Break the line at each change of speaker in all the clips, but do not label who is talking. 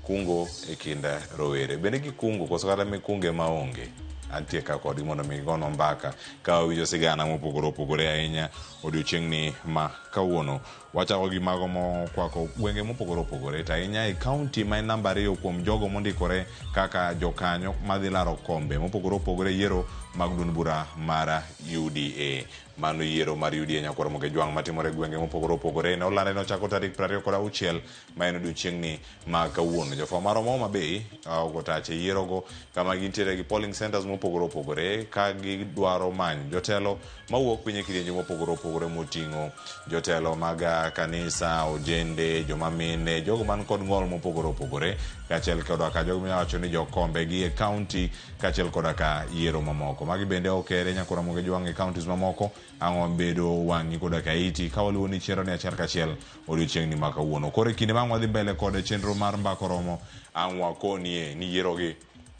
Kungo e kind rowere. Bende gikungo koso kata mikunge ema onge? Antie ka kodgi mondo mi gigonwa mbaka ka wawinjo sigana mopogore opogore ahinya odiochieng'ni ma kawuono. Wachako gi mago mokwako gwenge mopogore opogore to ahinya e kaunti ma en namba ariyo kuom jogo mondikore kaka jokanyo madhi laro kombe mopogore opogore e yiero mag duond bura mar UDA. Mano yiero mar UDA Nyakwar Ramogi Ajwang' matimore e gwenge mopogore opogore ne olande nochako tarik 26 ma en odiochieng'ni ma kawuono. Jofwambo marwa ma Homa Bay ogo tach e yierogo kama gintiere gi polling centers mopogore opogore ka gidwaro manyo jotelo mawuok piny e kidienje mopogore opogore moting'o jotelo mag kanisa, ojende, joma mine, jogo man kod ng'ol mopogore opogore kaachiel koda ka jogo minyalo wacho ni jokombe gi e county kaachiel koda ka yiero mamoko. Magi bende okere nyaka Ramogi Jwang' e counties mamoko. Ang'o bedo wang'i koda ka iti ka waluwo ni chenro ni achiel kachiel odiochieng'ni ma kawuono. Koro e kinde ma ang' wadhi mbele kod chenro mar mbaka oromo, ang' wakonie ni yierogi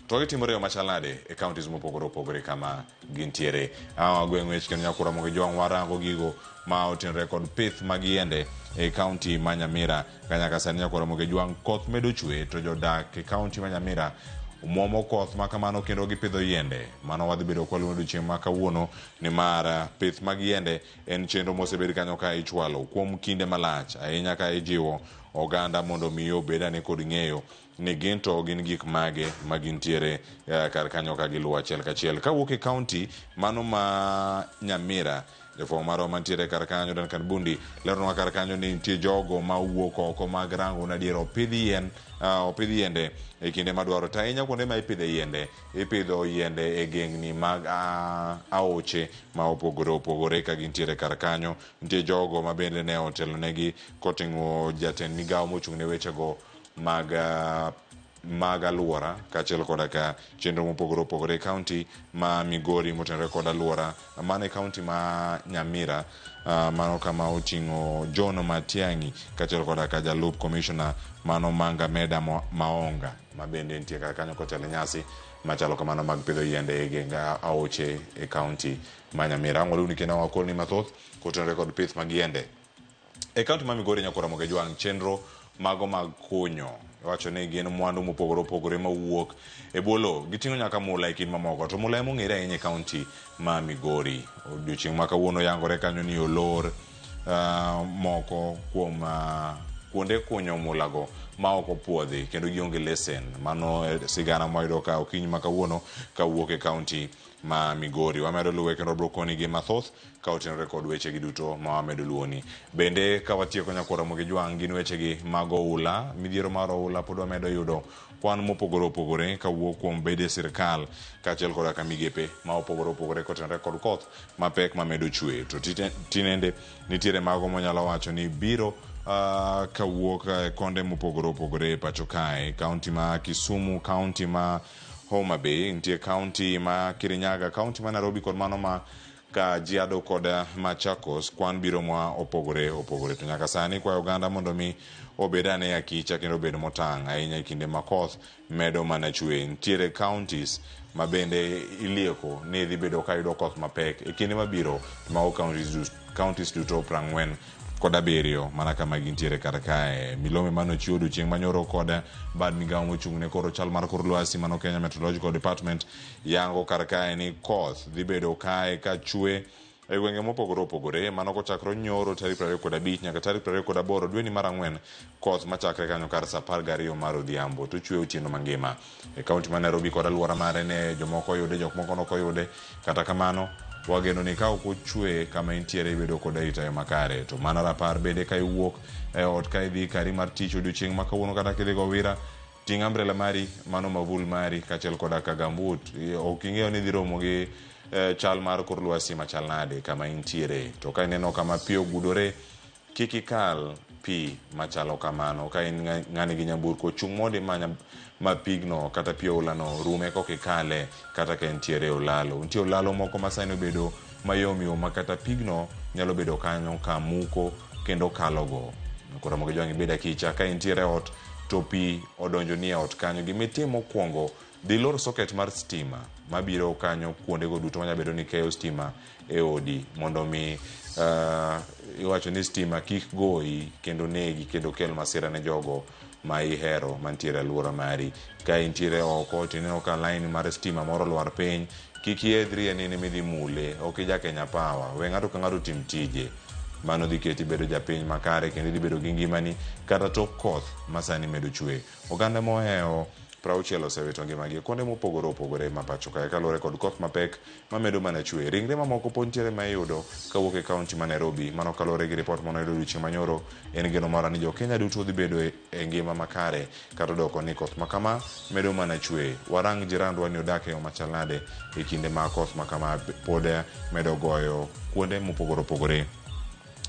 to gitimore e yo machal nade e counties mopogore opogore kama gintiere. Ang' wagweng' wech kendo nyakura Ramogi Jwang' warango gigo ma otenore kod pith mag yiende e county ma Nyamira. Ka nyaka sani nyakura Ramogi Jwang' koth medo chwe to jodak e county ma Nyamira muomo koth ma kamano kendo gipidho yiende. Mano wadhi bedo kwaluwo odiochieng' ma kawuono nimar pith mag yiende En chenro mosebed kanyo ka ichwalo kuom kinde malach ahinya ka ijiwo oganda mondo mi obed ane kod ng'eyo ni gin to gin gik mage ma gintiere kar kanyo ka giluwo achiel kachiel. Kawuok e kaunti mano ma Nyamira, jafwambo marwa mantiere kar kanyo Duncan Bundi leronwa kar kanyo ni nitie jogo ma wuok oko mag rango ni adiera opidh yien, opidh yiende e kinde madwarore. To ahinya kuonde ma ipidhe yiende Ipidho yiende e gengni mag aoche ma opogore opogore ka gintiere kar kanyo. Nitie jogo ma bende ne otelonegi koting'o jatend migawo mochung' ne wechego mag mag aluora kaachiel koda ka chenro mopogore opogore e kaunti ma Migori motenore kod aluora mano e kaunti ma Nyamira mano kama oting'o John Matiang'i kaachiel koda ka jalup komishona mano Manga Meda Maonga. Ma bende nitie kar kanyo kotelo e nyasi machalo kamano mag pidho yiende e geng aoche e kaunti ma Nyamira. Ang' waluwni kendo wakolni mathoth kotenore kod pith mag yiende. E kaunti ma Migori Nyakwar Ramogi Ajwang' chenro mago mag kunyo iwacho ni gin mwandu mopogore opogore mawuok e bwo lowo. Giting'o nyaka mula e kind mamoko to mula ema ong'ere ahinya e kaunti ma Migori. Odiochieng' ma kawuono yangore kanyo ni olor moko kuom kuonde kunyo mulago ma ok opuodhi kendo gionge lesen. Mano e sigana mwayudo ka okinyi ma kawuono kawuok e kaunti ma Migori. Wamedo luwe kendo wabro koni gi mathoth ka otenore kod weche gi duto ma wamedo luwoni. Bende ka watieko nyakwar Ramogi Jwang' gin weche gi mag oula. Midhiero mar oula pod wamedo yudo kwan mopogore opogore kawuok kuom bede sirkal kaachiel koda ka migepe ma opogore opogore kotenore kod koth mapek mamedo chwe. To tinende nitiere mago monyalo wacho ni biro kawuok e konde mopogore opogore e pacho kae. Kaunti ma Kisumu, kaunti ma Homa Bay, nitie kaunti ma Kirinyaga, kaunti ma Nairobi kod mano ma Kajiado kod Machakos, kwan biro ma opogore opogore. To nyaka sani kwayo oganda mondo mi obed ane akicha kendo obed motang' ahinya e kinde ma koth medo mana chwe. Nitiere counties ma bende ilieko ni dhi bedo ka yudo koth mapek e kinde mabiro, to mago counties, counties duto 47 mana kama gintiere kar kae. Milome mane ochiw odiochieng' manyoro kod bad migawo mochung' ne koro chal mar kor lwasi mano Kenya Meteorological Department yango kar kae ni koth dhi bedo kae ka chwe e gwenge mopogore opogore mano kochakore nyoro tarik 25 nyaka tarik 28 dweni mar ang'wen koth machakre kanyo kar saa 12 mar odhiambo to chwe otieno mangima e kaunti ma Nairobi kod aluora mare ne jomoko oyude jok moko nok oyude kata kamano wageno ni ka ok ochwe kama intiere ibedo kod arita makare to mana rapar bende ka iwuok e ot ka idhi kari mar tich odiochieng' ma kawuono kata kidhi go wira Ting' umbrella mari, mano mavul mari, kaachiel koda ka gambut. Ok ing'eyo ni idhi romo gi chal mar kor lwasi machal nade kama intiere. To ka ineno kama pi ogudore, kik ikal pi machalo kamano. Ka in ng'ani gi nyamburko, chung' mondi ma, ma pigno kata pi oulano rume koka ikale kata ka entiere e olalo. Nitie olalo moko ma sani obedo mayom yom ma kata pigno nyalo bedo kanyo ka muko kendo kalogo. Koro Ramogi Jwang' ibed akicha ka intiere e ot to pi odonjoni e ot kanyo, gima itim mokwongo, dhi ilor soket mar stima mabiro kanyo kuondego duto manyalo bedo ni keyo stima e odi mondo omi iwacho ni stima kik goyi kendo negi kendo kel masira ne jogo ma ihero mantiere e alwora mari. Ka intiere oko to ineno ka line mar stima moro olwar piny, kik ihedhri e nini midhi mule, ok ija Kenya Power. We ng'ato ka ng'ato otim tije. Mano dhi keti bedo japiny makare kendo idhi bedo gi ngimani kata tok koth ma sani medo chwe. Oganda mohewo 60 osewito ngimagi e kuonde mopogore opogore ma pacho kae kaluwore kod koth mapek mamedo mana chwe. Ringre mamoko pod nitiere ma iyudo kawuok e kaunti ma Nairobi. Mano kaluwore gi ripot mane oyud odiochieng' manyoro. En geno mara ni jo Kenya duto dhi bedo e ngima makare kata odoko ni koth makama medo mana chwe. Warang jirandwa ni odak e yo machal nade e kinde ma koth makama pod medo goyo kuonde mopogore opogore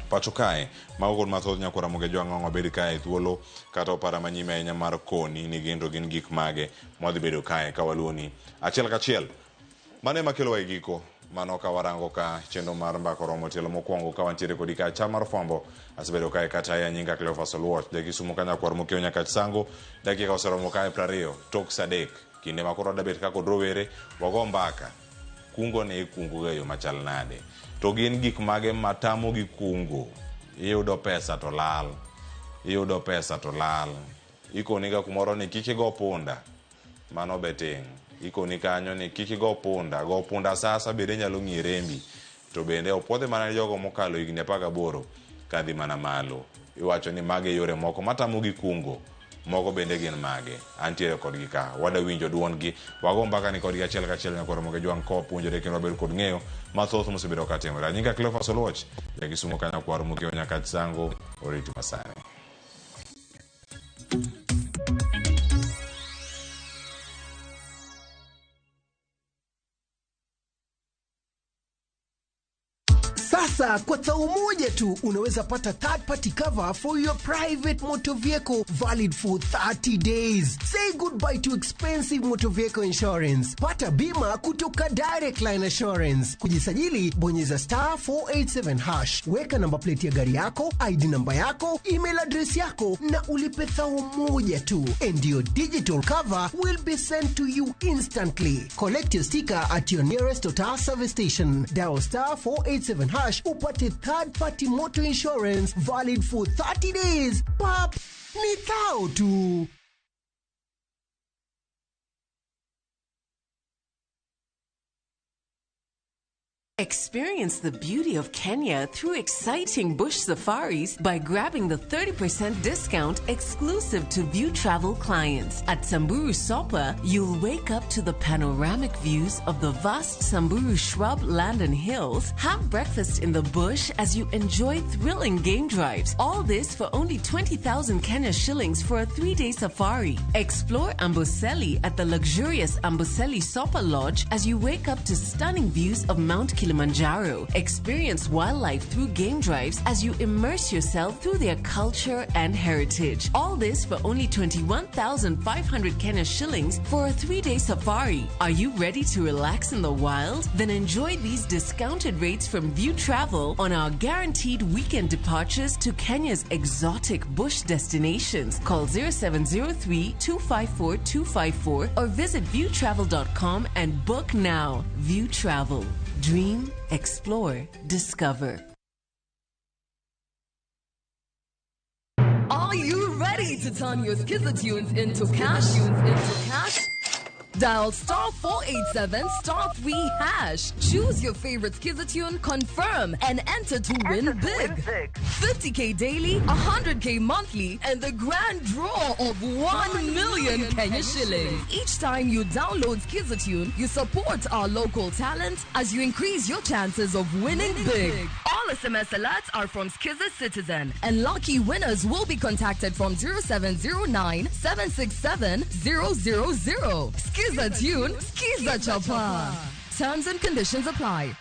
pacho kae. Mago kod mathoth nyakwara Ramogi Ajwang' wabed kae thuolo kata opara manyime ahinya mar koni ni gin to gin gik mage mwadhi bedo kae ka waluoni achiel kachiel. Mano ema kelowa e giko mano ka warango ka chenro mar mbaka oromo tielo mokwongo ka wantiere kodi ka chal mar fwambo asebedo kae kata ya nyinga Cleophas Oluoch jakisumo ka nyakwar mokiewo nyakach sango dakika oseromo kae 20 tok sa 3 kinde ma koro wadabet ka kod rowere wago mbaka kungo ne ikungo ga e yo machal nade to gin gik mage matamogi kungo iyudo pesa to lal iyudo pesa to lal ikoniga kumoro ni kik igo punda mano betting ikoni kanyo ni kik igo punda go punda sasa bende nyalo ng'iye rembi to bende opuodhe mana ne jogo mokalo higni 18 kadhi mana malo iwacho ni mage yore moko matamogi kungo moko bende gin mage antiere kodgi ka wada winjo duondgi wago mbaka ni kodgi achiel kachiel nyakwar Ramogi Ajwang' ka wapuonjore kendo wabedo kod ng'eyo mathoth mosebedo ka timore anyinga Cleophas Oluoch jakisumo ka nyakwar mokiewo nyakach sango oritu masani.
Sasa kwa thao moja tu unaweza pata third party cover for your private motor vehicle valid for 30 days. Say goodbye to expensive motor vehicle insurance. Pata bima kutoka Direct Line Assurance. Kujisajili, bonyeza *487#. Weka namba plate ya gari yako, ID namba yako, email address yako na ulipe thao moja tu. And your digital cover will be sent to you instantly. Collect your sticker at your nearest Total service station. Dial *487# upate third party motor insurance valid for 30 days. Pap, ni thao tu.
Experience the beauty of Kenya through exciting bush safaris by grabbing the 30% discount exclusive to View Travel clients. At Samburu Sopa, you'll wake up to the panoramic views of the vast Samburu shrub land and hills, have breakfast in the bush as you enjoy thrilling game drives. All this for only 20,000 Kenya shillings for a 3-day safari. Explore Amboseli at the luxurious Amboseli Sopa Lodge as you wake up to stunning views of Mount Kilimanjaro. Experience wildlife through game drives as you immerse yourself through their culture and heritage. All this for only 21,500 Kenya shillings for a 3-day safari. Are you ready to relax in the wild? Then enjoy these discounted rates from View Travel on our guaranteed weekend departures to Kenya's exotic bush destinations. Call 0703 254 254 or visit viewtravel.com and book now. View Travel. Dream, explore, discover.
Are you ready to turn your Skiza tunes into cash? Into cash? Dial *487 *3#. Choose your favorite Skiza tune, confirm, and enter to win big. 50K daily, 100K monthly, and the grand draw of 1 million Kenya shillings. Each time you download Skiza tune, you support our local talent as you increase your chances of winning big. All SMS alerts are from Skiza Citizen, and lucky winners will be contacted from 0709 767 000. Skiza tune, Skiza Chapa. Terms and conditions apply.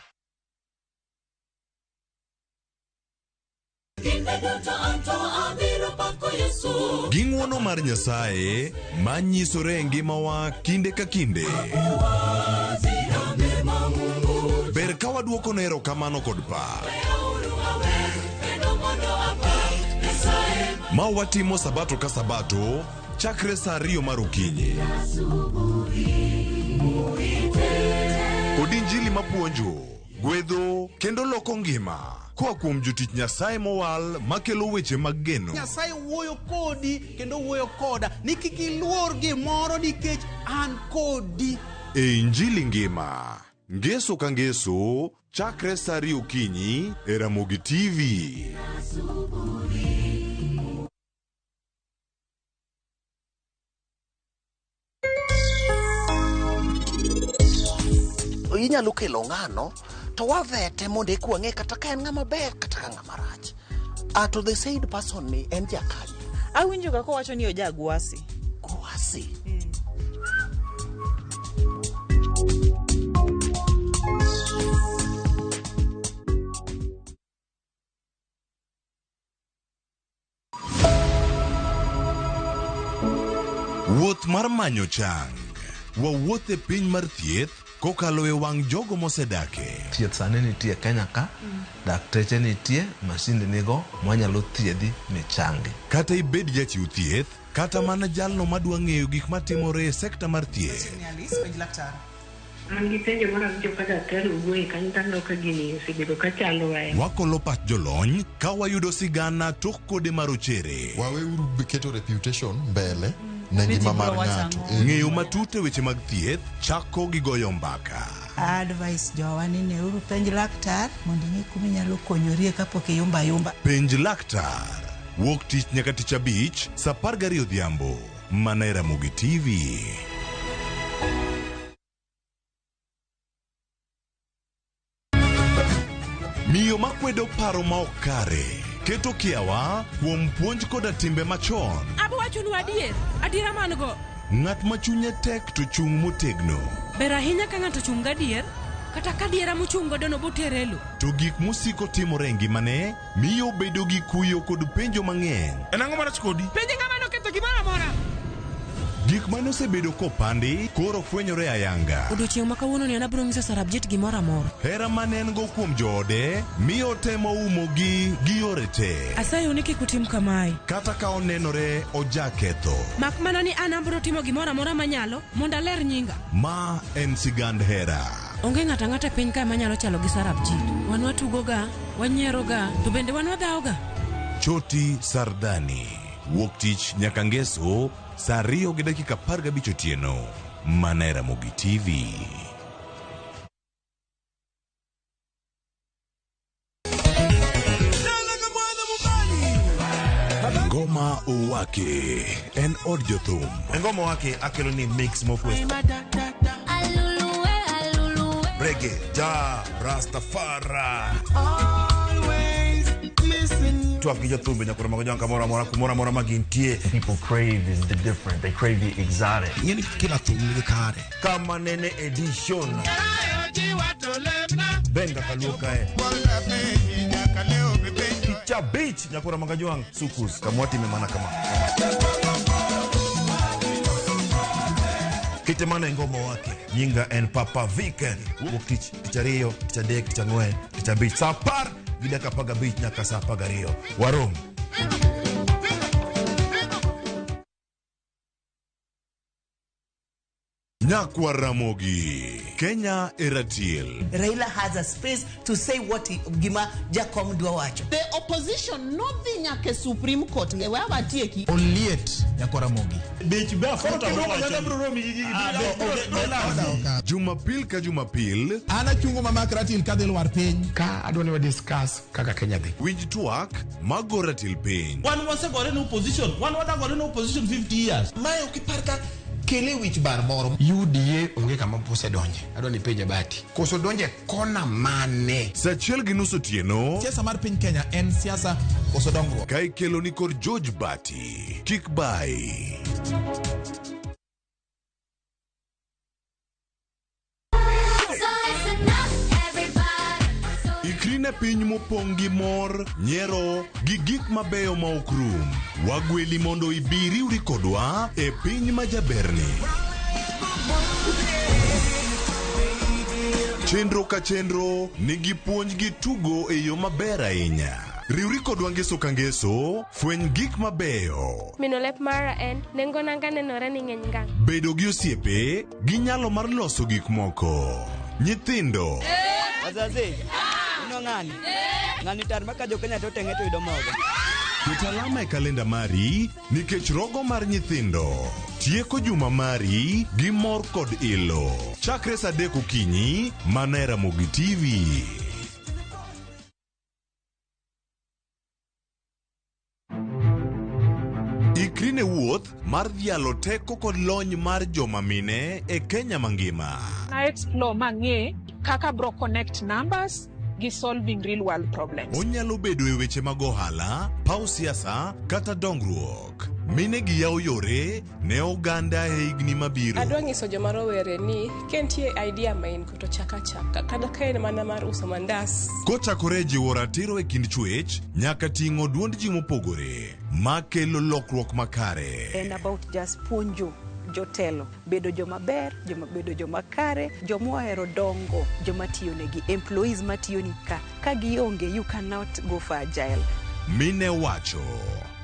Gi ng'wono mar Nyasaye manyisore e ngimawa kinde ka kinde. Ber ka waduoko ne erokamano kod pak. Ma watimo sabato ka sabato chakre sa 2 mar okinyi. Kod injili mapuonjo, gwedho kendo loko ngima. Koa kuom jotich Nyasaye mowal makelo weche mag geno.
Nyasaye wuoyo kodi kendo wuoyo koda ni kik iluor gimoro nikech an kodi.
E Injili ngima. Ngeso ka ngeso, chakre sa ariyo okinyi e Ramogi TV.
Inyalo kelo ng'ano to wavete mondo eka wang'e kata ka en ng'ama ber kata ka ng'ama rach. Ah, to the said person ni en jakanye?
Awinjo ga kowacho ni oja Gwasi.
Gwasi?
Wuoth mar manyo chang. Wawuoth e piny mar thieth kokalo e wang' jogo mosedake.
Thieth sani nitie Kenya ka, dakteche nitie, masinde nigo mwanyalo thiedhi michangi.
Kata ibed jachiw thieth, kata mana jalno madwa ng'eyo gik matimore e sekta mar thieth.
An gi penjo moro awinjo ka daktari owuoye kanyo to aneno ka gini osebedo ka chandowa ahinya.
Wakolo pach jolony ka wayudo sigana tok kode marochere.
Waweuru keto reputation mbele ne ngima mar ng'ato.
Ng'eyo matut e weche mag thieth chako gi goyo mbaka.
Advice jowa ni neuru penj laktar mondo ing'e kuma inyalo konyorie kapok iyumba ayumba.
Penj laktar. Wuok tich nyaka tich abich saa 12 odhiambo. Mana e Ramogi TV. Miyo makwedo paro ma ok kare keto kiawa kuom puonj koda timbe machon.
Abo wachonu adier, adiera man go.
Ng'at ma chunye tek to chung' motegno.
Ber ahinya ka ng'ato ochung' gadier, kata ka adiera mochung' godo no botere e lo.
To gik mosiko timore e ngimane miyo obedo gi kuyo kod penjo mang'eny.
En ang'o marach kodi?
Penje ng'ama noketho gimoro amora.
Gik mane osebedo kopandi koro fwenyore ayanga.
Odiochieng' ma kawuono ni an abiro nyiso Sarabjit gimoro amora.
Hera mane en go kuom joode miyo otemo umogi gi yore te.
Asayou ni kik utim kamae.
Kata ka onenore ojaketho.
Mak mana ni an abiro timo gimoro amora manyalo mondo aler nyinga.
Ma en sigand hera.
Onge ng'ato ang'ata e piny kae manyalo chalo gi Sarabjit. Wan watugoga, wanyieroga, to bende wan wadhawoga.
Choti Sardani. Wuok tich nyaka ngeso saa ariyo gi dakika 15 otieno. Mana e Ramogi TV. Ngoma Owake en od jothum.
Ngoma Owake akelo ni mix mokwe. Reggae, ja, Rastafari. Twak gi jothumbe nyaka romo gi kamoro amora kumoro amora ma gintie.
People crave is the different. They crave the exotic.
Ing'eni kila thum nigi kare. Kama nene edition. Benga kaluo kae. Picha beach nyakura magajwang sukus kamwatime mana kama. Kite mana e ngoma wake. Nyinga en Papa Vic. Wuok tich, tich ariyo, tich adek, tich ang'wen, tich abich. Saa apar gi dakika apar gabich nyaka saa apar gariyo. Warom.
Nyakwar Ramogi. Kenya e ratil.
Raila has a space to say what he, gima Jakom dwa wacho.
The opposition nodhi nyaka e Supreme Court e wewe watieki.
Oliet nyakwar Ramogi.
Jumapil ka Jumapil.
An achungo mamak ratil kadhi lwar piny.
Ka adwa ni wa discuss kaka Kenya dhi.
Winj twak mago ratil piny.
Wan wasegore ne opposition, wan wadagore ne opposition 50 years.
Mae ok ipar ka kele wich bar moro.
UDA onge kama osedonje. Adwa ni penje Bati. Koso donje kona mane?
Saa achiel gi nus otieno.
Siasa mar piny Kenya en siasa koso dongruok.
Ka ikelo ni kod George Bati. Kik bayi. Ikri ne piny mopong' gi mor, nyiero, gi gik mabeyo ma ok rum. Wagweli mondo ibi riwri kodwa e piny ma jaberni. Chenro ka chenro nigi puonj gi tugo e yo maber ahinya. Riwri kodwa ngeso ka ngeso, fweny gik mabeyo.
Mino lep mara en nengo nanga nenore ni ng'eny ngang'.
Bedo gi osiepe gi nyalo mar loso gik moko. Nyithindo
Wazazi, ino ng'ani? Ng'ani tar ma ka jo Kenya to teng'e to yudo mogo.
Ket alama e kalenda mari nikech rogo mar nyithindo tieko juma mari gi mor kod ilo. Chakre saa 3 okinyi mana e Ramogi TV. Ikri ne wuoth mar dhialo teko kod lony mar joma mine e Kenya mangima.
Na explore mang'e kaka bro connect numbers gi solving real world problems.
Onyalo bedo e weche mag ohala, paw siasa kata dongruok. Mine gi yawo yore ne oganda e higni mabiro.
Adwa nyiso joma rowere ni ka nitie idea ma in go to chak achaka kata ka en mana mar uso mandas.
Kochakore e jiwo ratiro e kind chwech nyaka ting'o duond ji mopogore makelo lokruok makare.
En about just puonjo jotelo bedo joma ber, joma bedo joma kare, joma ohero dongo, joma tiyo negi, employees matiyo ni ka. Ka gionge, you cannot go for agile.
Mine wacho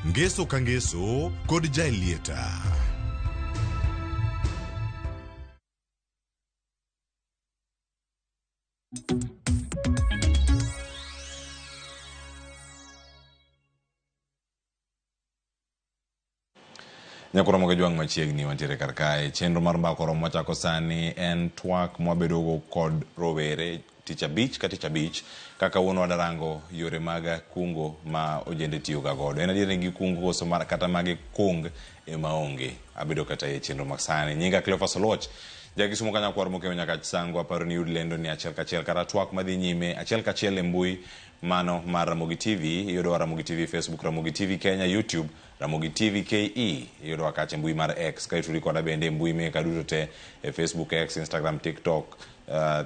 ngeso ka ngeso kod Jaelieta.
Nyakoro mogo jwang' machiegni wantiere kar kae. Chenro mar mbaka oromo machako sani en twak mwabedogo kod rowere tich abich ka tich abich kaka wuon wadarango yore mag kungo ma ojende tiyoga godo. En adier ni gikungo koso mar kata magi kung ema onge. Abedo kata e chenro ma sani. Nyinga Cleophas Oluoch. Jakisumo ka nyakwar mokewo nyaka Sango aparo ni yud lendo ni achiel kachiel kata twak madhi nyime achiel kachiel e mbui mano mar Ramogi TV. Iyudowa Ramogi TV Facebook, Ramogi TV Kenya, YouTube, Ramogi TV KE. Iyudowa kacha e mbui mar X. Ka itudri koda bende e mbui meka duto te e Facebook, X, Instagram, TikTok,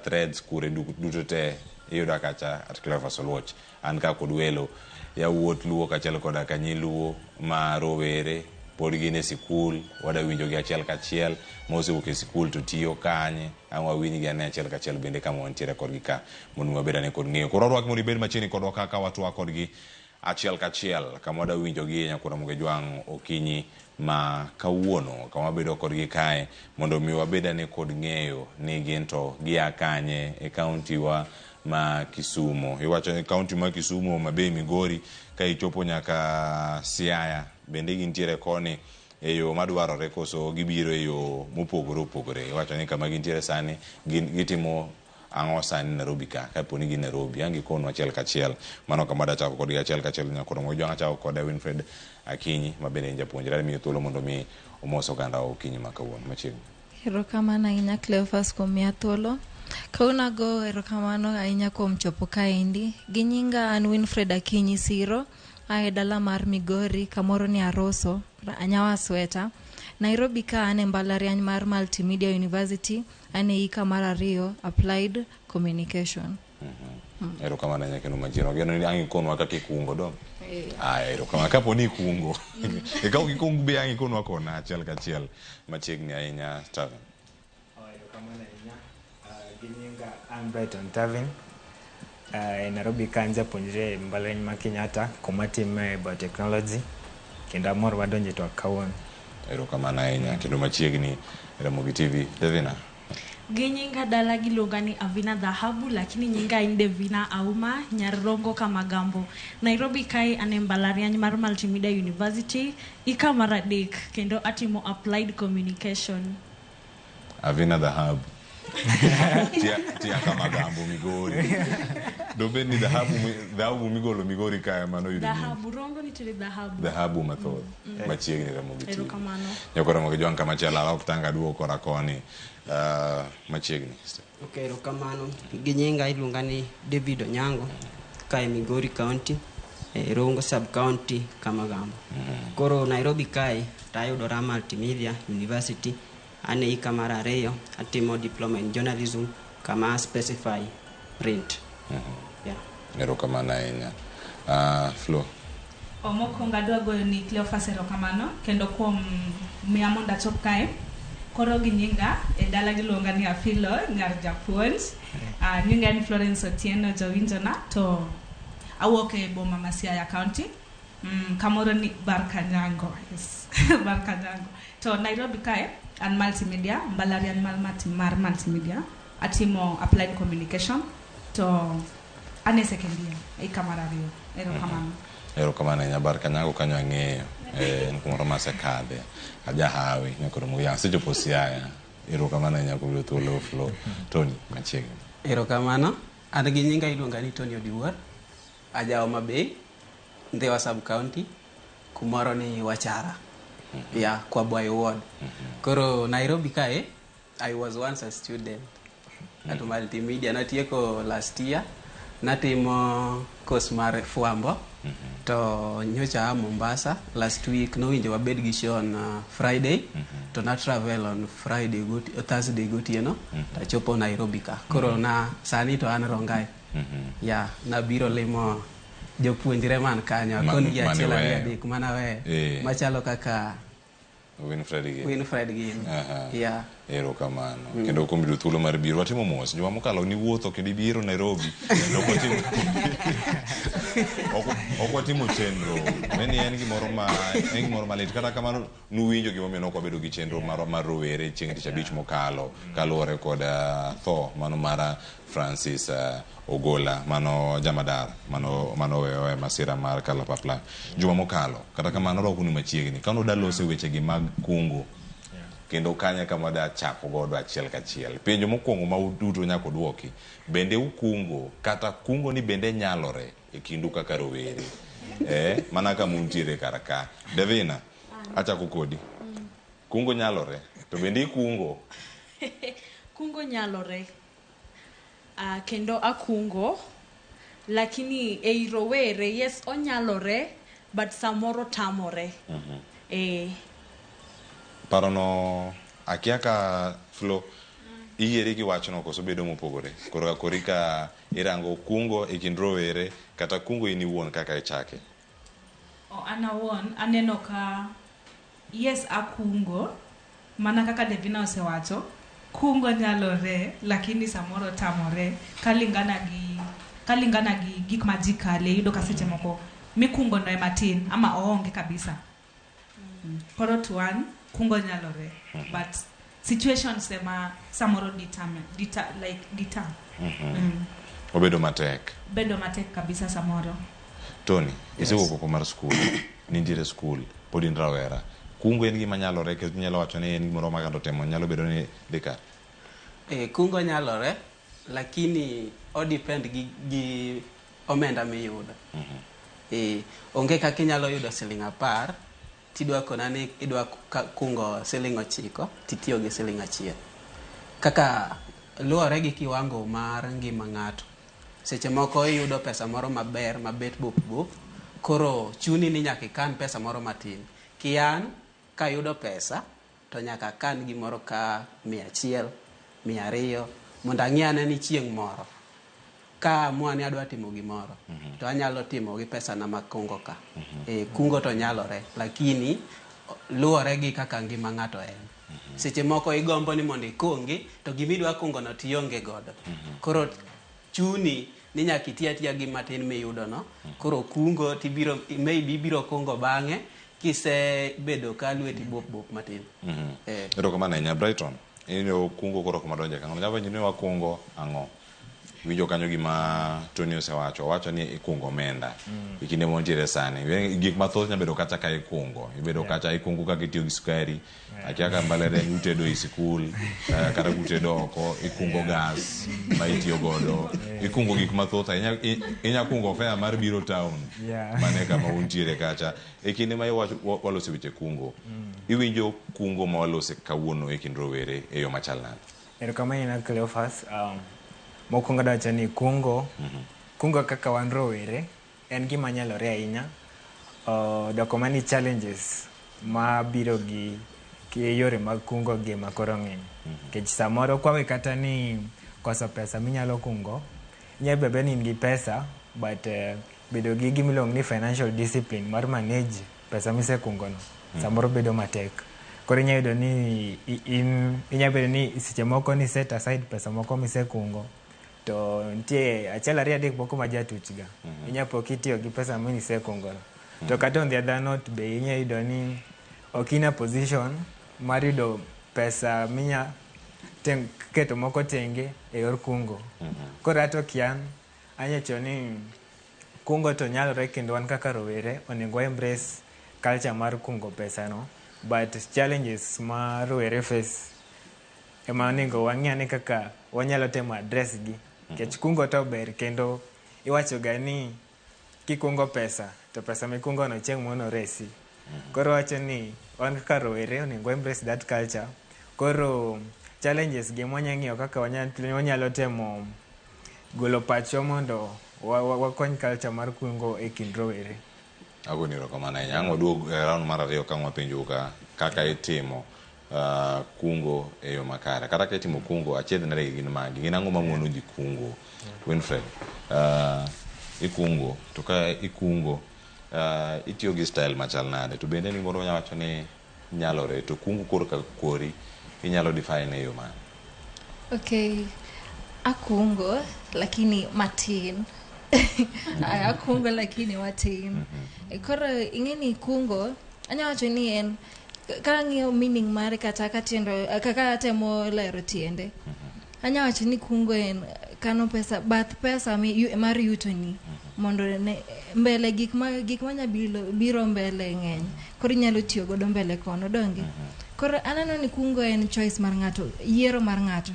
Threads kure duto te iyudowa kacha at Cleophas Oluoch. An ka kod welo yawuot Luo kaachiel koda ka nyi Luo ma rowere pod gin e sikul wada winjogi achiel kachiel mosewuok e sikul to tiyo kanye ang' wawinjgi ane achiel kachiel bende kama wantiere kodgi ka mondo wabed ane kod ng'eyo. Koro warwaki mondo ibed machiegni kodwa kaka watwak kodgi achiel kachiel kama wada winjogi nyakwar Ramogi Jwang' okinyi ma kawuono kama wabedo kodgi kae mondo mi wabed ane kod ng'eyo ni gin to gia kanye e kaunti wa ma Kisumo. Iwacho ni kaunti ma Kisumo, Homa Bay, Migori ka ichopo nyaka Siaya bende gintiere koni e yo madwarore koso gibiro e yo mopogore opogore. Iwacho ni kama gintiere sani gitimo ang'o sani Nairobi ka kapo ni gin Nairobi ang' gikonwa achiel kachiel. Mano kama adwa chako kodgi achiel kachiel nyakoro Ramogi Jwang' achako kode Winfred Akinyi ma bende en japuonjre amiyo thuolo mondo mi omos oganda okinyi ma kawuono machiegni.
Erokamano ahinya Cleophas kuom miya thuolo. Kawuono ago erokamano ahinya kuom chopo kaendi. Gi nyinga an Winfred Akinyi Siro, ae dala mar Migori, kamoro ni Aroso, Anyawa Sweta. Nairobi ka an e mbalariany mar Multimedia University, an e hika mar 2 Applied Communication.
Erokamano ahinya kendo machiegni. Ageno ni ang' ikonwa kaka ikungo dong. Aya, erokamano. Kapo ni ikungo. Ka ok ikung be ang' ikonwa kona achiel kachiel machiegni ahinya Tavin.
Erokamano ahinya. Gi nyinga an Brighton Tavin. E Nairobi ka an japuonjre e mbalariany ma Kenyatta kuma atime biotechnology kendo amor wadonjo e twak kawuono.
Erokamano ahinya kendo machiegni Ramogi TV. Devina.
Gi nyinga dala giluonga ni Avina Dhahabu, lakini nyinga en Devina Auma, nyar Rongo Kamagambo. Nairobi kae an e mbalariany mar Multimedia University, ika mar 3 kendo atimo applied communication.
Avina Dhahabu. Tia Kamagambo Migori. Dobed ni dhahabu migolo Migori kae mano yudo nying.
Dhahabu, Rongo nitiere dhahabu.
Dhahabu mathoth. Machiegni Ramogi TV.
Erokamano.
Nyakoro Ramogi Jwang' kamachielo alok tanga duogo kora koni. Machiegni.
Ok, erokamano. Gi nyinga iluonga ni David Onyango, kae Migori County, e Rongo Sub County, Kamagambo. Koro Nairobi kae tayudora Multimedia University, an e hika mar 2, atimo diploma in journalism kama specify print. Yeah.
Erokamano ahinya. Flo.
Mokwongo adwa goyo ni Cleophas erokamano kendo kuom miya mondo achop kae. Koro gi nyinga e dala giluonga ni Afilo nyar japuonj. Nyinga en Florence Otieno jowinjona to awuok e boma ma Siaya County. Kamoro ni Barkanyango. Yes. Barkanyango. To Nairobi kae an multimedia, mbalariany mar multimedia. Atimo applied communication to An e second year, ika mar ariyo. Erokamano.
Erokamano ahinya bar kanyago kanyo ang'eyo. En kumoro masekadhe. Ajahawi nyakoro muya asechopo Siaya. Erokamano ahinya kuom yudo thuolo Flo. Tony machiegni.
Erokamano. An gi nyinga iluonga ni Tony Odiwuor. Aja Homa Bay, Ndhiwa sub county, kumoro ni Wachara. Yeah, Kwabwayi ward. Koro Nairobi kae, I was once a student at Multimedia. Natieko last year, natimo course mar fwambo. To nyocha a Mombasa last week nowinjo wabed gi show on Friday. To na travel on Friday Thursday gotieno. Tachopo Nairobi ka. Koro na sani to an Rongai. Yeah, nabiro limo jopuonjre man kanyo. Akon gi achiel ariyo adek manaweyo. Machalo kaka
Winfred gi.
Winfred gini. Yeah.
Erokamano. Kendo kuom yudo thuolo mar biro. Watimo mos. Juma mokalo niwuotho kendo ibiro Nairobi. Kendo ok watimo chenro. Meni en gimoro ma en gimoro malit. Kata kamano nuwinjo gimomiyo ne ok wabedo gi chenro marwa mar rowere chieng' tich abich mokalo kaluwore kod tho mano mar Francis Ogola mano jamadar mano oweyowa e masira mar kalapapla juma mokalo. Kata kamano rwakoni machiegni. Kane udaloso wechegi mag kungo kendo kanye kama da chako godo achiel kachiel. Penjo mokwongo ma uduto nyaka udwoki, bende ukungo kata kungo ni bende nyalore e kindu kaka rowere? Mana kama untiere kar ka. Devina, achako kodi. Kungo nyalore, to bende ikungo?
Kungo nyalore. Kendo akungo, lakini ei rowere, yes, onyalore, but samoro tamore.
Parono akia ka Flo iyieri gi wachno koso bedo mopogore. Koro ka kori ka irango kungo e kind rowere kata kungo in iwuon kaka ichake.
An awuon aneno ka yes akungo mana kaka Devina osewacho, kungo nyalore lakini samoro tamore kalingana gi gik ma ji kale. Iyudo ka seche moko mikungo no ema tin ama oonge kabisa. Koro to an kungo nyalore, but situations ema samoro determine, like deter.
Obedo matek.
Bedo matek kabisa samoro.
Tony, isewuok oko mar skul, nintiere skul, pod in rawera. Kungo en gima nyalore kendo inyalo wacho ni en gimoro ma ng'ato temo nyalo bedo ni dhi kare.
Kungo nyalore, lakini o depend gi omenda miyudo. Onge kaka inyalo yudo siling 10 tidwa kona ni idwa kungo siling 9 titiyo gi siling 1. Kaka luwore gi kiwango mar ngima ng'ato. Seche moko iyudo pesa moro maber mabet bup bup, koro chuni ni nyaka ikan pesa moro matin. Kian kayudo pesa to nyaka akan gimoro ka 100, 200 mondo ang'i ane ni chieng' moro ka amua ni adwa timo gimoro to anyalo timo gi pesa na makungo ka. Kungo to nyalore, lakini luwore gi kaka ngima ng'ato en. Seche moko igombo ni mondo ikungi to gimidwa kungo no tionge godo. Koro chuni ni nyaka iti atiya gi matin miyudo no. Koro kungo tibiro maybe ibiro kungo bang'e kisebedo ka lweti bup bup matin.
Erokamano ahinya Brighton. Ineno kungo koro kuma donje kang'o? Nyalo penjo ni wakungo ang'o? Winjo kanyo gima Tony osewacho. Owacho ni ikungo omenda. E kinde mantiere sani. Gik mathoth nyalo bedo kata ka ikungo. Ibedo kata ikungo kaka itiyo gi sukari. Akia ka mbalariany utedo e sikul, kata kutedo oko, ikungo gas ma itiyo godo. Ikungo gik mathoth ahinya. Inya kungo fare mar biro town. Mane kama untiere kacha. E kinde ma waloso weche kungo, iwinjo kungo ma walose kawuono e kind rowere e yo machal nade?
Erokamano ahinya Cleophas. Mokwongo adwa wacho ni kungo, kungo kaka wan rowere en gima nyalore ahinya. Doko mani challenges ma biro gi yore mag kungo gi ema koro ng'eny. Nikech samoro kwawe kata ni koso pesa minyalo kungo, inyalo bedo ni in gi pesa but bedo gi gima iluongo ni financial discipline mar manage pesa misekungo no samoro bedo matek. Koro inyalo yudo ni inyalo bedo ni seche moko ni set aside pesa moko misekungo to nitie achiel ariyo adek moko ma jatuch ga. Inyalo po kitiyo gi pesa minisekungo no. To kata on the other note be inyalo yudo ni ok in a position mar yudo pesa minya keto moko tenge e yor kungo. Koro ato kian Anyacho ni kungo to nyalore kendo wan kaka rowere onego wa embrace culture mar kungo pesa no, but challenges ma rowere face ema onego wang'i ane kaka wanyalo temo address gi. Nikech kungo to ber kendo iwacho ga ni kikungo pesa to pesa mikungo no chieng' moro noresi. Koro wacho ni wan kaka rowere onego wa embrace that culture. Koro challenges gi mwanya ng'iyo kaka wanyalo temo golo pachwa mondo wakony culture mar kungo e kind rowere.
Agoni erokamano ahinya. Ang' waduog e round mar ariyo ka wapenjou ka kaka itimo kungo e yo makare. Kata ka itimo kungo, achiedh nade gin magi. Gin ang'o mamono ji kungo? Winfred, ikungo, to ka ikungo, itiyo gi style machal nade? To bende ni moro wanya wacho ni nyalore, to kungo koro ka kori, inyalo define e yo mane?
Okay, akungo lakini matin. Akungo lakini matin. Koro ing'e ni kungo, anya wacho ni en ka ang'iyo meaning mare kata katiendo kaka atemo lero tiende. Anya wacho ni kungo en kano pesa, bath pesa mar yutoni mondo ne mbele gik ma nya biro mbele ng'eny. Koro inyalo tiyo godo mbele kono donge. Koro aneno ni kungo en choice mar ng'ato, yiero mar ng'ato.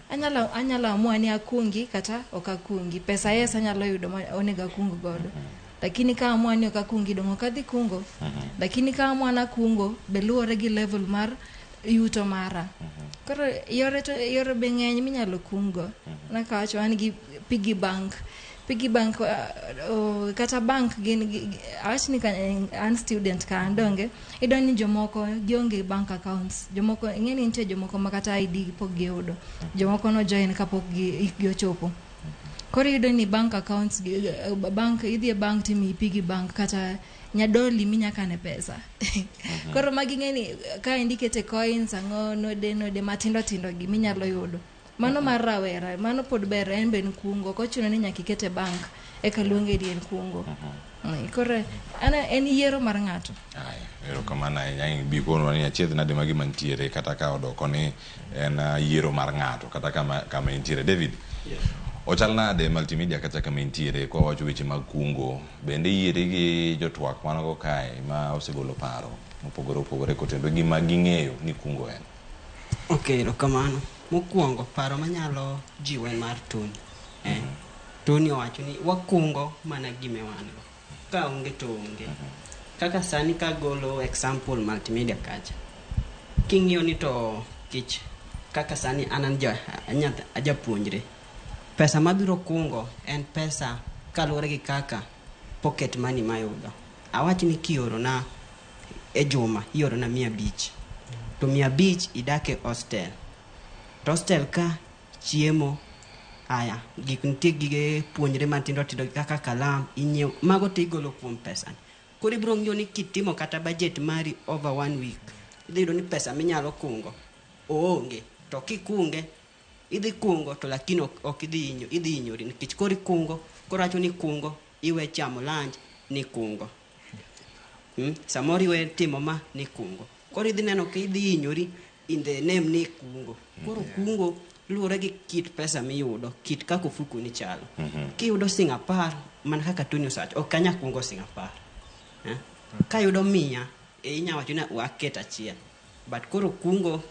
Anyalo amua ni akungi kata ok akungi. Pesa yes anyalo yudo ma onego akung godo. Lakini ka amua ni ok akungi dong' ok adhi kungo. Lakini ka amua ni akungo be luwore gi level mar yuto mara. Koro yore to yore be ng'eny minyalo kung go. Kaka awacho wan gi piggy bank. Piggy bank kata bank gin awach ni ka an student ka an donge iyudo ni jomoko gionge bank accounts. Jomoko ing'e ni nitie jomoko ma kata ID pok giyudo. Jomoko no join kapok gi hikgi ochopo. Koro iyudo ni bank accounts bank idhi e bank timiyi piggy bank kata nyadoli minya kane pesa. Koro magi ng'e ni kaendi ikete coins ang'o node node matindo tindo gi minyalo yudo. Mano mar rawera, mano pod ber en be en kungo. Ok ochuno ni nyaka iket e bank eka luonge ni en kungo. Koro en yiero mar ng'ato.
Erokamano ahinya bi konwa ni achiedh nade magi mantiere kata ka odoko ni en yiero mar ng'ato kata kama intiere. David, ochal nade multimedia kata kama intiere kwa wacho weche mag kungo bende iyieri gi jotwak manogo kae ma osegolo paro mopogore opogore kotenore gima ging'eyo ni kungo en?
Ok, erokamano. Mokwongo, paro manyalo jiwo en mar Tony. Tony owacho ni wakungo mana gime wan go. Ka onge to onge. Kaka sani kagolo example multimedia kacha. King'iyo ni to kich kaka sani an japuonjre. Pesa mabiro kungo en pesa kaluwore gi kaka pocket money mayudo. Awach ni kiorona e juma, iorona 500. To 500 idak e hostel. To hostel ka chiemo, aya, gik nitie gige puonjre matindo tindo kaka kalam, inyiewo, mago te igolo kuom pesa ni. Koro ibiro ng'iyo ni kitimo kata budget mari over one week, idhi yudo ni pesa minyalo kungo oonge. To kikunge, idhi kungo to lakini ok idhi hinyo, idhi hinyori nikech koro ikungo, koro wacho ni kungo, iwe chamo lunch ni kungo. Samoro iwe timo ma ni kungo. Koro idhi neno ka idhi hinyori in the name ni kungo. Koro kungo luwore gi kit pesa miyudo, kit kaka ofuku ni chalo. Kiyudo siling 10, mana kaka Tony osewacho, ok anya kungo siling 10. Kayudo 100, inya wacho ni waket achiel. But koro kungo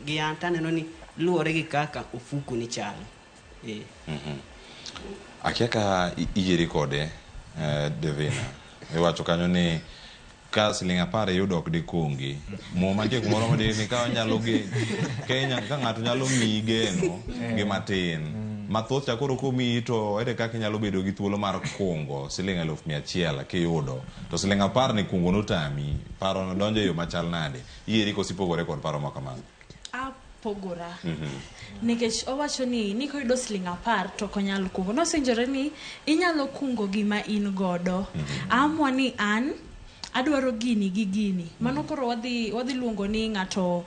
gi an taneno ni luwore gi kaka ofuku ni chalo.
Akia ka iyieri kode Devina. Iwacho kanyo ni ka siling 10 iyudo ok dikungi. Muma nitie kumoro mondiki ni ka onyalo Kenya ka ng'ato nyalo miyi geno gi matin. Mathoth cha koro komiyi to ere kaka inyalo bedo gi thuolo mar kungo siling 100,000 kiyudo. To siling 10 ni kungo notami. Paro no donjo e yo machal nade? Iyieri koso ipogore kod paro ma kamano?
Apogora. Nikech owacho ni koyudo siling 10 to ok onyal kungo. Nosinjore ni inyalo kungo gima in godo. Amua ni an adwaro gini gi gini. Mano koro wadhi luongo ni ng'ato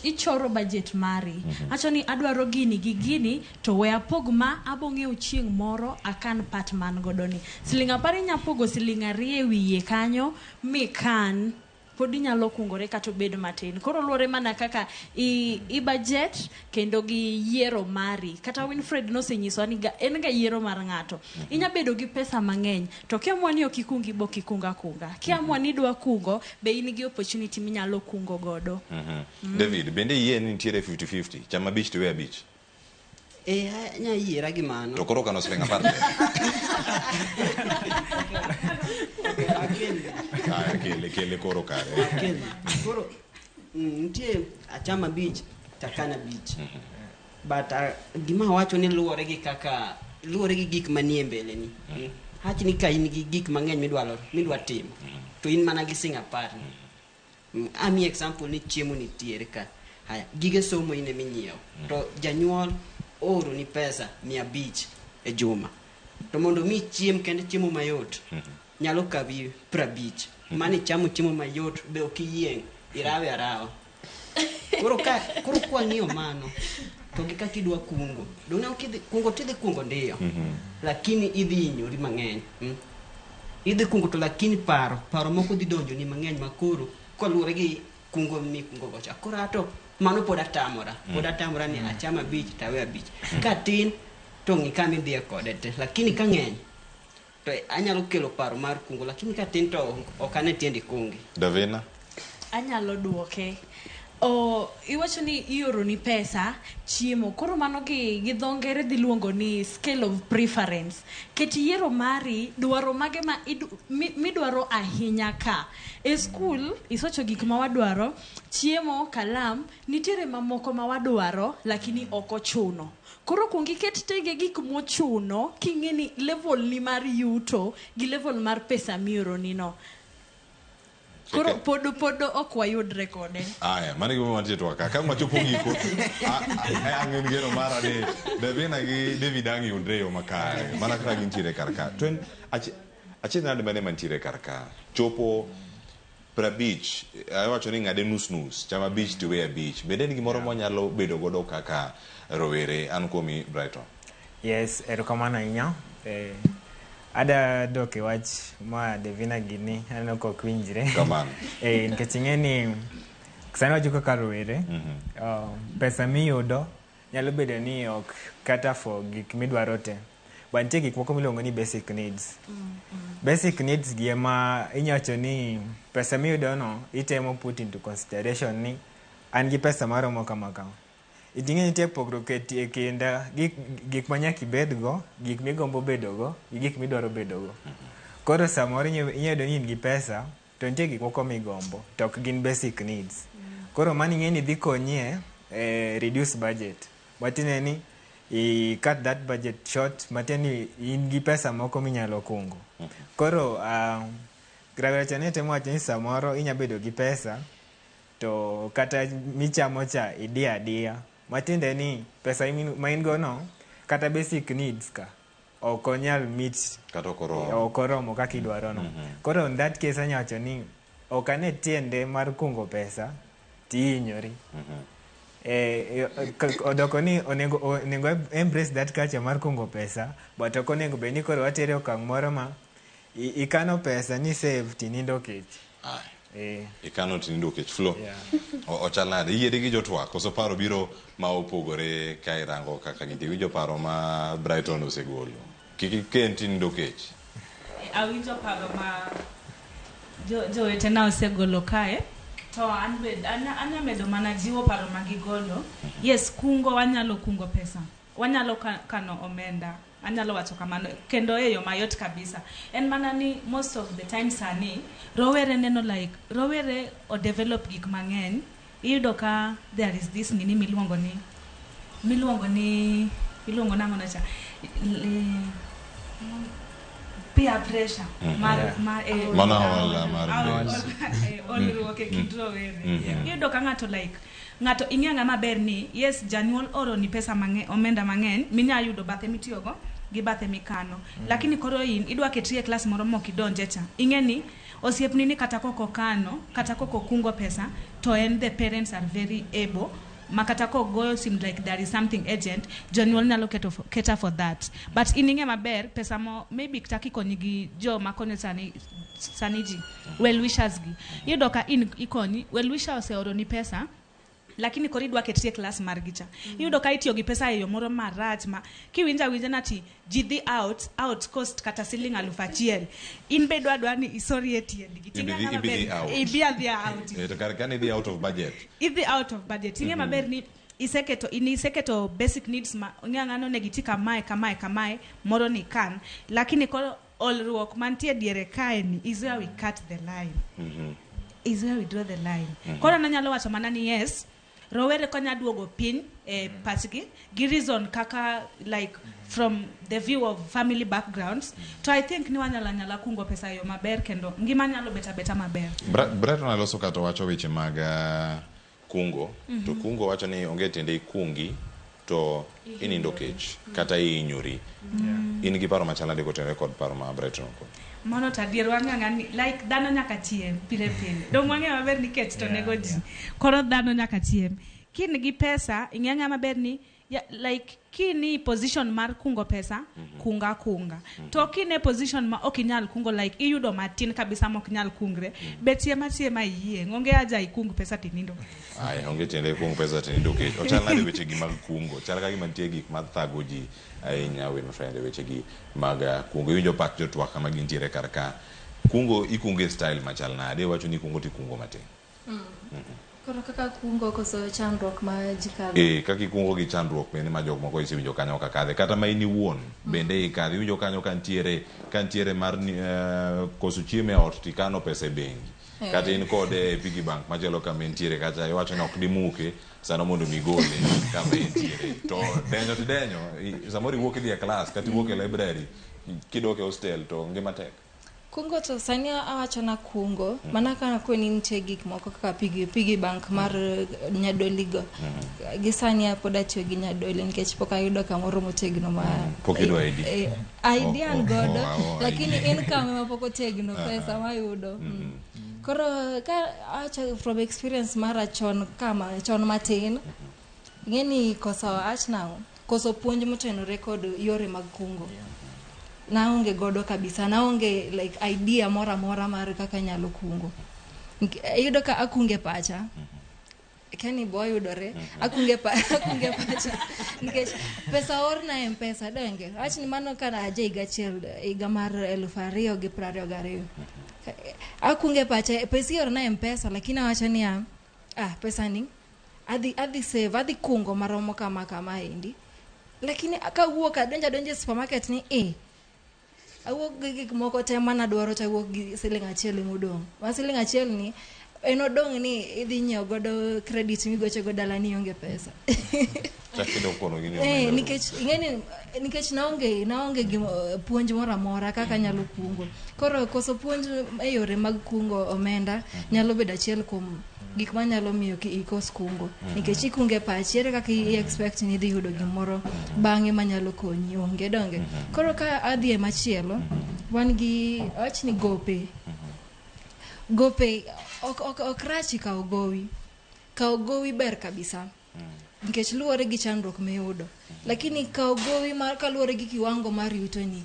ichoro budget mari. Acho ni adwaro gini gi gini to we apog ma abo ng'iewo chieng' moro akan part man godo ni. Siling 10 inya pogo siling 2 e wiye kanyo mikan. pod inyalo kungore kata obed matin. Koro luwore mana kaka i budget kendo gi yiero mari. Kata Winfred nosenyisowa ni ga, en ga yiero mar ng'ato. Inya bedo gi pesa mang'eny to kiamua ni ok ikungi bo ok ikung akunga. Kiamua ni idwa kungo be in gi opportunity minyalo kungo godo.
David, bende iyie ni nitiere 50-50? Cham abich to iwe abich.
Anya yiera gi mano.
To koro kano siling 10 te. Aya, kele, kele koro kare.
Kele. Koro nitie acham abich takan abich. But gima awacho ni luwore gi kaka luwore gi gik manie mbele ni. Hach ni ka in gi gik mang'eny midwa timo to in mana gi siling 10. Ami example ni chiemo nitiere ka. Haya, gige somo in ema inyiewo. To janyuol ooro ni pesa 500 e juma. To mondo mi chiem kende chiemo mayot nyalo kawi 50. Mano ichamo chiemo mayot be ok iyieng', irawe arawa. Koro kwang'iyo mano to gi kaka idwa kungo. Donge ok idhi kungo tidhi kungo ndiyo. Lakini idhi hinyori mang'eny. Idhi kungo to lakini paro moko dhi donjo ni mang'eny ma koro koluwore gi kungo mikungo go cha. Koro ato mano pod atamora. Pod atamora ni acham abich to awe abich. Ka tin to ng'i kama idhiye kode te. Lakini ka ng'eny to anyalo kelo paro mar kungo, lakini ka tin to ok ane tiende kungi.
Davina?
Anyalo duoke. Iwacho ni ioro ni pesa chiemo. Koro mano gi dho ngere dhi luongo ni scale of preference. Ket yiero mari, dwaro mage ma midwaro ahinya ka. E skul, isocho gik ma wadwaro, chiemo, kalam, nitiere mamoko ma wadwaro, lakini ok ochuno. Koro kuong iket tenge gik mochuno, king'e ni level ni mar yuto gi level mar pesa mioroni no. Koro pod ok wayudre kode.
Aya, mano e gima wantie twak ka. Ka wachopo giko, ang'en geno mara ni Davina gi David ang' yudre e yo makare. Mana kaka gintiere kar ka. To en achiel nade mane mantiere kar ka. Chopo 50, awacho ni ng'ade nus nus, cham abich to we abich. Bende en gimoro mwanyalo bedo godo kaka rowere? An kuomi, Brighton.
Yes, erokamano ahinya. Ada dok e wach ma Davina gini, aneno ka ok winjre.
Kamano.
Nikech ing'e ni sani wacho kaka rowere, pesa miyudo nyalo bedo ni ok kata for gik midwaro te. But nitie gik moko miluongo ni basic needs. Basic needs gi ema inyalo ni pesa miyudo no itemo put into consideration ni an gi pesa maromo kama kama. Iting'e nitie pogruok e kind gik ma nyaka ibedgo, gik migombo bedogo, gi gik midwaro bedogo. Koro samoro inyalo yudo ni in gi pesa, to nitie gik moko migombo, to ok gin basic needs. Koro mano ing'e ni dhi konyi e reduce budget. Matiende ni i cut that budget short, matiende ni in gi pesa moko minyalo kungo. Koro rawera cha ne temo wacho ni samoro inyalo bedo gi pesa, to kata michamo cha idiyo adiya. Matiende ni pesa ma in go no, kata basic needs ka, ok onyal meet,
kata ok oromo.
Ok oromo kaka idwaro no. Koro in that case anyalo wacho ni ok ane tiende mar kungo pesa tihinyori. Odoko ni onego embrace that culture mar kungo pesa, but ok onego bed ni koro watere okang' moro ma ikano pesa ni save tinindo kech.
Ikano tinindo kech. Flo. Ochal nade? Iyieri gi jotwak koso paro biro ma opogore ka irango kaka gintie? Iwinjo paro ma Brighton osegolo. Kik iken tinindo kech.
Awinjo paro ma jowetena osegolo kae. To an be anya medo mana jiwo paro ma gigolo. Yes, kungo wanyalo kungo pesa. Wanyalo kano omenda. Anyalo wacho kamano kendo e yo mayot kabisa. En mana ni most of the time sani rowere neno like rowere o develop gik mang'eny. Iyudo ka there is this nini miluongo ni iluongo nang'o na cha? Peer pressure mar
Mano hola mar
olruok e kind rowere. Iyudo ka ng'ato like ng'ato ing'e ng'ama ber ni yes janyuol oro ni pesa mang'eny omenda mang'eny minya yudo bathe mitiyogo gi bathe mikano. Lakini koro in idwa ketri e klas moro mok idonje cha. Ing'e ni osiepni ni kata koko kano kata koko kungo pesa to en the parents are very able Ma kata kogoyo sim like there is something urgent, jonyuol nyalo keto for, cater for that. But in ing'e maber, pesa mo maybe kata kikonyi gi joma konyo sani sani ji, well wishers gi. Iyudo ka in ikonyi, well wisher oseoroni pesa, lakini koro idwa ketri e klas margi cha. Iyudo ka itiyo gi pesa e yo moro marach ma kiwinjo awinja nati ji dhi out out cost kata siling 1000. In be idwa dwa ni isori e tiendgi.
Ibi
Ting'e
ibi dhi
maber,
out.
Ibi adhiya out.
Eh, to kar ka nidhi out of budget.
Idhi out of budget. Ing'e maber ni iseketo in iseketo basic needs ma ing'e ang'ano onego iti kamae kamae kamae moro ni kan lakini koro olruok mantie diere kae ni is where we cut the line. Is where we draw the line. Koro nanyalo wacho mana ni yes, rowere konya duogo piny e pachgi gi reason kaka like from the view of family backgrounds to I think ni wanyalo anyala kungo pesa e yo maber kendo ngima nyalo bet abeta maber.
Breton aloso kata wacho weche mag kungo. To kungo wacho ni onge tiende ikungi to inindo kech kata ihinyori. In gi paro machal nade kotenore kod paro ma Breton oko?
Mano to adier wang'e ang'e ni like dhano nyaka chiem pile pile. Dong wang'e maber ni kech to nego ji. Koro dhano nyaka chiem. Kin gi pesa, ing'e ang'e maber ni ya, like kini position mar kungo pesa, kunga kunga. To kine position ma ok inyal kungo like iyudo matin kabisa ma ok nyal kungre, betie machiema iyieng'. Onge haja ikung pesa tinindo.
Aya, onge tiende ikung pesa tinindo kech. Ochal nade weche gi mag kungo? Chal ka gima nitie gik mathago ji ahinya Winfred e weche gi mag kungo. Iwinjo pach jotwak kama gintiere kar ka. Kungo ikungo e style machal nade? Iwacho ni ikungo to ikungo matin.
Koro kaka kungo koso chandruok ma ji kadho.
Kaka ikungo gi chandruok bende ma jok moko isewinjo kanyo ka kadhe. Kata ma in iwuon bende ikadhe. Iwinjo kanyo ka nitiere mar koso chiemo e ot tikano pesa e bengi. Kata in kode e piggy bank machielo kama entiere kacha iwacho ni ok dimuke sano mondo mi gole kama entiere. To denyo to denyo, samoro iwuok idhi e klas kata iwuok e library kidok e hostel to ngima tek.
Kungo to sani awacho na kungo, mana ka kweni nitie gik moko kaka piggy bank mar nyadoli go. Gi sani pod atiyo gi nyadoli nikech pok ayudo kamoro motegno ma
Pok iyudo ID.
ID an godo, lakini
ID.
income ema pok otegno, pesa mayudo. Koro ka awacho from experience mara chon kama chon matin, ing'eni koso awach nang'o, koso puonj motenore kod yore mag kungo. Naonge godo kabisa, naonge like idea moro amora mar kaka anyalo kungo. Iyudo ka akunge pacha. Kani bo yudore, akunge akunge pacha. Nikech pesa orna e M-Pesa donge. Awach ni mano kana aje higa achiel, higa mar 2022. Akunge pacha, pesa iorna e M-Pesa, lakini awacho niya, pesa ni adhi save, adhi kungo maromo kama kama endi. Lakini kawuok adonjo e supermarket ni awuok gi gik moko te manadwaro to awuok gi siling achiel emodong'. Ma siling achiel ni en odong' ni idhi nyiewo godo credit migocho go dala ni ionge pesa.
Chak idok kono gi ni omenda.
Nikech ing'eni nikech naonge gi puonj moro amora kaka anyalo kungo. Koro koso puonj e yore mag kungo omenda nyalo bedo achiel kuom gik manyalo miyo ikos kungo. Nikech ikunge pachi, ere kaka i expect ni idhi yudo gimoro bang'e manyalo konyi, onge donge. Koro ka adhi e machielo, wan gi awach ni gope. Gope ok rach kawo gowi. Kawo gowi ber kabisa. Nikech luwore gi chandruok miyudo. Lakini kawo gowi mar kaluwore gi kiwango mar yutoni.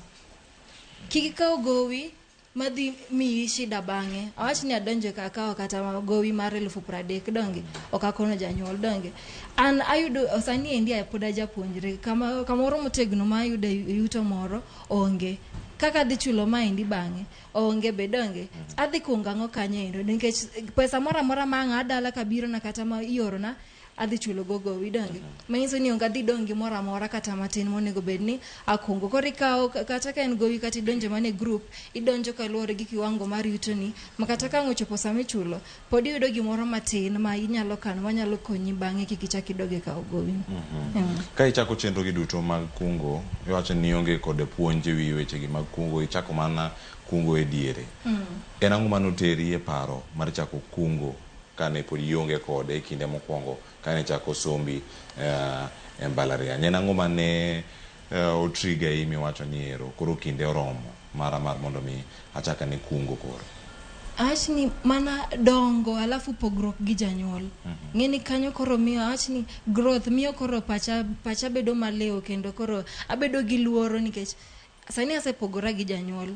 Kik ikaw gowi madhi miyi shida bang'e. Awach ni adonjo ka akawo kata gowi mar 30,000 donge, ok akono janyuol donge. An ayudo sani endi pod ajapuonjre, kamoro motegno ma ayudo yuto moro onge. Kaka adhi chulo maendi bang'e onge be donge. Adhi kungo ang'o kanyo endo nikech pesa moro amora ma ang' adala kabiro na kata ma iorona adhi chulo go gowi donge. Manyiso ni onge adhi dong' gi moro amora kata matin monego bed ni akungo. Koro ikawo kata ka en gowi kata idonjo mana e group, idonjo kaluwore gi kiwango mar yutoni, ma kata ka ang' ochopo sama ichulo, pod iyudo gimoro matin ma inyalo kano manyalo konyi bang'e kik ichak idog e kawo gowi.
Ka ichako chenro gi duto mag kungo, iwacho ni ionge kod puonj ewi wechegi mag kungo, ichako mana kungo e diere. En ang'o manoteri e paro mar chako kungo kane pod ionge kode e kinde mokwongo kane chako sombi e mbalariany? En ang'o mane otrigger i miwacho ni ero koro kinde oromo mara mar mondo mi achak ane kungo koro?
Awach ni mana dongo alafu pogruok gi janyuol. Ng'eni kanyo koro miyo awach ni growth miyo koro pacha pacha bedo maliw kendo koro abedo gi luoro nikech sani asepogora gi janyuol.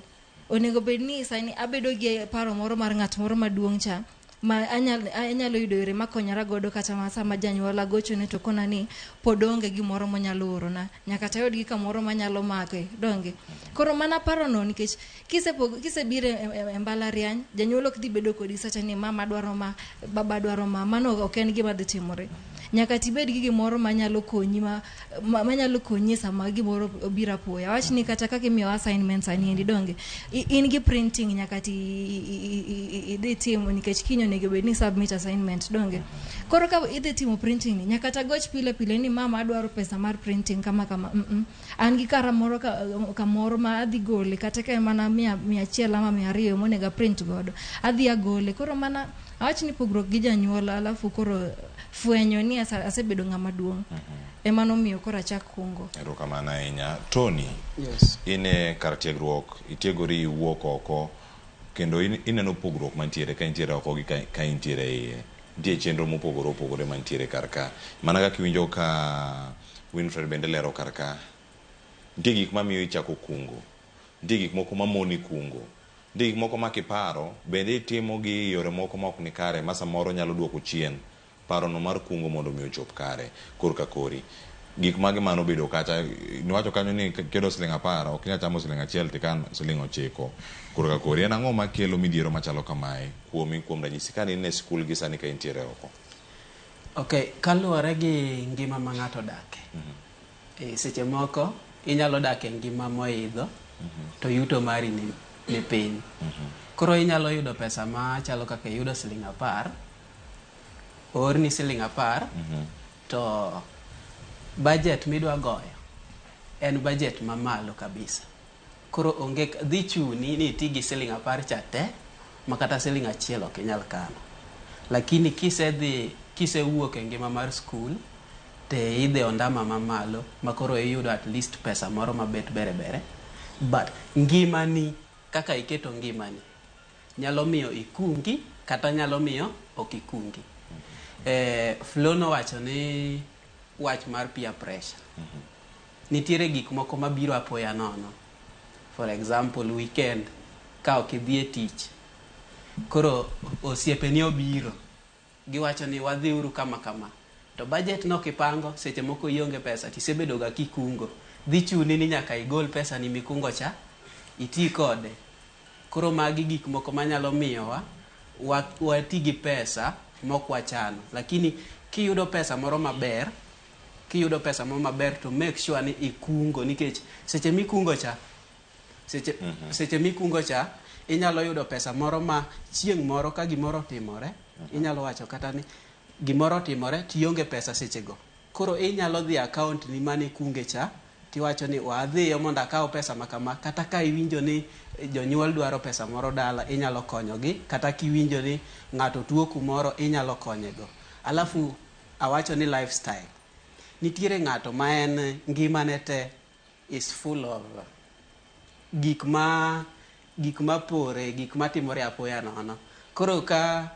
Onego bed ni sani abedo gi paro moro mar ng'at moro maduong' cha ma anyalo yudo yore makonyora godo kata ma sama janyuol agochone to kona ni pod onge gimoro monyalo orona nyaka tayud gi kamoro manyalo make donge koro mana parono nikech kisepog kisebiro e mbalariany janyuol ok dhi bedo kodi sacha ni mama dwaro ma baba dwaro ma mano ok en gima dhi timore nyaka tibed gi gimoro manyalo konyi manyalo konyi sama gimoro obiro apoya wach ni kata kaka imiyo assignment sani endi donge in gi printing nyaka ti idhi timo nikech kiny onego bed ni submit assignment donge koro ka idhi timo printing ni nyaka tagoch pile pile ni mama adwaro pesa mar printing kama kama An gi kara moro kamoro ma adhi gole kata ka en mana 100 ama 200 monego aprint godo adhi agole koro mana awach ni pogruok gi janyuol alafu koro fwenyo ni asebedo ng'ama duong' ema nomiyo koro achak kungo.
Erokamano ahinya. Tony,
Yes.
in e kar tiegruok, itiegori iwuok oko kendo ineno pogruok mantiere ka intiere oko gi ka intiere e iye. Nitie chenro mopogore opogore mantiere kar ka. Mana kaka iwinjo ka Winfred bende lero kar ka, nitie gik mamiyo ichako kungo, nitie gik moko mamoni kungo, nitie gik moko ma kiparo bende itimo gi e yore moko ma ok ni kare ma samoro nyalo duoko chien parono mar kungo mondo mi ochop kare korka kori. Gik mage mane obedo kacha, niwacho kanyo ni kiyudo siling 10 ok inyal chamo siling 1 tikan siling 9 korka kori. En ang'o makelo midhiero machalo kamae kuomi kuom ranyisi kane in e skul gi sani ka intiere oko?
Ok, kaluwore gi ngima ma ng'ato odake. Seche moko inyalo dak e ngima moidho to yuto mari ni piny. Koro inyalo yudo pesa machalo kaka iyudo siling 10, oorni siling 10, to budget midwa goyo en budget mamalo kabisa. Koro onge dhi chuni ni iti gi siling 10 cha te ma kata siling 1 ok inyal kano. Lakini kisewuok e ngima mar skul te idhi ondama mamalo ma koro iyudo at least pesa moro mabet bere bere. But ngimani kaka iketo ngimani nyalo miyo ikungi kata nyalo miyo ok ikungi. Flo nowacho ni wach mar peer pressure. Nitiere gik moko mabiro apoya nono. For example, weekend ka ok idhi e tich, koro osiepeni obiro, giwacho ni wadhiuru kama kama. To budget no kipango, seche moko ionge pesa, tisebedo ga kikungo. Dhi chuni ni nyaka igol pesa ni mikungo cha, iti kode. Koro magi gik moko manyalo miyowa wati gi pesa mok wachano. Lakini kiyudo pesa moro maber, to make sure ni ikungo, nikech seche mikungo cha, seche mikungo cha, inyalo yudo pesa moro ma chieng' moro ka gimoro otimore, inyalo wacho kata ni gimoro otimore tionge pesa sechego. Koro inyalo dhi account ni mane ikunge cha, tiwacho ni wadhiyo mondo akaw pesa ma kama, kata ka iwinjo ni jonyuol dwaro pesa moro dala, inyalo konyogi, kata kiwinjo ni ng'ato tuo kumoro, inyalo konyego. Alafu awacho ni lifestyle. Nitiere ng'ato ma en ngimane te is full of gik ma pore, gik ma timore apoya nono. Koro ka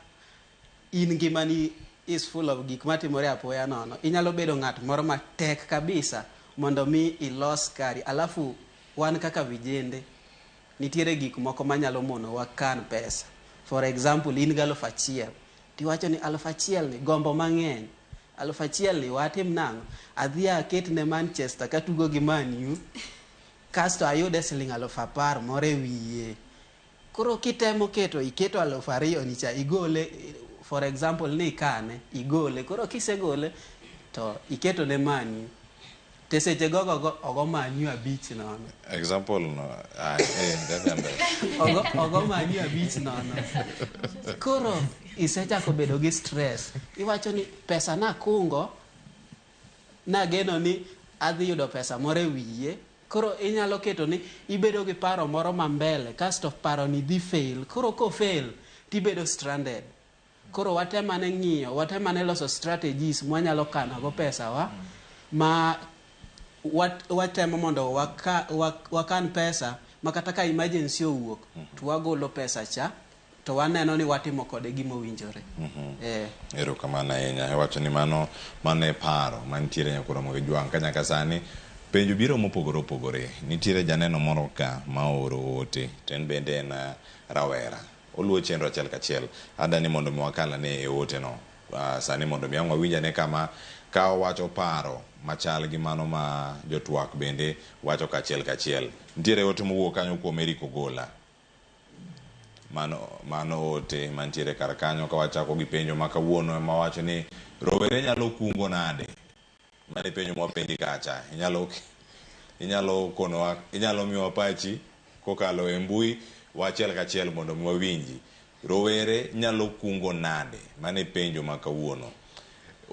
in ngimani is full of gik ma timore apoya nono, inyalo bedo ng'at moro matek kabisa mondo mi ilos kari. Alafu wan kaka vijende, nitiere gik moko manyalo mono wakan pesa. For example, in gi 1000, tiwacho ni 1000 ni gombo mang'eny. 1000 ni watim nang'o? Adhi aket ne Manchester katugo gi Man U, kasto ayude siling 10,000 moro e wiye. Koro kitemo keto, iketo 2000 ni cha, igole, for example ni ikane, igole. Koro kisegole, to iketo ne Man U. Te seche gogo ogo Man U 5 nono.
Example no,
Ogo Man U 5 nono. Koro isechako bedo gi stress. Iwacho ni pesa nakungo, nageno ni adhi yudo pesa moro e wiye. Koro inyalo keto ni ibedo gi paro moro ma mbele, kasto paro ni dhi fail. Koro ko fail, tibedo stranded. Koro watemane ng'iyo, watemane loso strategies mwanyalo kano go pesa wa, ma watemo mondo wakan pesa, ma kata ka emergency owuok, to wagolo pesa cha, To waneno ni watimo kode gima owinjore.
Erokamano ahinya. Iwacho ni mano e paro mantiere nyaka Ramogi Jwang' ka nyaka sani penjo biro mopogore opogore. Nitiere janeno moro ka ma ooro ote to en bende en rawera. Oluwo chenro achiel kachiel. Adani mondo mi wakal ane e ote no. Sani mondo mi ang' wawinj ane kama ka owacho paro machal gi mano ma jotwak bende wacho kachiel kachiel. Nitiere ote mowuok kanyo kuom Eric Ogola. Mano ote mantiere kar kanyo ka wachako gi penjo ma kawuono ema wacho ni rowere nyalo kungo nade? Mano penjo mwapenji kacha. Inyalo konowa, inyalo miyowa pachi kokalo e mbui wa achiel kachiel mondo mi wawinji. Rowere nyalo kungo nade? Mano penjo ma kawuono.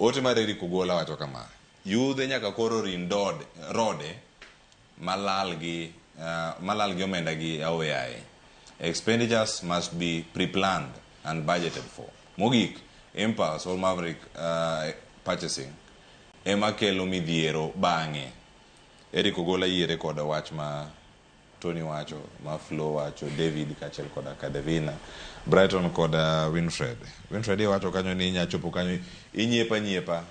Ote mar Eric Ogola wacho kama: yudhe nyaka koro rin rode malal gi omenda gi aoyaye. Expenditures must be pre-planned and budgeted for. Mogik, impulse or maverick purchasing ema kelo midhiero bang'e. Eric Ogola yiere koda wach ma Tony wacho, ma Flo wacho, David kaachiel koda Kadevina, Brighton koda Winfred. Winfred iwacho kanyo ni inya chopo kanyo inyiepa nyiepa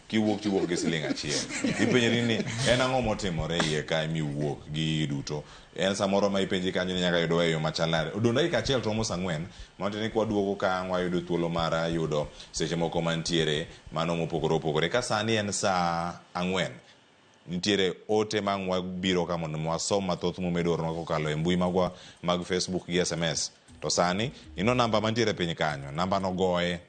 kiwuok tiwuok gi siling achiel. Ipenjri ni en ang'o motimore iye kae miwuok gi duto. En samoro ma ipenji kanyo ni nyaka yudo e yo machal nade. Odong' dakika achiel to romo saa ang'wen, mano tiende ni kwaduogo ka ang' wayudo thuolo mar yudo seche moko mantiere mano mopogore opogore. Ka sani en saa ang'wen, nitiere ote ma ang' wabiro ka mondo wasom mathoth momedo oronwa kokalo e mbui magwa mag Facebook gi SMS. To sani ino namba mantiere piny kanyo, namba no goye.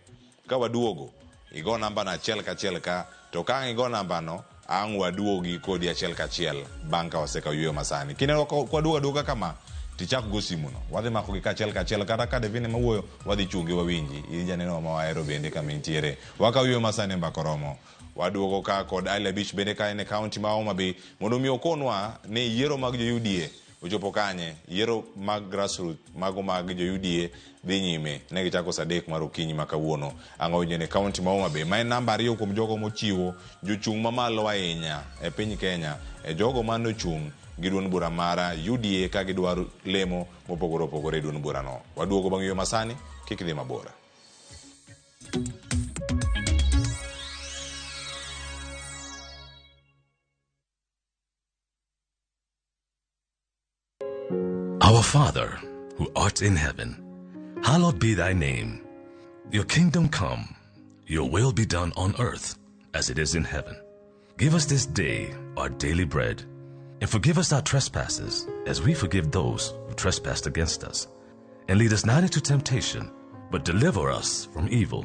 Ka waduogo, igo namba no achiel kachiel ka, to ka ang' igo namba no, ang' waduogi kodi achiel kachiel bang' ka wasekawo yueyo masani. Kineno kwaduogo aduoga kama, tichak go simu no. Wadhi makogi kachiel kachiel, kata ka Devine mawuoyo, wadhi chungi wawinji. In janeno ma wahero bende kama intiere. Wakawo yueyo masani mbaka oromo. Waduogo ka kod Ali Abich bende ka en e kaunti ma Homa Bay mondo mi okonwa ni yiero mag jo UDA ochopo kanye. Yiero mag grassroots mago mag jo UDA dhi nyime. Ne gichako saa adek mar okinyi ma kawuono. Ang'o winjo ni kaunti ma Homa Bay ma en namba 2 kuom jogo mochiwo jochung' mamalo ahinya e piny Kenya e jogo manochung' gi duond bura mara UDA ka gidwaro lemo mopogore opogore e duond burano. Waduogo bang' yueyo masani, kik idhi mabor.
Our Father, who art in heaven, hallowed be thy name. Your kingdom come, your will be done on earth as it is in heaven. Give us this day our daily bread, and forgive us our trespasses as we forgive those who trespass against us. And lead us not into temptation, but deliver us from evil.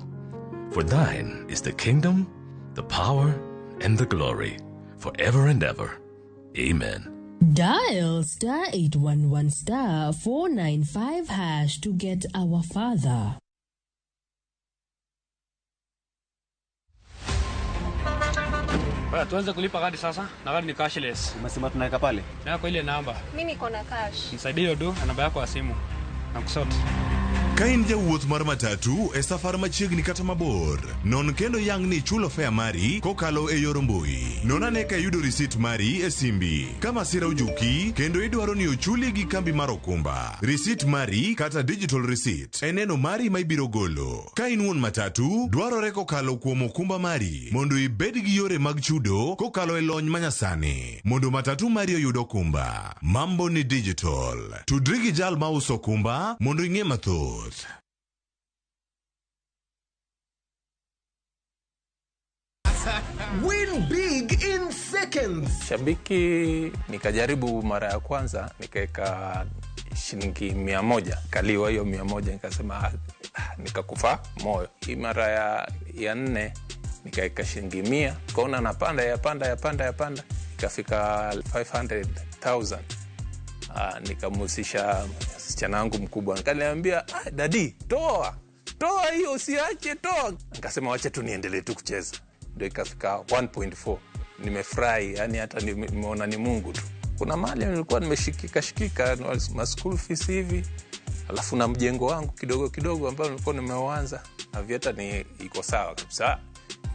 For thine is the kingdom, the power, and the glory, forever and ever. Amen.
Dial star 811 star 495 hash to get our Father.
Tuanze kulipa kadi sasa, na kadi ni cashless.
Umesema tunaweka pale?
Na kwa ile namba.
Mimi niko na cash.
Nisaidie hiyo do na namba yako ya simu. Na kusort.
Ka in jawuoth mar matatu e safar machiegni kata mabor, non kendo yang' ni ichulo fare mari kokalo e yor mbui. Non ane ka iyudo risit mari e simbi. Ka masira ojuki kendo idwaro ni ochuli gi kambi mar okumba, risit mari kata digital receipt e neno mari ma ibiro golo. Ka in wuon matatu, dwarore kokalo kuom okumba mari mondo ibed gi yore mag chudo kokalo e lony manyasani mondo matatu mari oyud okumba. Mambo ni digital. Tudri gi jal mauso okumba mondo ing'e mathoth.
Win big in seconds.
Shabiki nikajaribu mara ya kwanza nikaweka shilingi 100, kaliwa hiyo 100, nikasema nikakufa moyo. Hii mara ya nne nikaweka shilingi 100, kaona napanda yapanda ikafika 500,000. Nikamhusisha msichana wangu mkubwa, nikaniambia daddy, toa hiyo, usiache, toa. Nikasema wacha tu niendelee tu kucheza, ndio ikafika 1.4. Nimefurahi, yani hata nimeona ni Mungu tu. Kuna mahali nilikuwa nimeshikika ma school fees hivi, alafu na mjengo wangu kidogo kidogo ambao nilikuwa nimeuanza, na vieta ni iko sawa kabisa,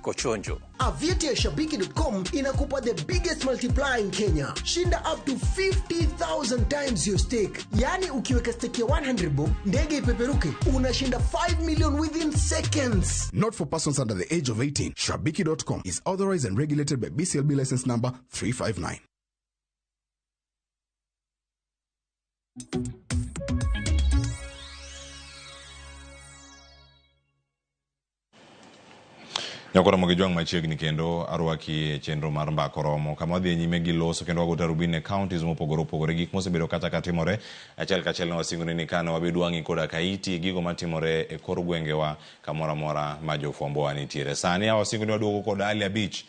Kochonjo.
Aviator ya Shabiki.com inakupa the biggest multiplier in Kenya. Shinda up to 50,000 times your stake. Yaani ukiweka stake ya 100 bob, ndege ipeperuke, unashinda 5 million within seconds.
Not for persons under the age of 18. Shabiki.com is authorized and regulated by BCLB license number 359.
Nyakoro Mogi Jwang' machiegni kendo arwaki e chenro mar Mbaka Oromo kama wadhi nyime gi loso kendo wago tarubin e counties mopogore opogore gik mosebedo kata ka timore achiel kachiel ne wasingoni ni kane wabed wang'i koda kaiti gigo matimore e kor gwengewa kamoro amora ma jofwambowa nitiere. Sani awasingoni waduogo kod Ali Abich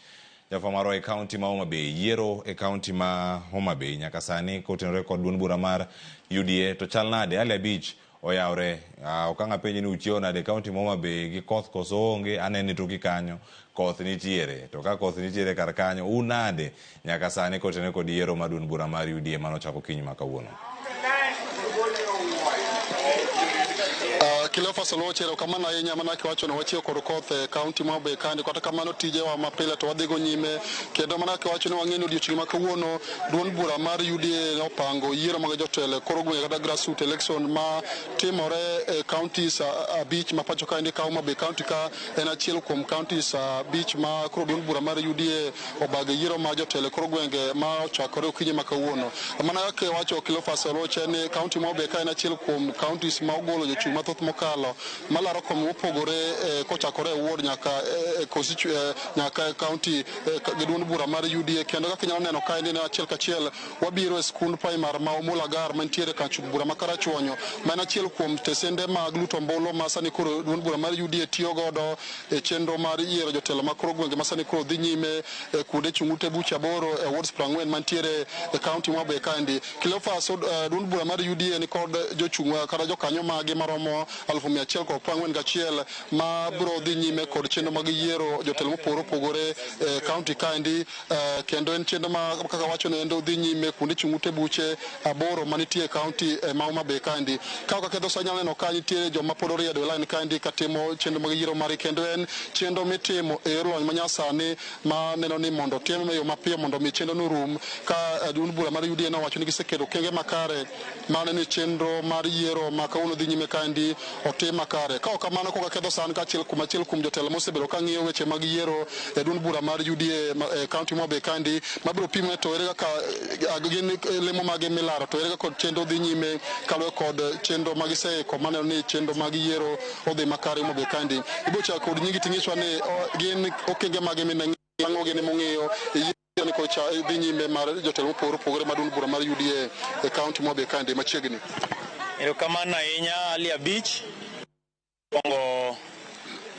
jafwambo marwa e county ma Homa Bay. Yiero e county ma Homa Bay nyaka sani kotenore kod duond bura mar UDA to chal nade? Ali Abich oyawre, ok ang' apenji ni uchiewo nade county ma Homa Bay gi koth koso onge, anene toki kanyo koth nitiere, to ka koth nitiere kar kanyo un nade nyaka sani kotenore kod yiero mar duond bura mar UDA manochako kiny ma kawuono?
Cleophas Oluoch, erokamano ahinya mana kiwacho ni wachiewo kod koth e kaunti ma Homa Bay kandi. Kata kamano tijewa mapile to wadhigo nyime kendo mana kiwacho ni wang'e ni odiochieng' ma kawuono duond bura mar UDA opango yiero mag jotelo e kor gwenge kata grassroots election ma timore e counties abich ma pacho kaendi ka Homa Bay county ka en achiel kuom counties abich ma koro duond bura mar UDA obago yiero mar jotelo e kor gwenge ma ochakore okinyi ma kawuono. Mana kaka iwacho Cleophas Oluoch ni county ma Homa Bay ka en achiel kuom counties ma ogolo jochung' mathoth mokalo malaro kom mopogore kochakore e ward nyaka nyaka county gi duond bura mar UDA. Kendo kaka inyalo neno kaendi ne achiel kachiel wabiro e skund primar ma Omulagar mantiere kar chung' bura ma Karachuonyo ma en achiel kuom tesende mag luto ombulu ma sani koro duond bura mar UDA tiyo godo e chenro mar yiero jotelo ma kor gwenge ma sani koro dhi nyime e kuonde chung' ute buche aboro e wards 40 mantiere e county ma Homa Bay kaendi. Cleophas, duond bura mar UDA ni kod jochung' kata jokanyo mage maromo 141,000 ma biro dhi nyime kod chenro mag yiero jotelo mopogore opogore e county kaendi, kendo en chenro ma kaka wacho ni endo dhi nyime kuonde chung' ute buche aboro manitie e county ma Homa Bay kaendi. Ka ok aketho sa, inyalo neno ka nitiere joma pod oriedo e line kaendi katimo chenro mag yiero margi, kendo en chenro mitimo e yor lony manyasani ma neno ni mondo otim e yo mapiyo mondo mi chenro no rum. Ka duond bura mar UDA nowacho ni giseketo okenge makare ma neno ni chenro mar yiero ma kawuono dhi nyime kaendi otim makare. Ka ok kamano, kok aketho san kaachiel kuom achiel kuom jotelo mosebedo ka ng'iyo weche mag yiero e duond bura mar UDA e county ma Homa Bay kaendi mabiro pimne to ere kaka gin lemo mage milaro to ere kaka chenro dhi nyime kaluwore kod chenro magiseiko maneno ni chenro mag yiero odhi makare Homa Bay kaendi. Ibiro chako kod nyingi ting'iswa ni gin okenge mage minang'o gini mong'iyo yiero ni kocha dhi nyime mar jotelo mopogore opogore mar duond bura mar UDA e county ma Homa Bay kaendi machiegni.
Erokamano ahinya Ali Abich. Mokwongo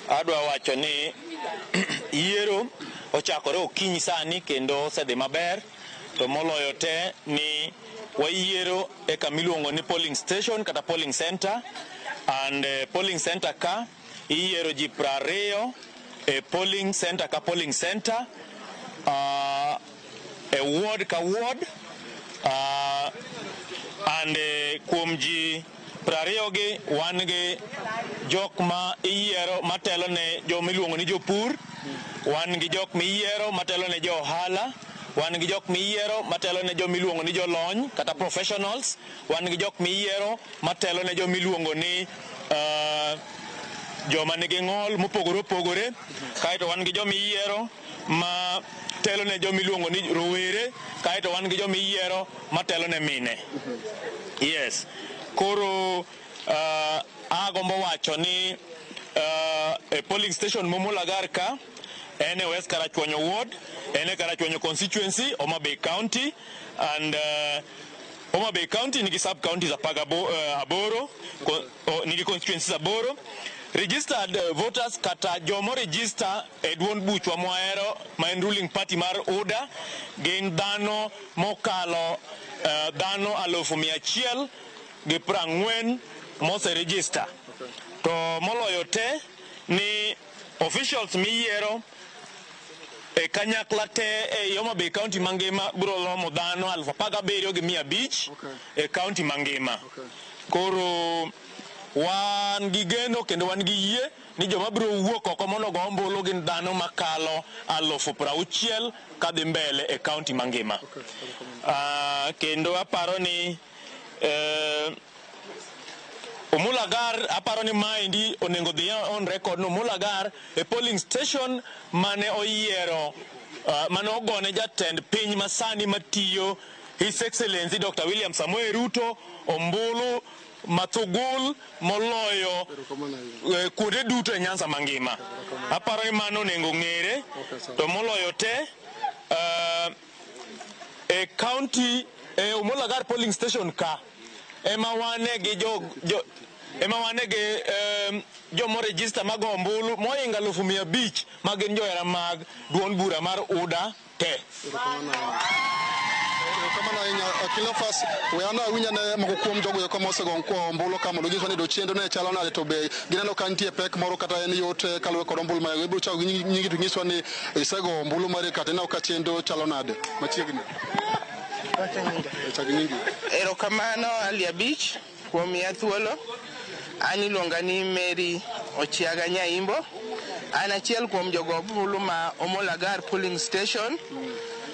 adwa wacho ni yiero ochakore okinyi sani kendo osedhi maber, to moloyo te ni wayiero e kama iluongo ni polling station kata polling center, and polling center ka iyiero ji 20 e polling center ka polling center, e ward ka ward, and kuom ji 20 gi wan gi jok ma iyiero matelo ne joma iluongo ni jopur, wan gi jok miyiero matelo ne jo ohala, wan gi jok miyiero matelo ne joma iluongo ni jolony kata professionals, wan gi jok miyiero matelo ne joma iluongo ni joma nigi ng'ol mopogore opogore, kaeto wan gi joma iyiero ma telo ne joma iluongo ni rowere, kaeto wan gi joma iyiero matelo ne mine. Yes. Koro agombo wacho ni e polling station Momulagar ka en e West Karachuonyo ward, en e Karachuonyo constituency, Homa Bay County, and Homa Bay County nigi sub counties aboro, nigi constituencies aboro. Registered voters kata jomo register e duond buchwa mwahero ma en ruling party mar UDA gin dhano mokalo dhano 140,000 mose register. To moloyo te ni officials miyiero e kanyakla te e Homa Bay County mangima biro romo dhano 17,500 e county mangima. Koro Wan gi geno kendo wan gi yie ni joma biro wuok oko mondo ogo ombulu gin dhano makalo 60,000 kadhi mbele e kaunti mangima. Kendo aparo ni Omulagar, aparo ni maendi onego dhi on record ni Omulagar e polling station mane oyiero mane ogone jatend piny masani matiyo His Excellency Dr. William Samoei Ruto ombulu mathugul moloyo kuonde duto e Nyanza mangima. Aparo ni mano onego ng'ere to moloyo te e county e Omulagar polling station ka ema wane gi jo ema wane gi jomo register mag ombulu mohingo 500,000 ma gin johera mag duond bura mar UDA te.
Erokamano ahinya Cleophas, we an awinj ane moko kuom jogo eko mosego ombulu ka mondo ginyiswa ni to chenro ne chalo nade to be gineno ka nitie pek moro kata en yot kaluwore kod ombulu ma ibiro chako gi nyingi to nyiswa ni isego ombulu mari kata ineno ka chenro chalo nade machiegni. Chak nyingi.
Erokamano Ali Abich kuom miya thuolo. An iluonga ni Mary Ochiaga Nyaimbo. An achiel kuom jogo ombulu ma Omolagar polling station.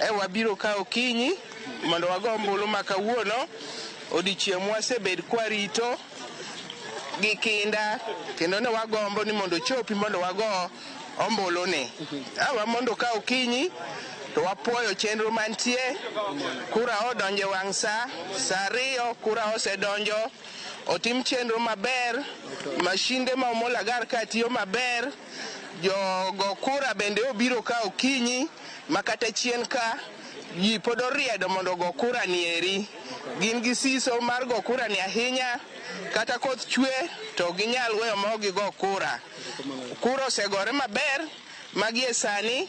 E wabiro ka okinyi mondo wago ombulu ma kawuono. Odiochieng' wasebed kwarito gi kinda kendo ne wagombo ni mondo ochopi mondo wago ombulu ni. Awa mondo ka okinyi to wapuoyo chenro mantie. Kura odonjo e wang' sa, sa 2 kura osedonjo. Otim chenro maber, mashinde ma Omolagar ka tiyo maber, jogo kura bende obiro ka okinyi ma kata chien ka ji pod oriedo mondo ogo kura ni eri. Gin gi siso mar go kura ni ahinya, kata koth chwe to ginyal weyo ma ok gigo kura. Kura osegore maber, magi e sani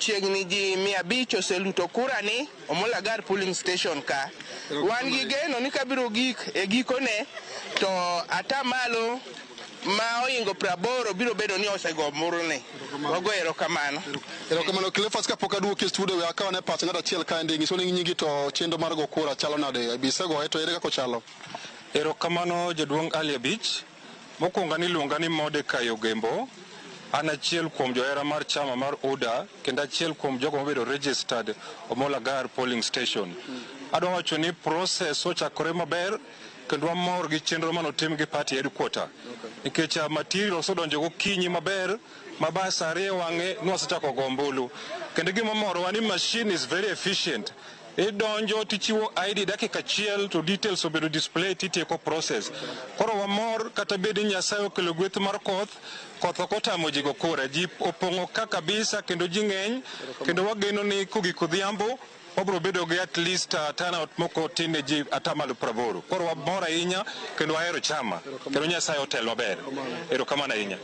chiegni ji 500 oseluto kura ni Omolagar polling station ka. Wan gi geno ni kabiro gik e gikone to atamalo ma ohingo 80 biro bedo ni osego ombulu ni. Wago erokamano.
Erokamano Cleophas, kapok aduoki e studio we akaw ane pach ng'ato achiel kaendi nyiso ni nyingi to chenro mar go kura chalo nade, be isegoye to ere kaka ochalo?
Erokamano jaduong' Ali Abich. Mokwongo an iluonga ni Mordecai Ogembo. An achiel kuom johera mar chama mar UDA kendo achiel kuom jogo mobedo registered Omolagar polling station. Adwa wacho ni process ochakore maber kendo wamor gi chenro manotim gi party headquarter. Nikech material osedonjo gokinyi maber ma ba sa 2 wang'e nwasechako go ombulu. Kendo gima morowa ni machine is very efficient. Idonjo tichiwo ID dakika achiel to details obedo display titieko process. Koro wamor kata bed ni Nyasaye okelo gweth mar koth, koth ok otamo ji go kura. Ji opong'o ka kabisa kendo ji ng'eny kendo wageno ni kogik odhiambo wabiro bedo gi at least turnout moko tin ne ji atamalo 80. Koro wamor ahinya kendo wahero chama kendo Nyasaye otel maber. Erokamano ahinya.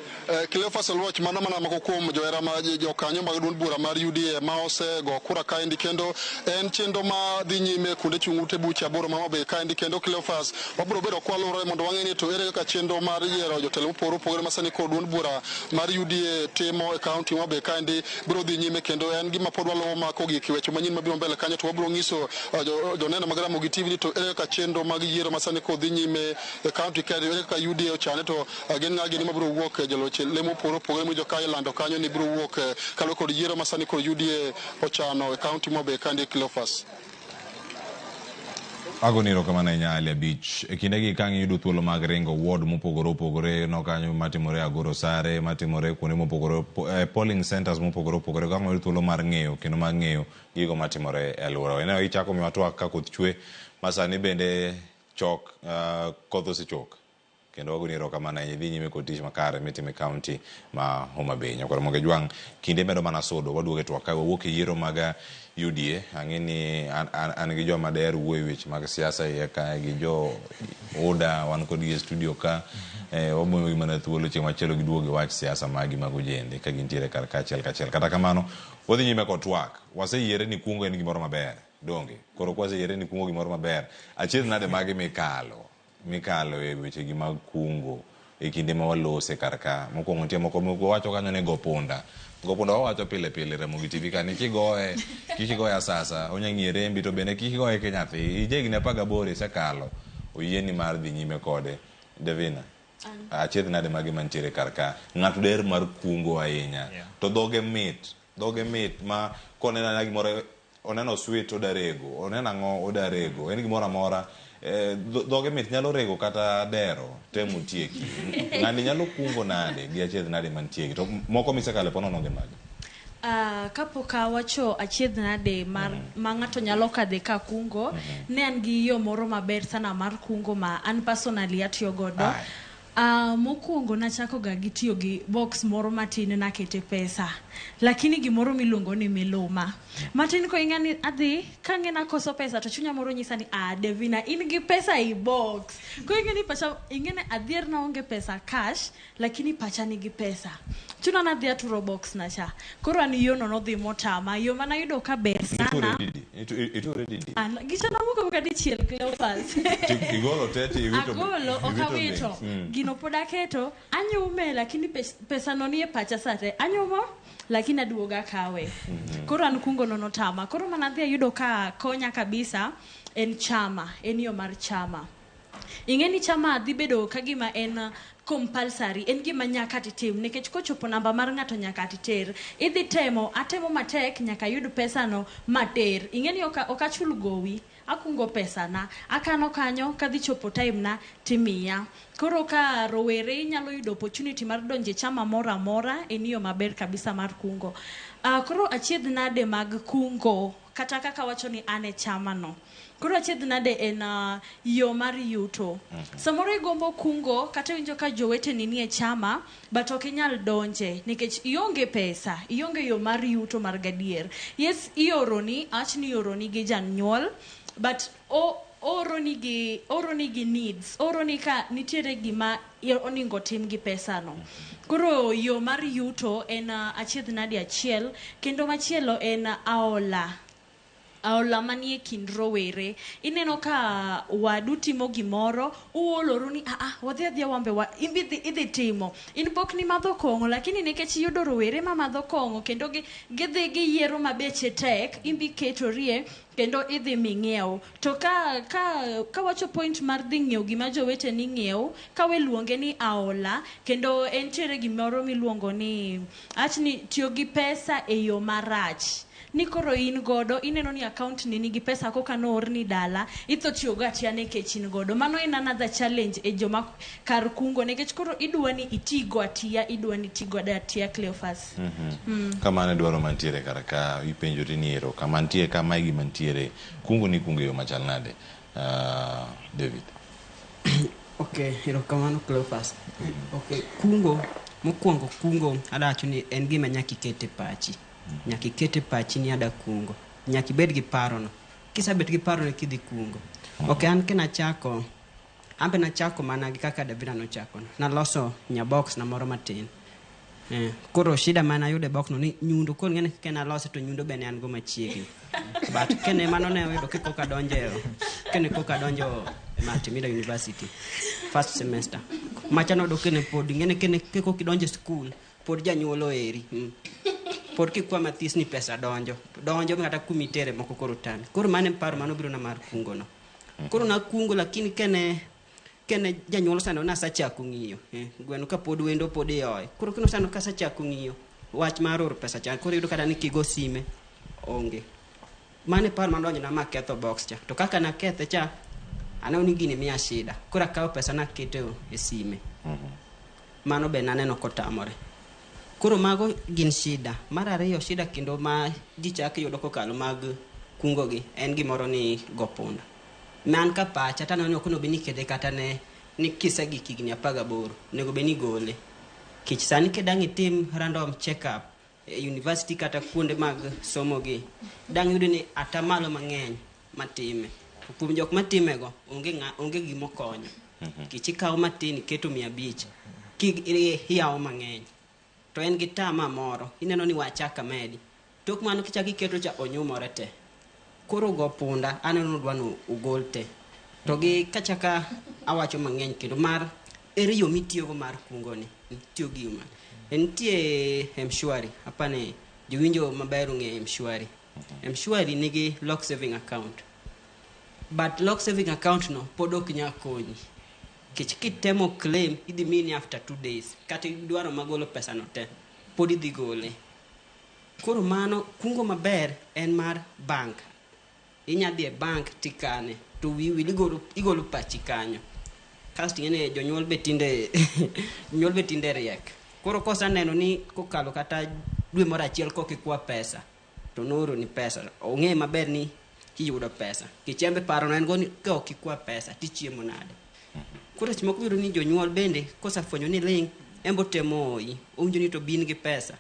Cleophas Oluoch, mano mana moko kuom johera ma jokanyo mag duond bura mar UDA ma osego kura kaendi kendo en chenro ma dhi nyime kuonde chung' ute buche 8 ma Homa Bay kaendi kendo Cleophas wabiro bedo kwalure mondo wang'e ni to ere kaka chenro mar yiero jotelo mopogore opogore ma sani kod duond bura mar UDA timo e kaunti ma Homa Bay kaendi biro dhi nyime kendo en gima pod waluwo ma kogik weche manyien mabiro mbele kanyo to wabiro nyiso joneno mag Ramogi TV ni to ere kaka chenro mag yiero ma sani kod dhi nyime e kaunti kaendi, ere kaka UDA ochane to gin ng'a gini mabiro wuok e joloch le mopogore opogore ma joka ilando kanyo ni biro wuok kaluwore kod yiero ma sani kod UDA ochano e kaunti ma Homa Bay kaendi. Cleophas.
Agoni erokamano ahinya Ali Abich. E kindegi ka ang' iyudo thuolo mag ringo ward mopogore opogore no kanyo matimore Agoro Sare, matimore kuonde mopogore, polling centers mopogore opogore, ka ang' iyudo thuolo mar ng'eyo kendo mar ng'eyo gigo matimore e alworawa. Ineno ichako miwa twak ka koth chwe, ma sani bende chok koth osechok. Kendo wagoni erokamano ahinya, idhi nyime kod tich makare mitimo e kaunti ma Homa Bay. Nyakwar Ramogi Ajwang', kinde medo mana sudo, waduogo e twak kae, wawuok e yiero mag UDA. Ang'e ni an gi joma daher wuoyo e weche mag siasa iye kae gi jo UDA, wan kodgi e studio ka. Wabomiyogi mana thuolo chieng' machielo giduogo giwach siasa magi mag ojende ka gintiere kar kaachiel kachiel. Kata kamano, wadhi nyime kod twak. Waseyiere ni kungo en gimoro maber, donge? Koro kwaseyiere ni kungo gimoro maber, achiedh nade magi mikalo e wechegi mag kungo e kinde ma walose kar ka. Mokwongo nitie moko wawacho kanyo ni go punda. Go punda wawacho pile pile Ramogi TV ka ni kigoye, kik igoye asasa, onya ng'iye rembi to bende kik igoye ka nyathi. Ija higni 18 isekalo, oyieni mar dhi nyime kode. Davina. Achiedh nade mage mantiere kar ka. Ng'ato der mar kungo ahinya. To dhoge mit. Dhoge mit ma koneno anena gimoro oneno sweet oda rego, oneno ang'o oda rego. En gimoro amora. Dhoge mit nyalo rego kata dero temo tieki. Ng'ani nyalo kungo nade gi achiedh nade mantie gi. To moko misekale po nono gin mage?
Kapok awacho achiedh nade mar ma ng'ato nyalo kadhe ka kungo, ne an gi yo moro maber sana mar kungo ma an personally atiyo godo. Mokwongo nachako ga gi tiyo gi box moro matin nakete pesa, lakini gimoro miluongo ni miluma matin ko ing'e ni adhi kang'e nakoso pesa to chunya moro nyisa ni ah, Devina in gi pesa i box. Koro ing'e ni pacha ing'e ni adhier naonge pesa cash, lakini pacha nigi pesa. Chuna nadhi aturo box na cha. Koro an yono nodhi motama. Yo manayudo ka ber sana.
Iture didi?
An gicha namuko muka dichiel Cleophas.
Igolo te ti iwito.
Agolo ok awito. Gino pod aketo, anyume lakini pesa no nie pacha sate. Anyumo lakini aduoga kawe. Koro an kungo no notama. Koro manadhi ayudo ka konya kabisa en chama, en yo mar chama. Ing'e ni chama dhi bedo ka gima en compulsory, en gima nyaka titim nikech kochopo namba mar ng'ato nyaka titer. Idhi temo, atemo matek nyaka ayud pesano mater. Ing'e ni ok achul gowi, akungo pesana, akano kanyo kadhi chopo time na timiya. Koro ka rowere inyalo yudo opportunity mar donjo e chama moro amora, en yo maber kabisa mar kungo. Koro achiedh nade mag kungo, kata kaka wacho ni an e chama no. Koro achiedh nade en yo mar yuto. Samoro igombo kungo kata iwinjo ka joweteni nie chama, but ok inyal donje nikech ionge pesa, ionge yo mar yuto mar gadier. Yes, ioroni, awach ni ioroni gi janyuol, but oroni gi needs, oroni ka nitiere gima oningo tim gi pesano. Koro yo mar yuto en achiedh nade achiel, kendo machielo en aola. Aola manie kind rowere. Ineno ka wadu timo gimoro, uoloru ni wadhi adhiya wambe wa, imbi idhi timo. In pok ni madho kong'o, lakini nikech iyudo rowere ma madho kong'o kendo gidhi giyiero ma beche tek, imbi ketorie kendo idhi ming'iew. To ka wacho point mar dhi ng'iew gima joweteni ng'iew, ka weluonge ni aola, kendo entiere gimoro miluongo ni achni tiyo gi pesa e yo marach. Ni koro in godo, ineno ni account ni nigi pesa koka noorni dala, itho tiyo go atiya nikech in godo. Mano en another challenge e joma kar kungo, nikech koro idwa ni iti go atiya, idwa ni iti godo atiya, Cleophas.
Kamano e dwaro mantiere kar ka, ipenjori ni ero, kama nitie ka, mae gima nitiere, kungo ni kungo e yo machal nade? David.
Okay, erokamano Cleophas. Okay, kungo, mokwongo kungo, adawacho ni en gima nyaka iket e pachi. Nyaka iket e pachi ni ada kungo. Nyaka ibed gi parono. Kisebet gi parono kidhi kungo. Okay, an kenachako, an be nachako mana gi kaka Davina nochako. Naloso nyabox na moro matin. Koro shida mana ayudo e box no ni nyundo, koro ing'e ni kenalose to nyundo be ne an go machiegni. But kene mano ne oyudo kikoka donjo, kene koka donjo e Multimedia University first semester. Macha noyudo kene pod ing'e ni kene koka idonjo e school pod janyuol oheri. Pod kikwa mathis ni pesa donjo. Donjo kata kumitere moko koro tami. Koro mano e paro mano biro na mar kungo no. Koro nakungo lakini kene janyuol osano nasachako ng'iyo. Gweno ka pod wendo pod iyoye. Koro kendo osano kasachako ng'iyo wach mar oro pesa cha. Koro iyudo kata ni kigo sime onge. Mano e paro manodonjo na maketho box cha. To kaka nakethe cha, aneno ni gini miya shida. Koro akawo pesa naketo e sime. Mano be naneno kotamore. Koro mago gin shida. Mar ariyo shida kendo ma ji chak yudo kokalo mag kungo gi en gimoro ni go punda. Man ka pacha taneno ni ok onego bed ni ikete kata ne ni kisegik higni 18 onego bed ni igole. Kech sani kidang' itim random check up e university kata kuonde mag somo gi, dang' iyud ni atamalo mang'eny matime. To kuom jok matimego onge gima okonyo. Kech ikawo matin iketo 500 iyawo mang'eny. To en gi tama moro, ineno ni wachak amedi. Tok mano kichak iketo cha onyumore te. Koro go punda, aneno ni odwa ni ogol te. To gi kachaka awacho mang'eny kendo mar ere yo mitiyogo mar kungo ni, tiyo gi yo mane. Nitie M-Shwari, apani jowinjo maber ong'eyo M-Shwari. M-Shwari nigi lock saving account. But lock saving account no pod ok nyal konyi. Nikech kitemo claim idhi miyi ni after 2 days kata idwaro magolo pesa no te pod idhi gole. Koro mano kungo maber en mar bank. Inya dhi e bank tikane to wiyi wil igolo pachi kanyo. Kasto ing'e ni jonyuol be tinde riek. Koro kosaneno ni kokalo kata dwe moro achiel kokikwa pesa to nooroni pesa. Ong'e maber ni iyudo pesa. Nikech en be paro no en go ni ka ok ikwa pesa tichiemo nade. Koro seche moko iyudo ni jonyuol bende kosefwenyo ni iling' en be otemo oyi. Owinjo ni to be in gi pesa.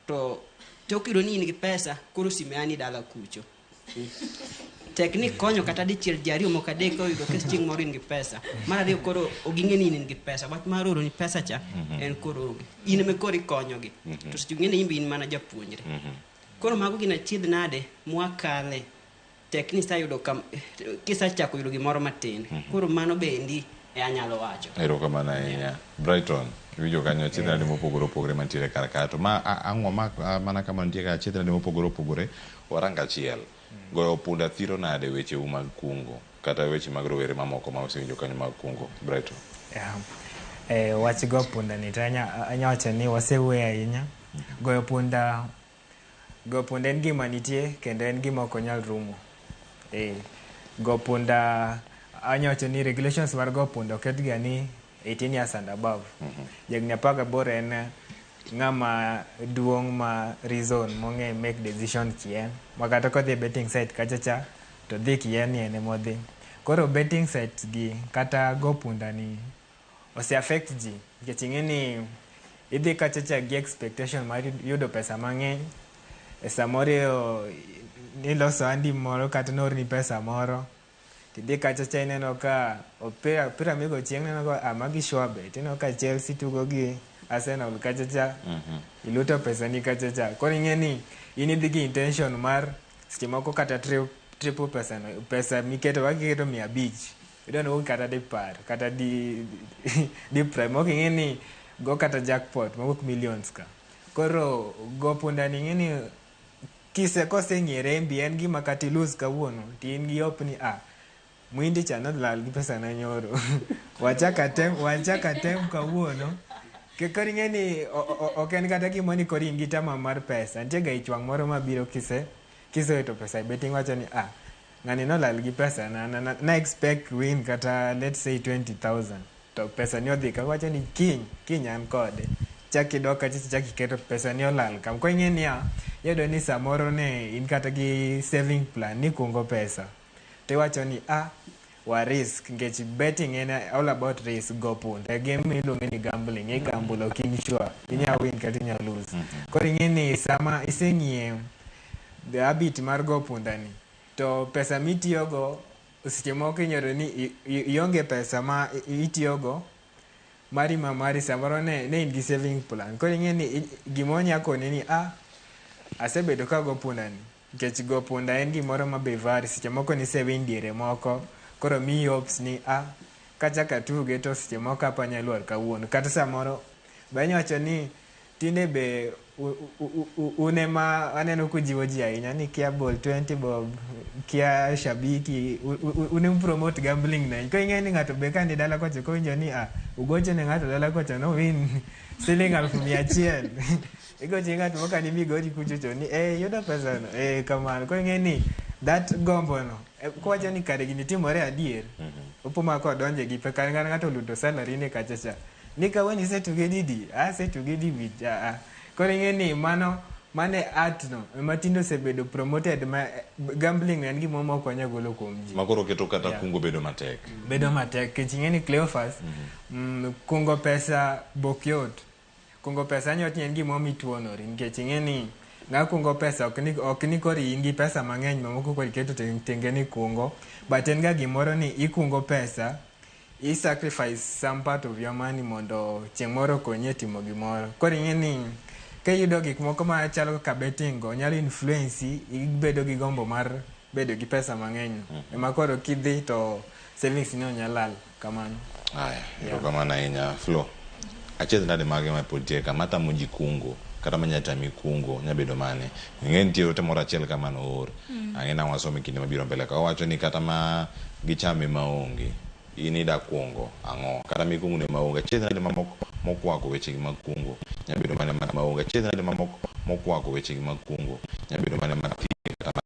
To tok yudo ni in gi pesa koro sime a ni dala kucho. Tek ni konyo kata dichiel ji ariyo moko adek oyudo ka chieng' moro in gi pesa. Mar ariyo koro ok ging'e ni in gi pesa. Wach mar oroni pesa cha en koro onge. In ema koro ikonyogi. To seche ng'e ni in be in mana japuonjre. Koro mago gin achiedh nade mwakale. Tek ni iseyudo kam kisechako yudo gimoro matin. Koro mano bendi e anyalo wacho.
Erokamano ahinya. Brighton, iwinjo kanyo achiedh nade mopogore opogore mantiere kar ka. To ma ang'o ma mana kama nitie ka achiedh nade mopogore opogore, warang achiel. Goyo punda thiro nade wecheu mag kungo kata weche mag rowere mamoko ma osewinjo kanyo mag kungo. Brighton.
Yeah. Wach go punda ni to anya wacho ni wasewuoyo ahinya. Goyo punda en gima nitie kendo en gima ok onyal rumo. Go punda anya wacho ni regulations mar go punda oket ga ni 18 years and above. Jahigni 18 en ng'ama duong' ma reason mong'e make decision kien ma kata kodhi e betting site kacha cha to dhi kien ni en emodhi. Koro betting sites gi kata go punda ni ose affect ji nikech ing'e ni idhi kacha cha gi expectation mar yudo pesa mang'eny e samoro niloso andi moro kata noorni pesa moro tidhi kacha cha ineno ka opira opira migo chieng' ineno ka ah, magi sure bet ineno ka Chelsea tugo gi Arsenal kacha cha iluto pesa ni kacha cha koro ing'e ni in idhi gi intention mar seche moko kata triple pesa no pesa miketo kaka iketo 500 idwa ni wuok kata dipar kata di prime ok ing'e ni go kata jackpot mawuok millions ka koro go punda ni ing'e ni kise koseng'e rembi en gima kata ilose kawuono to in gi hope ni ah mwindi cha nolal gi pesa na nyoro wachak atem kawuono. Koro ing'e ni ok en kata gimoro ni koro in gi tama mar pesa nitie ga ich wang' moro mabiro kise kisewito pesa e betting wacho ni ah ng'ani nolal gi pesa na expect win kata let's say 20,000 to pesa ni odhi ka wacho ni kiny kiny an kode chak idok kacha chak iketo pesa ni olal kam koro ing'e niya iyudo ni samoro ne in kata gi saving plan ni kungo pesa tiwacho ni ah wa risk nikech betting en all about risk go punda e game miluonge ni gambling i gamble ok in sure inya win kata inya lose koro ing'e ni sama iseng'iye the habit mar go punda ni to pesa mitiyogo seche moko inyalo ni ionge pesa ma itiyogo mari ma mari samoro ne in gi saving plan koro ing'e ni gima onya koni ni ah asebedo ka ago punda ni nikech go punda en gimoro ma be vary seche moko nisewin diere moko koro miyi hopes ni ah kachako atuge to seche moko apa anya lwar kawuono kata samoro be anya wacho ni tinde be un ema aneno kujiwo ji ahinya ni kia bol 20 bob kia shabiki un ema promote gambling na koro ing'e ni ng'ato be ka ni dala kocha kowinjo ni ah ugocho ne ng'ato dala kocha nowin siling 100,000 igocho ne ng'at moko ni Migori kucho cho ni eh yudo pesa no eh kamano koro ing'e ni that gombo no kowacho ni kare gini timore adier opo ma kodonje gi kar ng'ato oluto salary ne kacha cha ni kawuono isetuge didi asetuge dibich ah koro ing'e ni mano mane art no ema tinde osebedo promoted ma gambling en gimoro ma ok wanyal golo kuom ji
ma koro keto kata kungo bedo matek
bedo matek nikech ing'e ni Cleophas kungo pesa bok yot kungo pesa anya wacho ni en gimoro mituonori nikech ing'e ni ng'a kungo pesa ok ni koro in gi pesa mang'eny mamoko koro iketo tenge ni kungo but en ga gimoro ni ikungo pesa i sacrifice some part of your money mondo chieng' moro okonyi e timo gimoro koro ing'e ni kiyudo gik moko machalo kaka betting go nyalo influence ibedo gi gombo mar bedo gi pesa mang'eny ema koro kidhi to savings ni onya lal kamano.
Aya, erokamano ahinya Flo. Achiedh nade mage ma pod nitie ka matamo ji kungo kata manya tami kungo nya bedo mane? Ing'e nitie ote moro achiel ka mane oor. Ang'e ni ang' wasom e kinde mabiro mbele ka owacho ni kata ma gichame maonge. In ida kungo ang'o? Kata mikungo ne maonge. Achiedh nade mamoko mokwako wechegi mag kungo nyalo bedo mana maonge. Achiedh nade mamoko mokwako wechegi mag kungo nyalo bedo mana mathin kata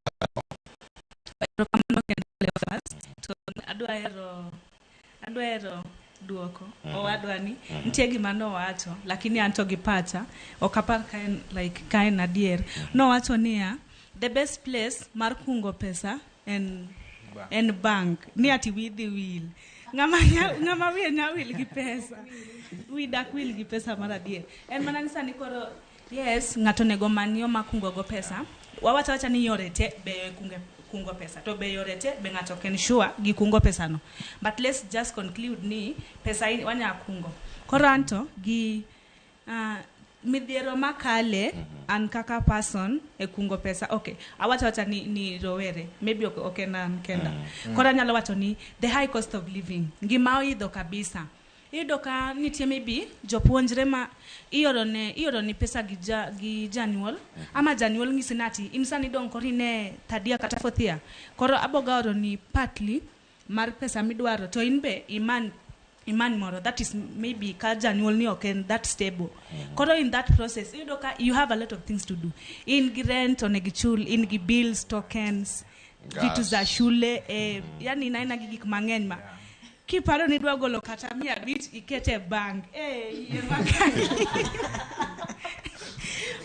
Erokamano kendo Cleophas. To adwa hero duoko owadwa ni nitie gima nowacho lakini anto gi pacha ok apar ka en like ka en adier. Nowacho niya the best place mar kungo pesa en en bank ni ati wi dhi wil ng'ama wiye nya wil gi pesa wi dak wil gi pesa mar adier en mana ni sani koro yes ng'ato onego many yo mar kungo go pesa wawacho awacha ni yore te beyo e kungo pesa to be yore te be ng'ato ok en sure gi kungo pesa no but let's just conclude ni pesa wanya kungo koro anto gi midhiero makale an kaka person e kungo pesa okay awacho awacha ni rowere maybe ok en an kenda koro anyalo wacho ni the high cost of living ngima oidho kabisa iyudo ka nitie maybe jopuonjre ma ioroni pesa gi janyuol ama janyuol ng'isi ni ati in sani dong' koro ine third year kata fourth year koro aboga oroni partly mar pesa midwaro to in be imany moro that is maybe ka janyuol ni ok en that stable koro in that process iyudo ka you have a lot of things to do in gi rent onego ichul in gi bills tokens vitu za shule yani inaina gi gik mang'eny ma kiparo ni idwa golo kata 500 ikete e bank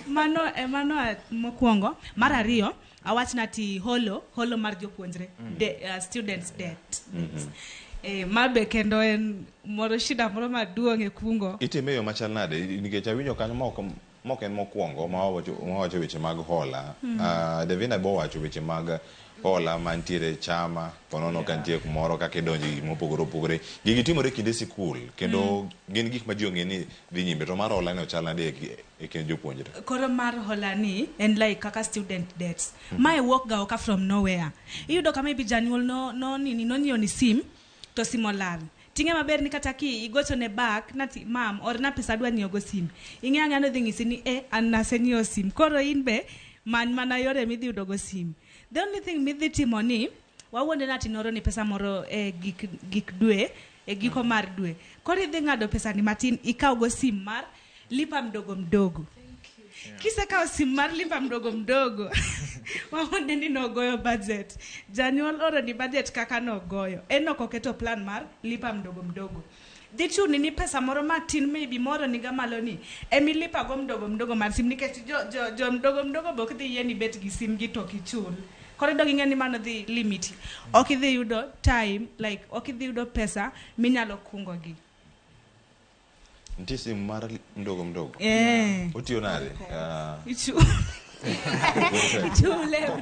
mano mano mokwongo mar ariyo awachna ti holo mar jopuonjre students debt mabe kendo en moro shida moro maduong' e kungo
itime yo machal nade nikech awinjo kanyo mok en mokwongo ma wawacho weche mag hola Devina bo wacho weche mag hola mantiere chama ponono ka nitie kumoro kaka idonjo e gik mopogore opogore gigi timore kinde sikul kendo gin gik ma ji ong'e ni dhi nyime to mar hola ni ochal nade e kind jopuonjre
koro mar hola ni en like kaka student debts mae wuok ga oka from nowhere iyudo ka maybe janyuol no nini nonyiewo ni sim to sim olal ting'e maber ni kata ki igocho ne back nati mam orna pesa adwa nyiewo go sim ing'e ang'e nodhi ng'isi ni an nasenyiewo sim koro in be many mana yore midhi yudo go sim the only thing midhi timo ni wawuonde nati noro ni pesa moro gik dwe e giko mar dwe koro idhi ng'ado pesa ni matin ikaw go sim mar lipa mdogo mdogo kisekawo sim mar lipa mdogo mdogo wawuonde ni nogoyo budget janyuol oro ni budget kaka nogoyo en ok oketo plan mar lipa mdogo mdogo dhi chuni ni pesa moro matin maybe moro niga malo ni emilipa go mdogo mdogo mar sim nikech jo mdogo mdogo be ok dhi yie ni bet gi sim gi to kichul koro idog ing'e ni mano dhi limiti ok idhi yudo time like ok idhi yudo pesa minyalo kungo gi
nitie sim mar mdogo mdogo otiyo nade
ichule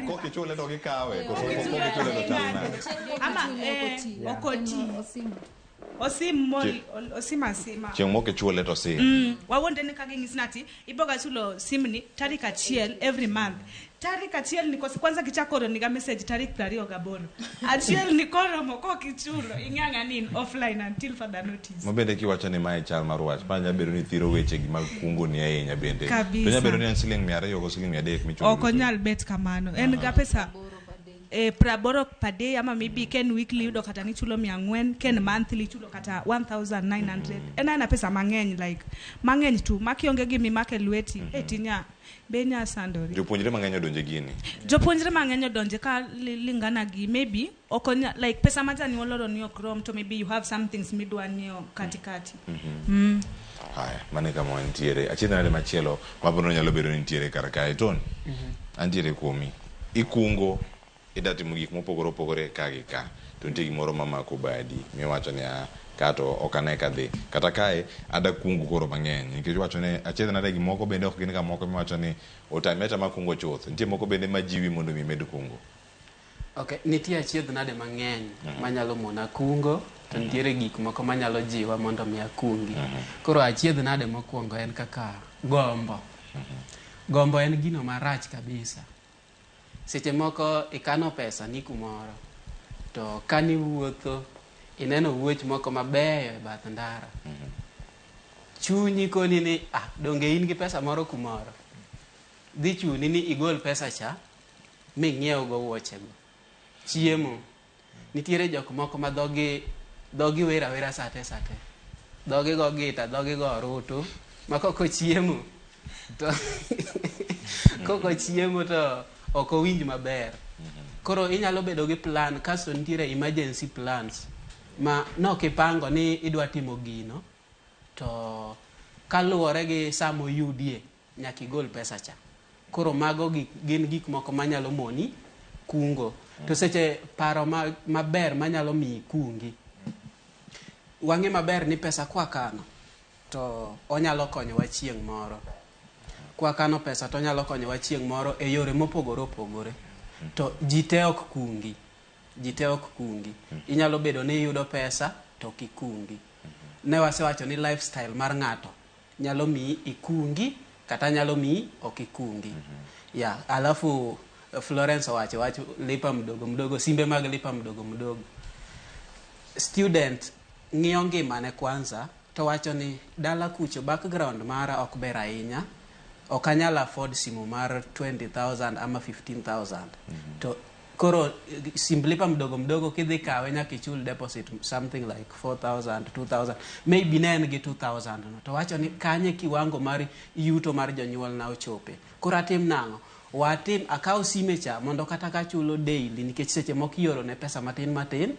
kokichule to gikawe kokichule to chal nade
ama ok oti osim osim asima
chieng' mok ichule to sim
wawuonde ni kaging'isi nati iboga chulo simni tarik 1 every month tarik 1 ni kwanza kichako oro niga message tarik 28 achiel ni koromo kokichulo ing'ang'a ni offline until further notice
mabende kiwacho ni mae chal mar wach ma nyalo bedo ni thiro weche gi mag kungo ni ahinya bende to nyalo bedo ni en siling 200 go siling 300 michulo
ok onyal bet kamano en ga pesa 80 per day ama maybe ken weekly yudo kata ni chulo 400 ken monthly chulo kata 1900 en ana pesa mang'eny like mang'eny tu makionge gi mimake lweti tinya be nya sandori
jopuonjre mang'eny odonje gini
jopuonjre mang'eny odonje ka lingana gi maybe okonya like pesa ma janyuol oro ni ok rom to maybe you have some things midwa nyiewo katikati
Haya mane kama wantiere achiedh nade machielo mabiro nyalo bedo ni nitiere kar kae Tony antiere kuomi ikungo ida timo gik mopogore opogore ka gi ka to nitie gimoro mamako badi miwacho ni kato ok ane kadhi kata kae ada kungo koro mang'eny nikech iwacho ni achiedh nade gimoko bende ok gin ga moko miwacho ni otame atama kungo chuth nitie moko bende majiwi mondo mi imed kungo
okay nitie achiedh nade mang'eny manyalo mona kungo to nitiere gik moko manyalo jiwa mondo mi akungi koro achiedh nade mokwongo en kaka gombo gombo en gino marach kabisa seche moko ikano pesa ni kumoro to kaniwuotho ineno wuoch moko mabeyo e bath ndara chunyi koni ni donge in gi pesa moro kumoro dhi chuni ni igol pesa cha ming'iew go wuochego chiemo nitiere jok moko ma dhogi Dhogi wer awera sate sate. Dhogi go gita, dhogi go orutu. Ma kok ochiemo to kok ochiemo to ok owinj maber. Koro inyalo bedo gi plan kasto nitiere emergency plans ma nokipango ni idwa timo gino to kaluwore gi sama oyudie nyaka igol pesa cha. Koro mago gin gik moko manyalo moni kungo. To seche paro maber manyalo miyi kungi. Wang'e maber ni pesa kwakano to onyalo konyowa chieng' moro. Kwakano pesa to onyalo konyowa chieng' moro e yore mopogore opogore. To ji te ok kungi. Ji te ok kungi. Inyalo bedo ni iyudo pesa to ok ikungi. Ne wasewacho ni lifestyle mar ng'ato nyalo miyi ikungi kata nyalo miyi ok ikungi. Yeah, alafu Florence owacho wach lipa mdogo mdogo, simbe mag lipa mdogo mdogo. Student ng'iyo ngimane kwanza to wacho ni dala kucho background mara ok ber ahinya, ok anyal afford simu mar 20,000 ama 15,000. To koro simb lipa mdogo mdogo kidhi kawe nyaka ichul deposit something like 4,000, 2,000, maybe ne en gi 2,000 no. To wacho ni kanye kiwango mar yuto mar jonyuolna ochope. Koro atim nang'o? Watim akaw sime cha mondo kata kachulo daily nikech seche moko ioro ne pesa matin matin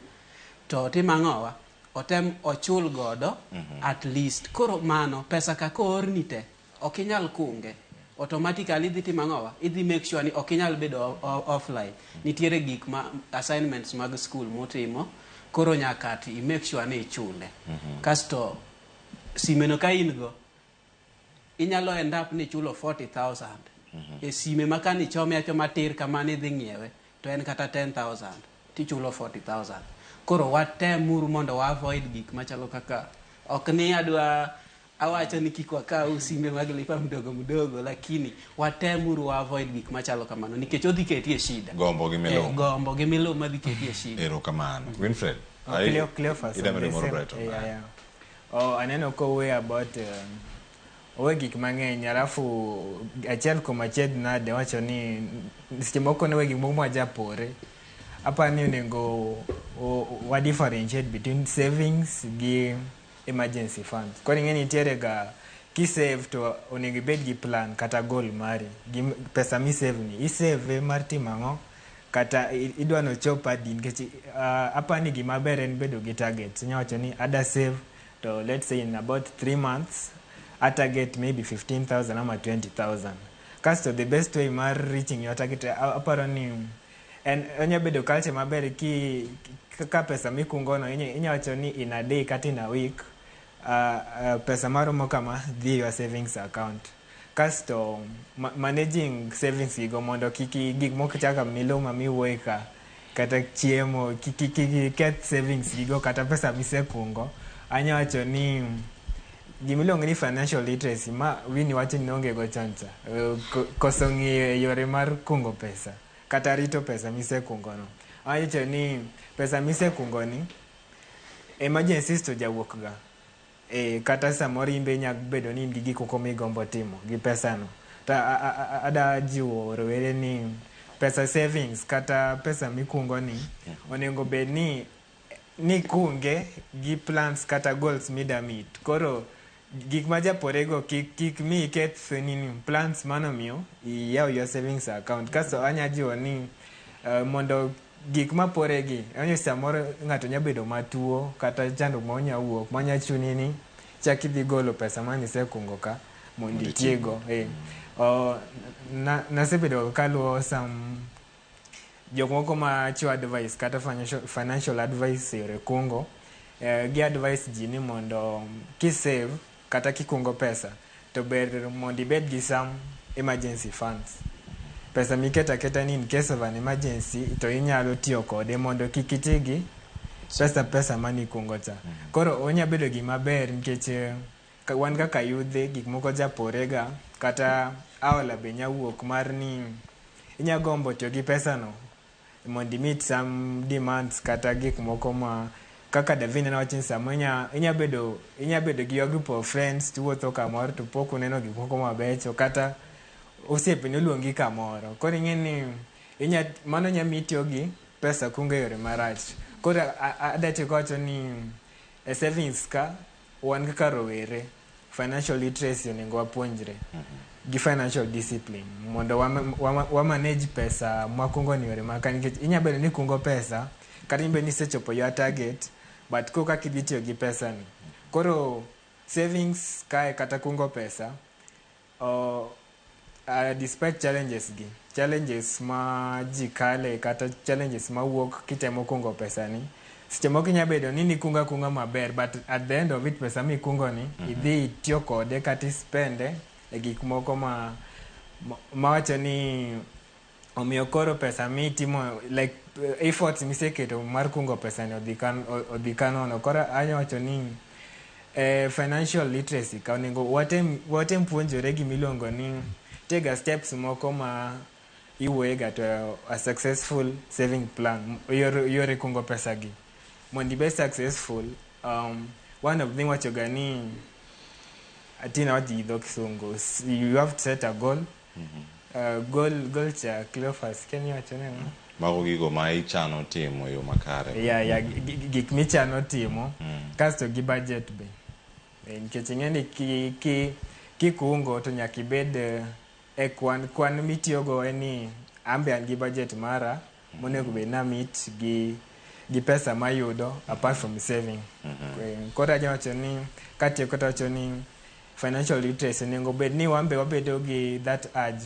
to otim ang'owa? Otem ochul godo at least. Koro mano pesa ka koorni te ok inyal kunge. Automatically idhi timo ang'owa? Idhi make sure ni ok inyal bedo offline. Nitiere gik ma assignments mag school mutimo koro nyaka ti i make sure ni ichule. Kasto sime no ka in go inyalo end up ni ichulo 40,000 e sime ma kani chome achoma tir kama nidhi ng'iewe to en kata 10,000 tichulo 40,000. Koro watemuru mondo wa avoid gik machalo kaka ok ni adwa awacho ni kik wakaw simbe mag lipa mdogo mdogo lakini watemuru wa avoid gik machalo kamano nikech odhi keti e shida.
Gombo gi miluma.
Gombo gi miluma dhi keti e shida.
Erokamano. Winfred.
Cleophas,
Ida
on
medo
the
moro
same-
Brighton.
Yeah. Oh, aneno kowuoyo about owe gik mang'eny alafu achiel kuom achiedh nade wacho ni seche moko ne we gik moko mwajapore apa ni onego wa differentiate between savings gi emergency funds. Koro ing'e nitiere ga kisave to onego ibed gi plan kata goal mari gi pesa misave ni isave mar timo ang'o kata idwa nochop adi nikech apa ni gima ber en bedo gi target. Inya wacho ni ada save to let's say in about 3 months a target maybe 15,000 ama 20,000. Kasto the best way mar reaching your target aparo ni en onya bedo culture maber ki ka pesa mikungo no inya wacho ni in a day kata in a week pesa maromo kama dhi e your savings account. Kasto managing savings gigo mondo kik gik moko kaka miluma miwuoye ka kata chiemo kik iketh savings gigo kata pesa misekungo. Anya wacho ni gimiluongo ni financial literacy ma Winnie wacho ni noonge go chon cha, koso ng'iyo e yore mar kungo pesa kata rito pesa misekungo no. Awacho ni pesa misekungo ni emergencies to jawuok ga. Kata samoro in be inya bedo ni in gi gik moko migombo timo gi pesa no. To ada jiwo rowere ni pesa savings kata pesa mikungo ni onego bed ni nikunge gi plans kata goals mida meet. Koro gik ma japorego kik mi iketh nini plans manomiyo iyaw your savings account. Kasto anya jiwo ni mondo gik maporegi onyo samoro ng'ato nya bedo matuo kata chandruok ma onya wuok manya chuni ni chak idhi golo pesa manisekungo ka mondo itigo. Nasebedo kaluwo some jok moko ma chiwo advice kata financial advice e yore kungo. Gi advice ji ni mondo kisave kata kikungo pesa to ber mondo ibed gi some emergency funds. Pesa miketo aketa ni in case of an emergency to inyalo tiyo kode mondo kik iti gi pesa manikungo cha. Koro onya bedo gima ber nikech wan kaka yudhe gik moko japorega kata aola be nya wuok mar ni inya gombo tiyo gi pesa no mondo i meet some demands kata gik moko ma kaka Davina nowacho ni samo inya bedo gi your group of friends tuwuotho kamoro to pok uneno gik moko mabecho kata osiepeni oluongi kamoro. Koro ing'e ni mano nya miyi itiyo gi pesa kungo e yore marach. Koro adatieko wacho ni E savings ka wan kaka rowere, financial literacy onego wapuonjre gi financial discipline mondo wa manage pesa mwakungo ni yore maka, nikech inya bedo ni ikungo pesa kata ibedo ni isechopo your target, but ko kaka idhi tiyo gi pesa ni. Koro savings kae kata kungo pesa, despite challenges gi, challenges ma ji kale kata challenges mawuok kitemo kungo pesa ni, seche moko inya bedo ni nikungo akunga maber, but at the end of it pesa mikungo ni idhi itiyo kode kata ispende e gik moko ma mawacho ni omiyo koro pesa mitimo, like efforts miseketo mar kungo pesa ni odhi kanono. Koro anya wacho ni financial literacy ka onego watem puonjore gimiluongo ni tega steps moko ma iwuoyega to a successful saving plan, yore kungo pesa gi mondo ibed successful. One of them wachoga ni atina wacho gi dho Kisungu, you have to set a goal. Goal cha, Cleophas, ken iwacho nang'o?
Mago gigo ma ichano timo e yo makare.
Yeah, gik michano timo kasto gi budget be. Nikech ing'e ni kikungo to nyaka ibed e kwan mitiyogo en ni an be an gi budget mara monego bed na meet gi pesa mayudo apart from saving. Koro anya wacho ni katieko to awacho ni financial literacy onego bed ni wan be wabedo gi that urge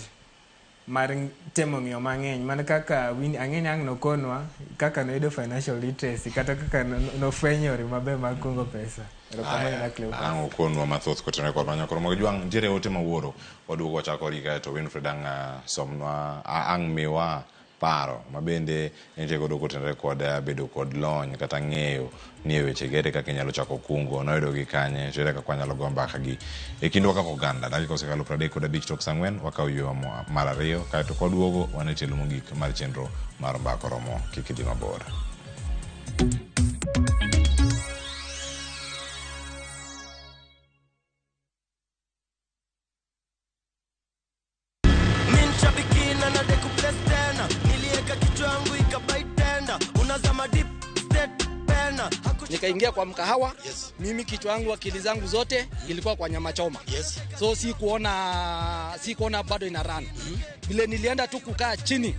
mar temo ng'iyo mang'eny, mana kaka ang'e ni ang' nokonwa kaka noyudo financial literacy kata kaka nofwenyo yore maber mag kungo pesa. Erokamano na Cleophas.
Ang' okonwa mathoth kotenore kod manyo. Koro mag jwang' nitiere ote mawuoro waduogo wachako kodgi kaeto Winfred ang' somnwa, ang' miwa paro mabende entie godo kotenore kod bedo kod lony kata ng'eyo ni e weche gi ere kaka inyalo chako kungo, noyudo gi kanye, to ere kaka wanyalo go mbaka gi e kindwa kaka oganda. Dakika osekalo 35 tok sa 4, wakawo yweyo mar ariyo kaeto kwaduogo wan e tielo mogik mar chenro mar Mbaka Oromo. Kik idhi mabor.
Min shabikina na deku bless tena, nilieka kichwa yangu ikabai tena, unazama deep state pena.
Nikaingia kwa mkahawa. Mimi kichwa yangu, akili zangu zote ilikuwa kwa nyama choma. So si kuona bado ina run. Vile nilienda tu kukaa chini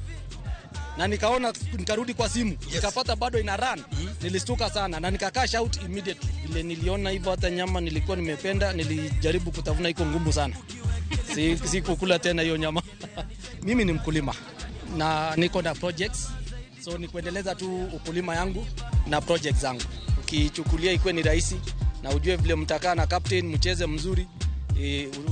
na nikaona, nikarudi kwa simu, nikapata bado ina run. Nilistuka sana na nikacash out immediately. Vile niliona hivyo, hata nyama nilikuwa nimependa, nilijaribu kutafuna, iko ngumu sana. Si kukula tena hiyo nyama. Mimi ni mkulima na niko na projects, so ni kuendeleza tu ukulima yangu na projects zangu. Ukichukulia ikuwe ni rahisi na ujue vile mtakaa na captain mcheze mzuri,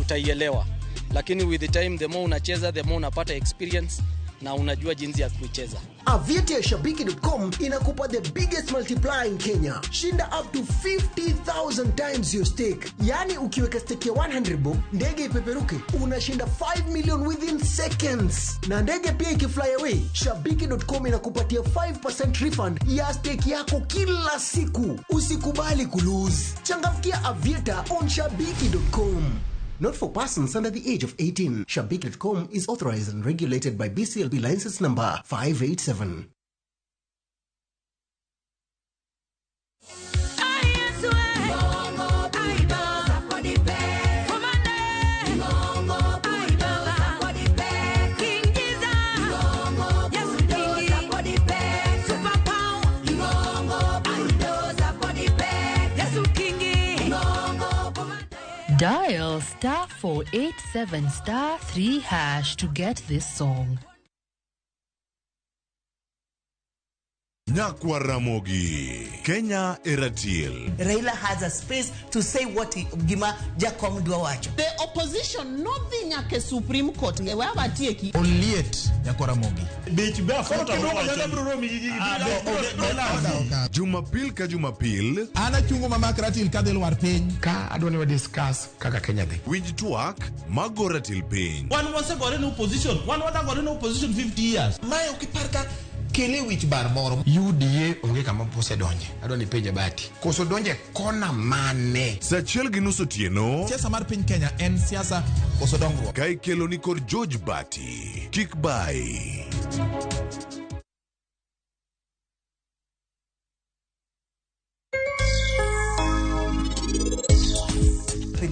utaielewa. Lakini with the time, the more unacheza, the more unapata experience na unajua jinsi ya kuicheza.
Aviator Shabiki.com inakupa the biggest multiplier in Kenya. Shinda up to 50,000 times your stake. Yani ukiweka stake ya 100 bob, ndege ipeperuke, unashinda 5 million within seconds. Na ndege pia ikifly away, Shabiki.com inakupatia 5% refund ya stake yako kila siku. Usikubali kulose. Changamkia Aviator on Shabiki.com. Not for persons under the age of 18. Shabiki.com is authorized and regulated by BCLB license number 587.
Dial *487*3# to get this song.
Nyakwa Ramogi, Kenya Eratil.
Raila has a space to say what he, gima Jakom dwa wacho.
The opposition nodhi nyaka e Supreme Court e wawatieki.
Oliet nyakwa Ramogi.
Jumapil ka Jumapil.
An achungo mamak ratil kadhi lwar piny.
Ka adwa ni wa discuss kaka Kenya dhi.
Winj twak mago ratil piny.
Wan wasegore ne opposition, wan wadagore ne opposition 50 years.
Mae ok ipar ka kele wich bar moro.
UDA onge kama osedonje. Adwa ni penje Bati. Koso donje kona mane?
Saa 1:30 otieno.
Siasa mar piny Kenya en siasa koso dongruok.
Ka ikelo ni kod George Bati. Kik bai.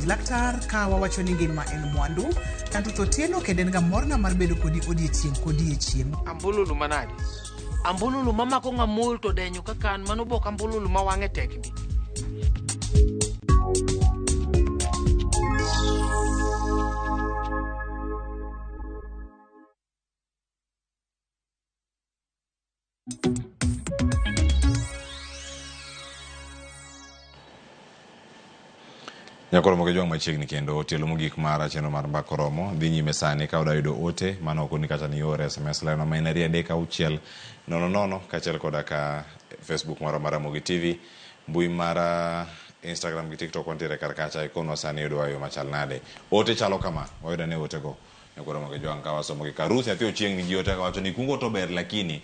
Winj Laktar ka wawacho ni ngima en mwandu. An Ruth Otieno kendo en ga morna mar bedo kodi odiechieng' kodiechieng'.
Ambululu manade? Ambululu mamako ng'amol to denyo kaka an mano bok ambululu ma wang'e tekni.
Nyakoro moke jwang' machiegni kendo tielo mogik mar chenro mar Mbaka Oromo dhi nyime sani ka wada yudo ote mano ok ni kata ni yor SMS line ma en 236 00 kaachiel koda ka Facebook marwa mar Ramogi TV, mbui mar Instagram gi TikTok wantiere kar kacha ikonwa sani yudowa e yo machal nade. Ote chalo kama, wayudo ane otego Nyakoro moke jwang' ka wasomo gi ka Ruth nyathi Ochieng' nigi ote kawacho ni kungo to ber lakini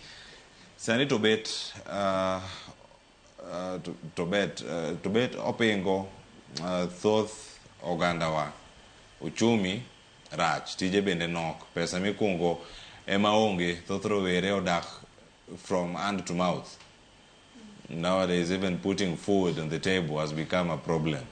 sani to bet to bet opingo thoth ogandawa. Uchumi rach, tije bende nok, pesa mikungo ema onge, thoth rowere odak from hand to mouth. Nowadays even putting food on the table has become a problem.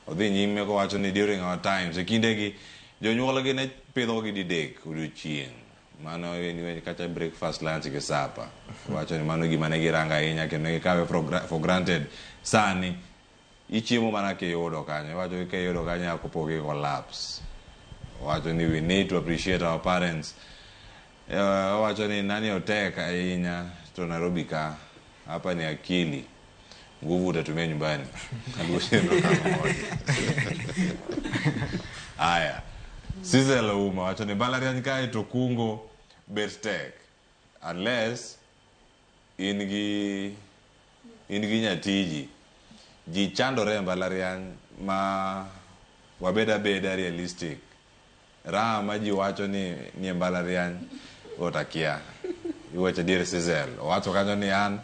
Odhi nyime kowacho ni during our times, e kindegi jonyuolgi ne pidhogi didek odiochieng'. Mano en kata breakfast, lunch gi supper. Wacho ni mano gima ne girango ahinya kendo ne gikawe for granted. Sani ichiemo mana kiyudo kanyo. Iwacho ni kiyudo kanyo nyaka kopo gi collapse. Wacho ni we need to appreciate our parents. Owacho ni nani otek ahinya to Nairobi ka hapa ni akili. Nguvu utatumia nyumbani. Aluo kama moja. Aya. Sizel Ouma wacho ni mbalariany kae to kungo bet tek. Unless in gi nyatiji. Ji chandore e mbalariany ma wabed abeda realistic. Raha ma ji wacho ni e mbalariany otakia. Iwacho adier Sizel. Owacho kanyo ni an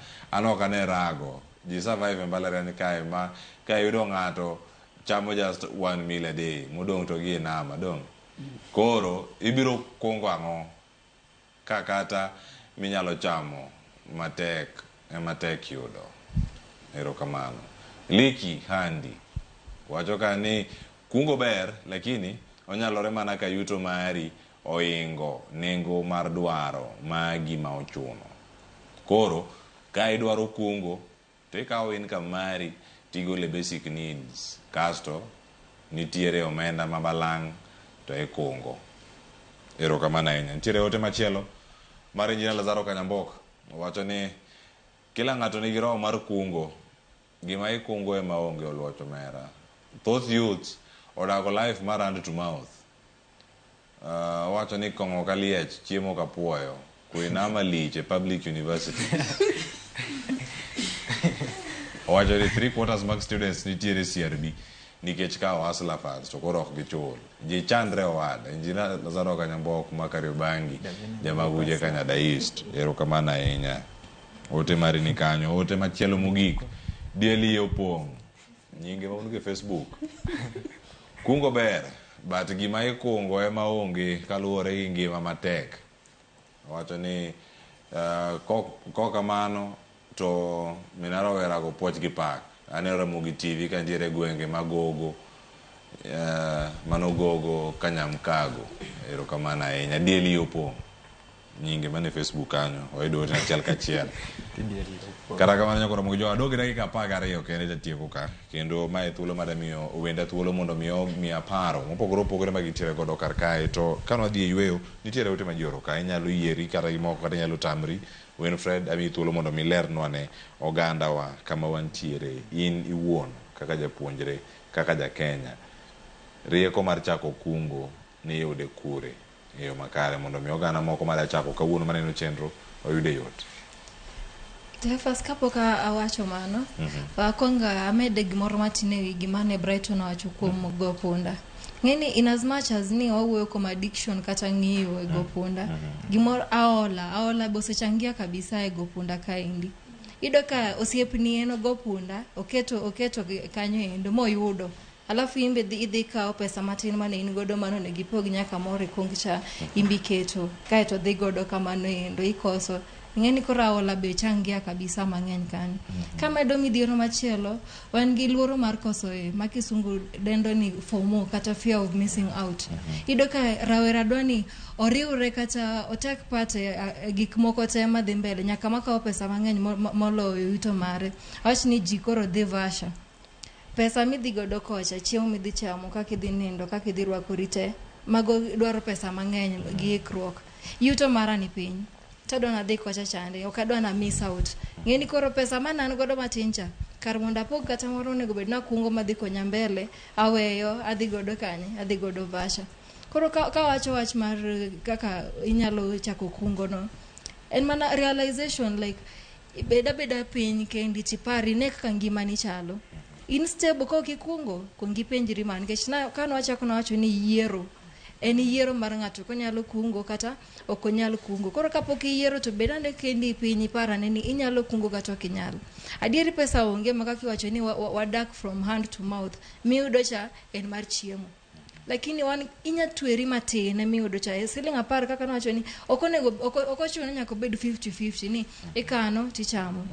ok ane rago. Ji survive e mbalariany kae ma ka iyudo ng'ato chamo just one meal a day. Modong' to gi nama dong'. Koro ibiro kungo ang'o? Ka kata minyalo chamo matek ema tek yudo. Erokamano. Liki Handi wacho ka ni kungo ber lakini onyalore mana ka yuto mari oingo nengo mar dwaro magi ma ochuno. Koro ka idwaro kungo to ikawo income mari tigole basic needs kasto nitiere omenda ma balang' to ikungo. Erokamano ahinya. Nitiere ote machielo mar Engineer Lazaro Kanyambok owacho ni kila ng'ato nigi roho mar kungo. Gima ikungo ema onge oluocho mera. Thoth youths odago life mar hand to mouth. Owacho ni kong'o ka liech, chiemo ka puoyo. Kuinama lich e public university. Owacho ni 3/4 mag students nitiere CRB nikech kawo hustler funds to koro ok gichul. Ji chandre owada. Engineer Lazaro Kanyambok ma Kariobangi, Jamaguje Kanyada East. Erokamano ahinya. Ote mari ni kanyo. Ote machielo mogik. Diel iye opong'. Nyinge ma un go e Facebook. Kungo ber, but gima ikungo ema onge kaluwore gi ngima matek. Owacho ni kokamano to mina rawera go puoch gi pak. Aneno Ramogi TV ka nitiere gwenge magogo, mano gogo Kanyamkago. Erokamano ahinya. Diel iye opong'. Nyinge mane Facebook kanyo. Wayudo ote achiel kachiel. Kata kamano nyakoro Ramogi Jowa, adong' gi dakika 12 kende tatieko ka. Kendo mae thuolo mar miyo owenda thuolo mondo mi omiya paro mopogore opogore ma gintiere godo kar kae. To ka nwadhi e yweyo, nitiere ote ma ji oro ka. Inyalo yieri kata gimoko kata inyalo tamri. Winfred, amiyi thuolo mondo mi ilernwa ne ogandawa kama wantiere. In iwuon kaka japuonjre, kaka ja Kenya. Rieko mar chako kungo niyude kure e yo makare mondo mi oganda moko madwa chako kawuono maneno chenro oyude yot.
Cleophas, kapok awacho mano, akwongo amede gimoro matin ewi gima ne Brighton owacho kuom go punda. Ng'eni in as much as ni wawuoyo kuom addiction kata ng'iyo e go punda, gimoro aola be osechangia kabisa e go punda kaendi. Iyudo ka osiepni en ogo punda, oketo kanyo endo moyudo. Alafu imbe idhi kawo pesa matin mane in godo mano onego ipog nyaka moro ikung cha imbe iketo. Kaeto dhi godo kamano endo ikoso. Ing'e ni koro aola be changia kabisa mang'eny kanyo. Kamedo midhiero machielo, wan gi luoro mar koso e ma kisungu dendo ni FOMO kata fear of missing out. Iyudo ka rawera dwa ni oriwre kata otek part e e gik moko te madhi mbele nyaka makawo pesa mang'eny moloyo yuto mare. Awach ni ji koro dhi Vasha. Pesa midhi godo kocha, chiemo midhi chamo, kaka idhi nindo, kaka idhi rwakori te, mago dwaro pesa mang'eny gi ikruok. Yuto mara ni piny. Tadwa nadhi kocha chande, ok adwa na miss out. Ng'eni koro pesa mane an godo matin cha, kar mondo apog kata moro onego bed nakungo madhi konya mbele, aweyo, adhi godo kanye, adhi godo Vasha. Koro kawacho wach mar kaka inyalo chako kungo no, en mana realization like bed abeda piny kendi tipar ine kaka ngimani chalo. In stable ka ok ikungo, kuong ipenjri ma nikech na kane wachako nawacho ni yiero en yiero mar ng'ato konyalo kungo kata ok onyal kungo. Koro kapok iyiero to bed ane kendi piny ipar ane ni inyalo kungo kata ok inyal. Adieri pesa onge ma kaka iwacho ni wadak from hand to mouth. Miyudo cha en mar chiemo. Lakini wan inya tweri matin emiyudo cha e siling 10 kaka nawacho ni ok onego ok ochuno ni nyaka obed 50-50 ni ikano tichamo.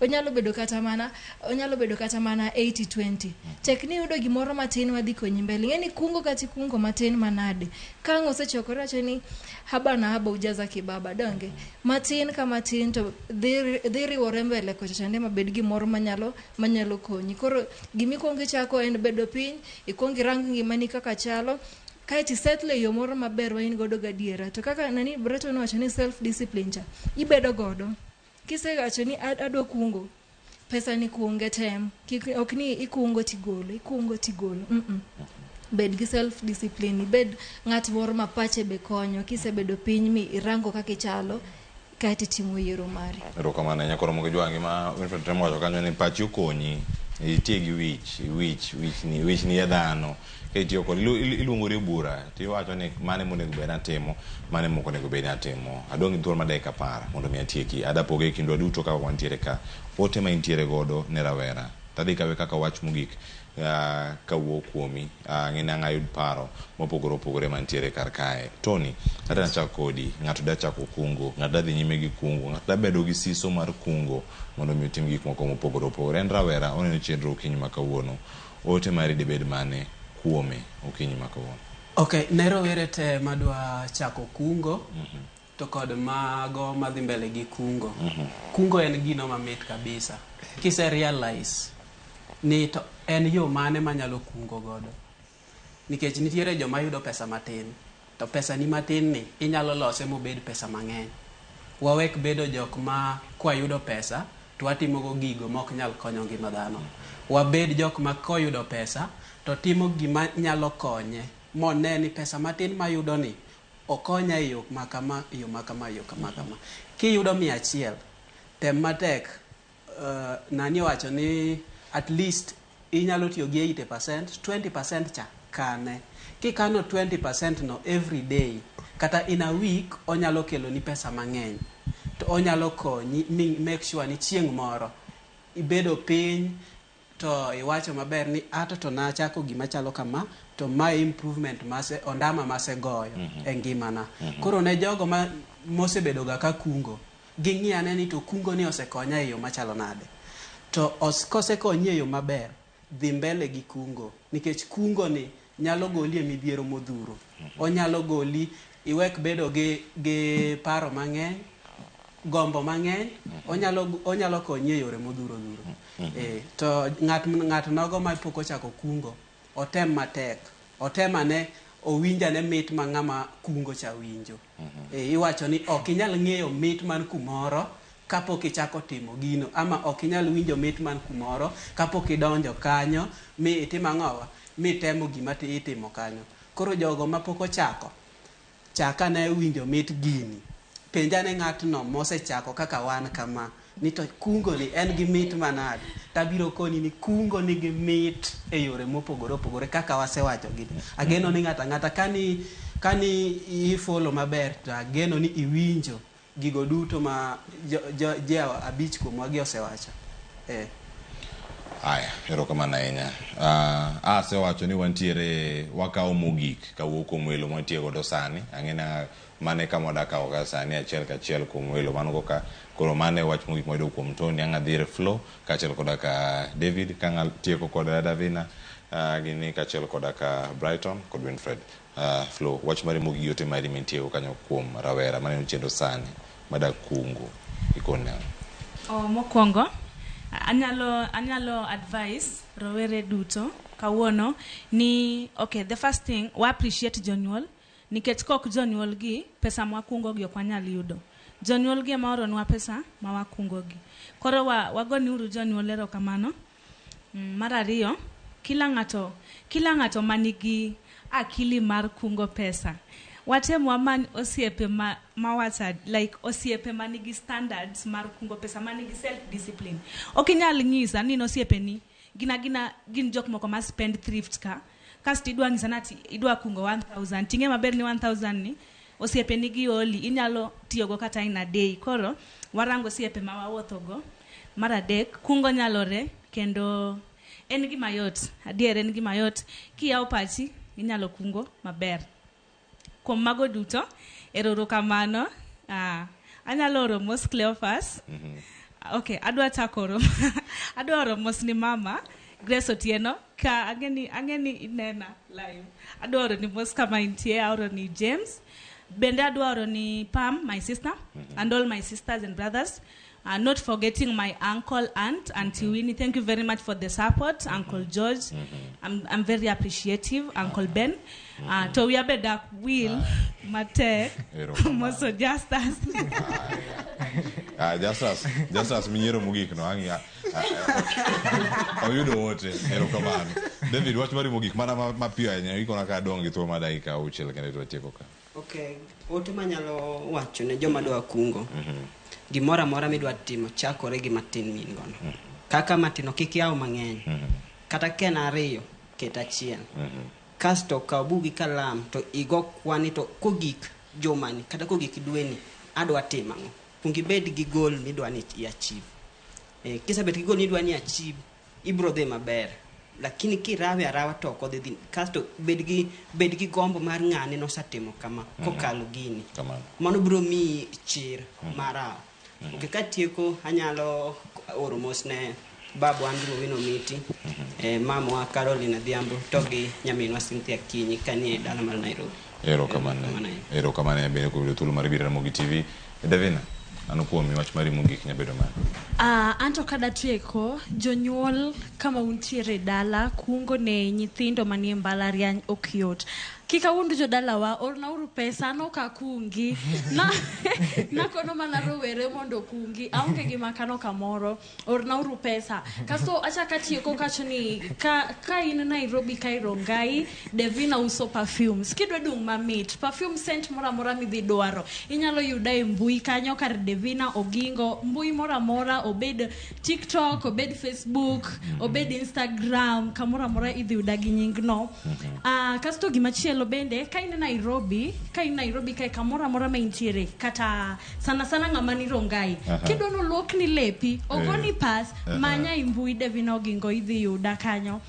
Onyalo bedo kata mana onyalo bedo kata mana 80-20. Tek ni iyudo gimoro matin madhi konyi mbele. Ing'e ni kungo kata ikungo matin manade. Ka ang' osechokore wacho ni haba na haba ujaza kibaba donge. Matin ka matin to dhi riwore mbele kocha chande mabed gimoro manyalo konyi. Koro gimikwongo ichako en bedo piny, ikwong irang ngimani kaka chalo, kaeto isettle e yo moro maber ma in godo gadiera. To kaka nani Breton nowacho ni self discipline cha, ibedo godo. Kisewacho ni adwa kungo, pesa ni kunge tem. Kik ok ni ikungo tigolo, ikungo tigolo. Bed gi self discipline, ibed ng'at moro ma pache be konyo. Kisebedo piny mi irango kaka ichalo, kaeto itimo yiero mari.
Erokamano ahinya. Koro Mogi Jwangi ma Winfred temo wacho kanyo ni pachi okonyi, itie gi wich, wich, wichni, wichni e dhano. Ka itiyo kod iluongori e bura tiwacho ni mane monego bed atimo, mane mok onego bed ni atimo. Adong' gi thuolo mar dakika 10 mondo mi atieki. Adapoge e kindwa duto kaka wantiere ka. Ote ma intiere godo ne rawera. Tadhi kawe kaka wach mogik kawuok kuomi. Ang'e ni ang' ayud paro mopogore opogore mantiere kar kae. Tony, kata nachak kodi, ng'ato da chako kungo, ng'ato da dhi nyime gi kungo, ng'ato da bedo gi siso mar kungo mondo mi otim gik moko mopogore opogore. En rawera, oneno chenro okinyi ma kawuono. Ote mari dibed mane kuome okinyi ma kawuono?
Okay, ne rowere te madwa chako kungo, to kod mago madhi mbele gi kungo. Kungo en gino mamit kabisa. Kise realize ni to en yo mane manyalo kungo godo. Nikech nitiere joma yudo pesa matin, to pesa ni matin ni inyalo lose mobed pesa mang'eny. Wawek bedo jok ma kwayudo pesa to watimogo gigo mok nyal konyo ngima dhano. Wabed jok ma koyudo pesa to timo gima nyalo konye mone ni pesa matin mayudo ni okonya e yo ma kama, e yo ma kama, e yo kama kama. Kiyudo 100, tem matek, nani owacho ni at least inyalo tiyo gi 80%, 20% cha kane. Kikano 20% no every day, kata in a week onyalo kelo ni pesa mang'eny. To onyalo konyi mi make sure ni chieng' moro ibedo piny to iwacho maber ni ato to nachako gima chalo kama to mae improvement mase ondama masegoyo e ngimana. Koro ne jogo ma mosebedo ga ka kungo, ging'i ane ni to kungo ni osekonya e yo machalo nade. To kosekonyi e yo maber, dhi mbele gi kungo. Nikech kungo ni nyalo goli e midhiero modhuro. Onyalo goli iwek bedo gi paro mang'eny, gombo mang'eny, onyalo konyi e yore modhuro dhuro. To ng'at nogo ma pok ochako kungo, otem matek, otem ane owinj ane mit ma ng'ama kungo cha winjo. Iwacho ni ok inyal ng'eyo mit man kumoro kapok ichako timo gino, ama ok inyal winjo mit man kumoro kapok idonjo kanyo mi itimo ang'owa, mi itemo gima itimo kanyo. Koro jogo mapok ochako, chak ane winjo mit gini. Penj ane ng'atno mosechako kaka wan kama, ni to kungo ni en gi mit manade. Tabiro koni ni kungo nigi mit e yore mopogore opogore kaka wasewacho gi. Ageno ni ng'ato ang'ata kani i follow maber to ageno ni iwinjo gigo duto ma ji abich kuomwa gi osewacho.
Aya, erokamano ahinya. Asewacho ni wantiere wakawo mogik kawuok kuom welo mwantie godo sani. Ang'e na Mane kama wadakawo ka sani achiel kachiel kuom welo man go ka. Koro mano e wach mogik mwayudo kuom Tony ang' adhi ir Flo kaachiel koda ka David ka ang' atieko kod Davina gini kaachiel koda ka Brighton kod Winfred. Flo, wach mari mogik gi ote mari mintiego kanyo kuom rawera maneno chenro sani madak kungo ikone ang'o?
Oh, mokwongo anyalo advice rowere duto kawuono ni okay, the first thing wa appreciate jonyuol nikech kok jonyuol gi pesa mwakungo gi ok wanyal yudo. Jonyuol gi ema oronwa pesa ma wakungo gi. Koro wagone uru jonyuol erokamano. Mar ariyo, kila ng'ato manigi akili mar kungo pesa. Watem wamany osiepe ma like osiepe manigi standards mar kungo pesa, manigi self discipline. Ok inyal nyisa ni osiepe ni gina gin jok moko ma spend thrift ka. Kasto idwa nyisa nati idwa kungo 1000, ting'e maber ni 1000 ni osiepe ni gi oli inyalo tiyogo kata in a day. Koro warango osiepe ma wawuothogo. Mar adek, kungo nyalore kendo en gima yot. Adier en gima yot. Kiyawo pachi inyalo kungo maber. Kuom mago duto, erokamano. Anyalo oro mos Cleophas. Okay, adwa chako oro. Adwa oro mos ni mama Grace Otieno ka ang'eni inena live. Adwa oro ni mos kama intie, aoro ni James. Bende adwa oro ni Pam, my sister, and all my sisters and brothers. Not forgetting my uncle, aunt, Auntie Winnie. Thank you very much for the support, Uncle George. I'm very appreciative, Uncle Ben. To we are dak will matek moso Justus.
Justus minyiero mogik no ang' oyudo ote. Erokamano. David, wach mari mogik mana mapiyo ahinya ikona ka adong' gi thuolo mar dakika 6 kende to watieko ka.
Okay, ote manyalo wacho ne joma dwa kungo. Gimoro amora midwa timo chakore gi matin min gono. Kaka matin kik yaw mang'eny. Kata ka en 2, ket 1. Kasto kaw buk gi kalam to igo kwani to kogik jumani kata kogik dweni adwa timo ang'o. Kuong ibed gi goal midwa ni i-achieve. Kisebet gi goal midwa ni achieve, ibiro dhi maber. Lakini kirawe arawa to ok odhi dhi. Kasto bed gi gombo mar ng'ane nosetimo kama kokalo gini. Mano biro miyi chir mar rawo. Okay, katieko anyalo oro mos ne babu Andrew Owino Miti, mamwa Caroline Adhiambo to gi nyaminwa Cynthia Kinyi kanie dala mar Nairobi.
Erokamano. Erokamano bende kuom yudo thuolo mar biro Ramogi TV. Davina, an kuomi wach mari mogik nyabedo mane?
Anto kada tieko, jonyuol kama untiere dala kungo ne nyithindo manie mbalariany ok yot. Kik awuond jodalawa, ornauru pesa, an ok akungi. Nakono mana rowere mondo okungi, aonge gima kano kamoro, ornauru pesa. Kasto achako atieko kawacho ni ka in Nairobi ka Rongai, Devina uso perfumes. Kidwa dung' mamit, perfume scent moro amora midhi dwaro, inyalo yuda e mbui kanyo kar Devina Ogingo, mbui moro amora, obed TikTok, obed Facebook, obed Instagram, kamoro amora idhi yuda gi nyingno. Kasto gimachielo bende, ka in Nairobi, kae kamoro amora ma intiere, kata sana sana ng'ama ni Rongai, kidwa noluokni lepi, ogoni pas, manya e mbui Devina Ogingo idhi yuda kanyo.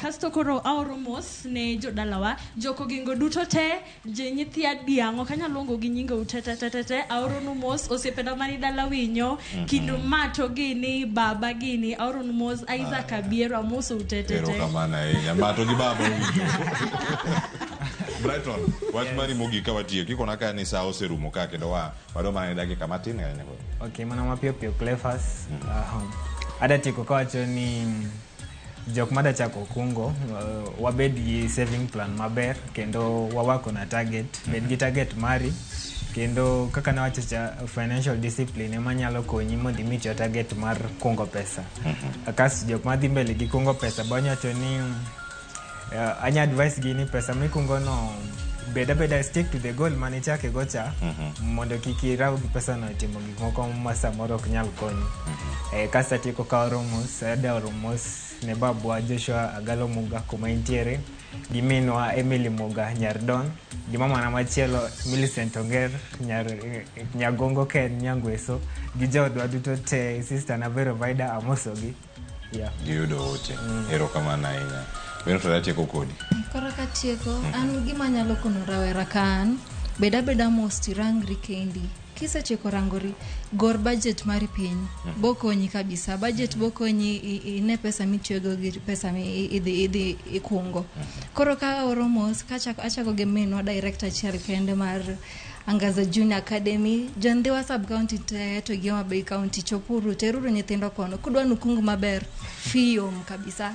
Kasto koro aoro mos ne jodalawa, jokogingo duto te, je nyithi adiang', ok anyal luongo gi nyinge ute te te te te, aoronu mos, osiepena mani dala winyo, kind mato gini, baba gini, aoronu mos, Isaac Abiero, amoso ute te te.
Erokamano ahinya, mato gi baba owinjo. Brighton, wach mari mogik ka watieko, ikona ka ni sa oserumo ka kendo wadong' mana gi dakika matin ahinya koro.
Okay, mana mapiyo piyo Cleophas. Ada tieko kawacho ni jok mada chako kungo, wabed gi saving plan maber kendo wawako na target, bed gi target mari kendo kaka nawacho cha, financial discipline ema nyalo konyi mondo i meet your target mar kungo pesa. Kasto jok madhi mbele gi kungo pesa be wacho ni anya advice gi ni pesa mikungo no bed abeda stick to the goal mane ichake go cha, mondo kik iraw gi pesa no e timo gik moko ma samoro ok nyal konyi. Kasto atieko ka aoro mos, ada oro mos ne babwa Joshua Agalo Muga kuma entiere, gi minwa Emily Muga nyar Don, gi mamana machielo Millicent Onger nyar Nyagongo Ken Nyangweso, gi joodwa duto te, sister na Vero Vaida amosogi. Yeah.
Giyudo ote. Erokamano ahinya. Winfred atieko kodi.
Koro katieko, an gima anyalo kono rawera ka an, Bed abeda mos tirangri kendi. Kisecheko rangori, gor budget mari piny. Bokonyi kabisa. Budget bokonyi ine pesa mitiyogo gi pesa mi idhi ikungo. Koro ka aoro mos, achako gi minwa director achiel kende mar Angaza Junior Academy, Jondhiwa sub county te to gi Homa Bay County, chopuru, teruru nyithindo kono. Kudwa nukungu maber, fee yom kabisa.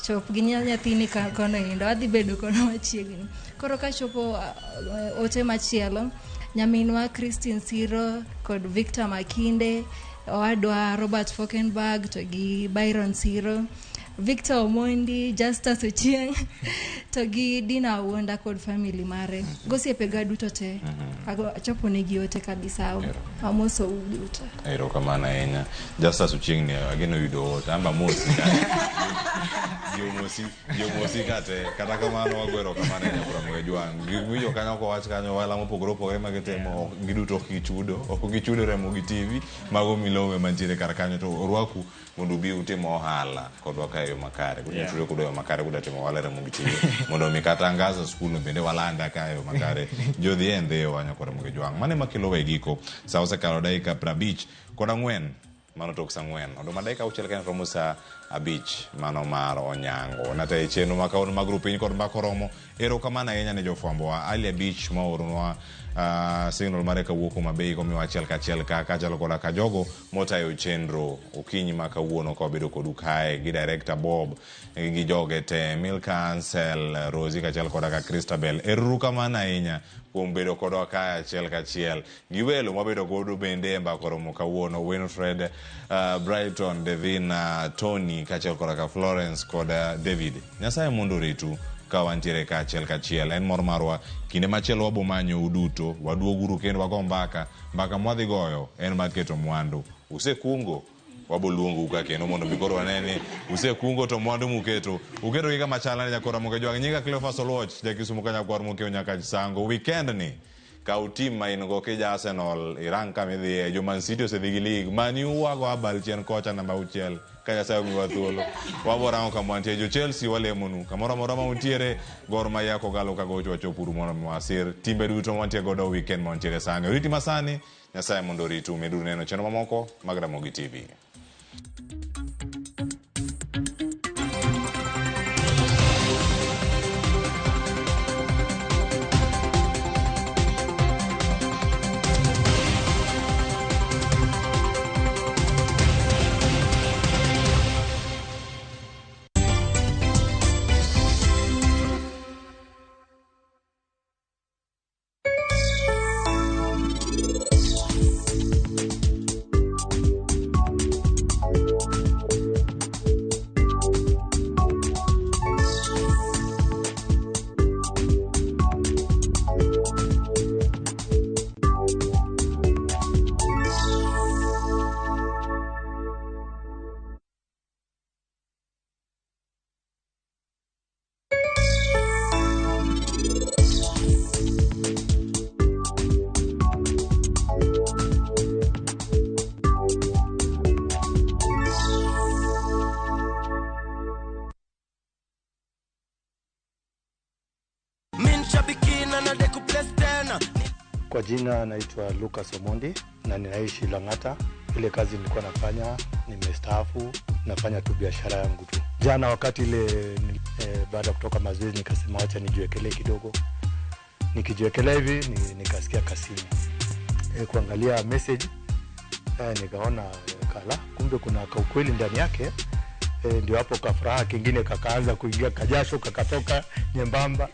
Chop gi nyathini kono endo, adhi bedo kono machiegni. Koro kachopo ote machielo, nyaminwa Christine Siro kod Victor Makinde, owadwa Robert Falkenberg to gi Byron Siro, Victor Omondi, Justus Ochieng to gi Dina Awuonda kod family mare. Gosiepega duto te. Achopo negi ote kabisa. Amosou duto.
Erokamano ahinya. Justus Ochieng ni ageno yudo ote. Amba mosi. Jomosi kate. Kata kamano wago erokamano ahinya kuom Ramogi Jwang'. Gik miwinjo kanyo kowach kanyo ohala mopogore opogore ma gitimo giduto ok gichudo. Ok gichudo Ramogi TV. Mago milome mantiere kar kanyo to orwaku mondo ubi utim ohala kodwa ka e yo makare. Kunyalo chudo kodwa e yo makare kudwa timo ohala e Ramogi TV. Mondo mi kata Angaza school no bende walanda ka e yo makare. Jodhi e ndhiwa nyakwa Ramogi Jwang'. Mano ema kelowa e giko. Sa osekalo dakika 54. Mano tok sa 4. Oduma dakika 6 kende romo sa 5. Mano mar Onyango. Natayo chenro ma kawuono mag Rupiny kod Mbaka Oromo. Erokamano ahinya ne jofwambowa. Ali Abich ma ooronwa signal mare kawuok Homa Bay komiwa achiel kachiel ka kachalo koda ka jogo motayo chenro okinyi ma kawuono ka wabedo kodu kae gi director Bob gi joge te Milka Ansel, Rosie kachiel koda ka Christabel. Erokamano ahinya kuom bedo kodwa kae achiel kachiel. Gi welo mwabedo godo bende e Mbaka Oromo kawuono, Winfred, Brighton, Devina, Tony kachiel koda ka Florence kod David. Nyasaye mondo oritu ka wantiere ka achiel kachiel. En mor marwa kinde machielo wabo manyou duto, waduoguru kendo wago mbaka. Mbaka mwadhi goyo en mar keto mwandu. Usekungo, wabo luongou ka kendo mondo mi koro wane ni usekungo to mwandu muketo uketo gi kama chalane. Nyakora Ramogi Jwang'. Nyinga Cleophas Oluoch, jakisumu ka nyakwar mokiewo nyaka Sango. Weekend ni kaw team ma in go kija Arsenal irang kama idhiye. Jo Man City osedhi gi league. Man U wago abal chien kocha namba 6 ka Nyasaye omiwa thuolo. Wabo rango kama wantie. Jo Chelsea walemonu kamoro amora ma untiere. Gor Mahia Kogalo kagocho wachopuru mondo mi wasir timbe duto mantie godo weekend ma wantiere sani. Oriti masani, Nyasaye mondo oritu. Meduru neno chenro mamoko mag Ramogi TV.
Kwa jina naitwa Lucas Omondi na ninaishi Lang'ata. Ile kazi nilikuwa nafanya, nimestaafu, nafanya tu biashara yangu tu. Jana wakati ile baada ya kutoka mazoezi nikasema wacha nijiwekelee kidogo. Nikijiwekelea hivi nikasikia kasimu. Kuangalia message nikaona kala kumbe kuna kaukweli ndani yake. Ndio hapo kafuraha kingine kakaanza kuingia, kajasho kakatoka nyembamba.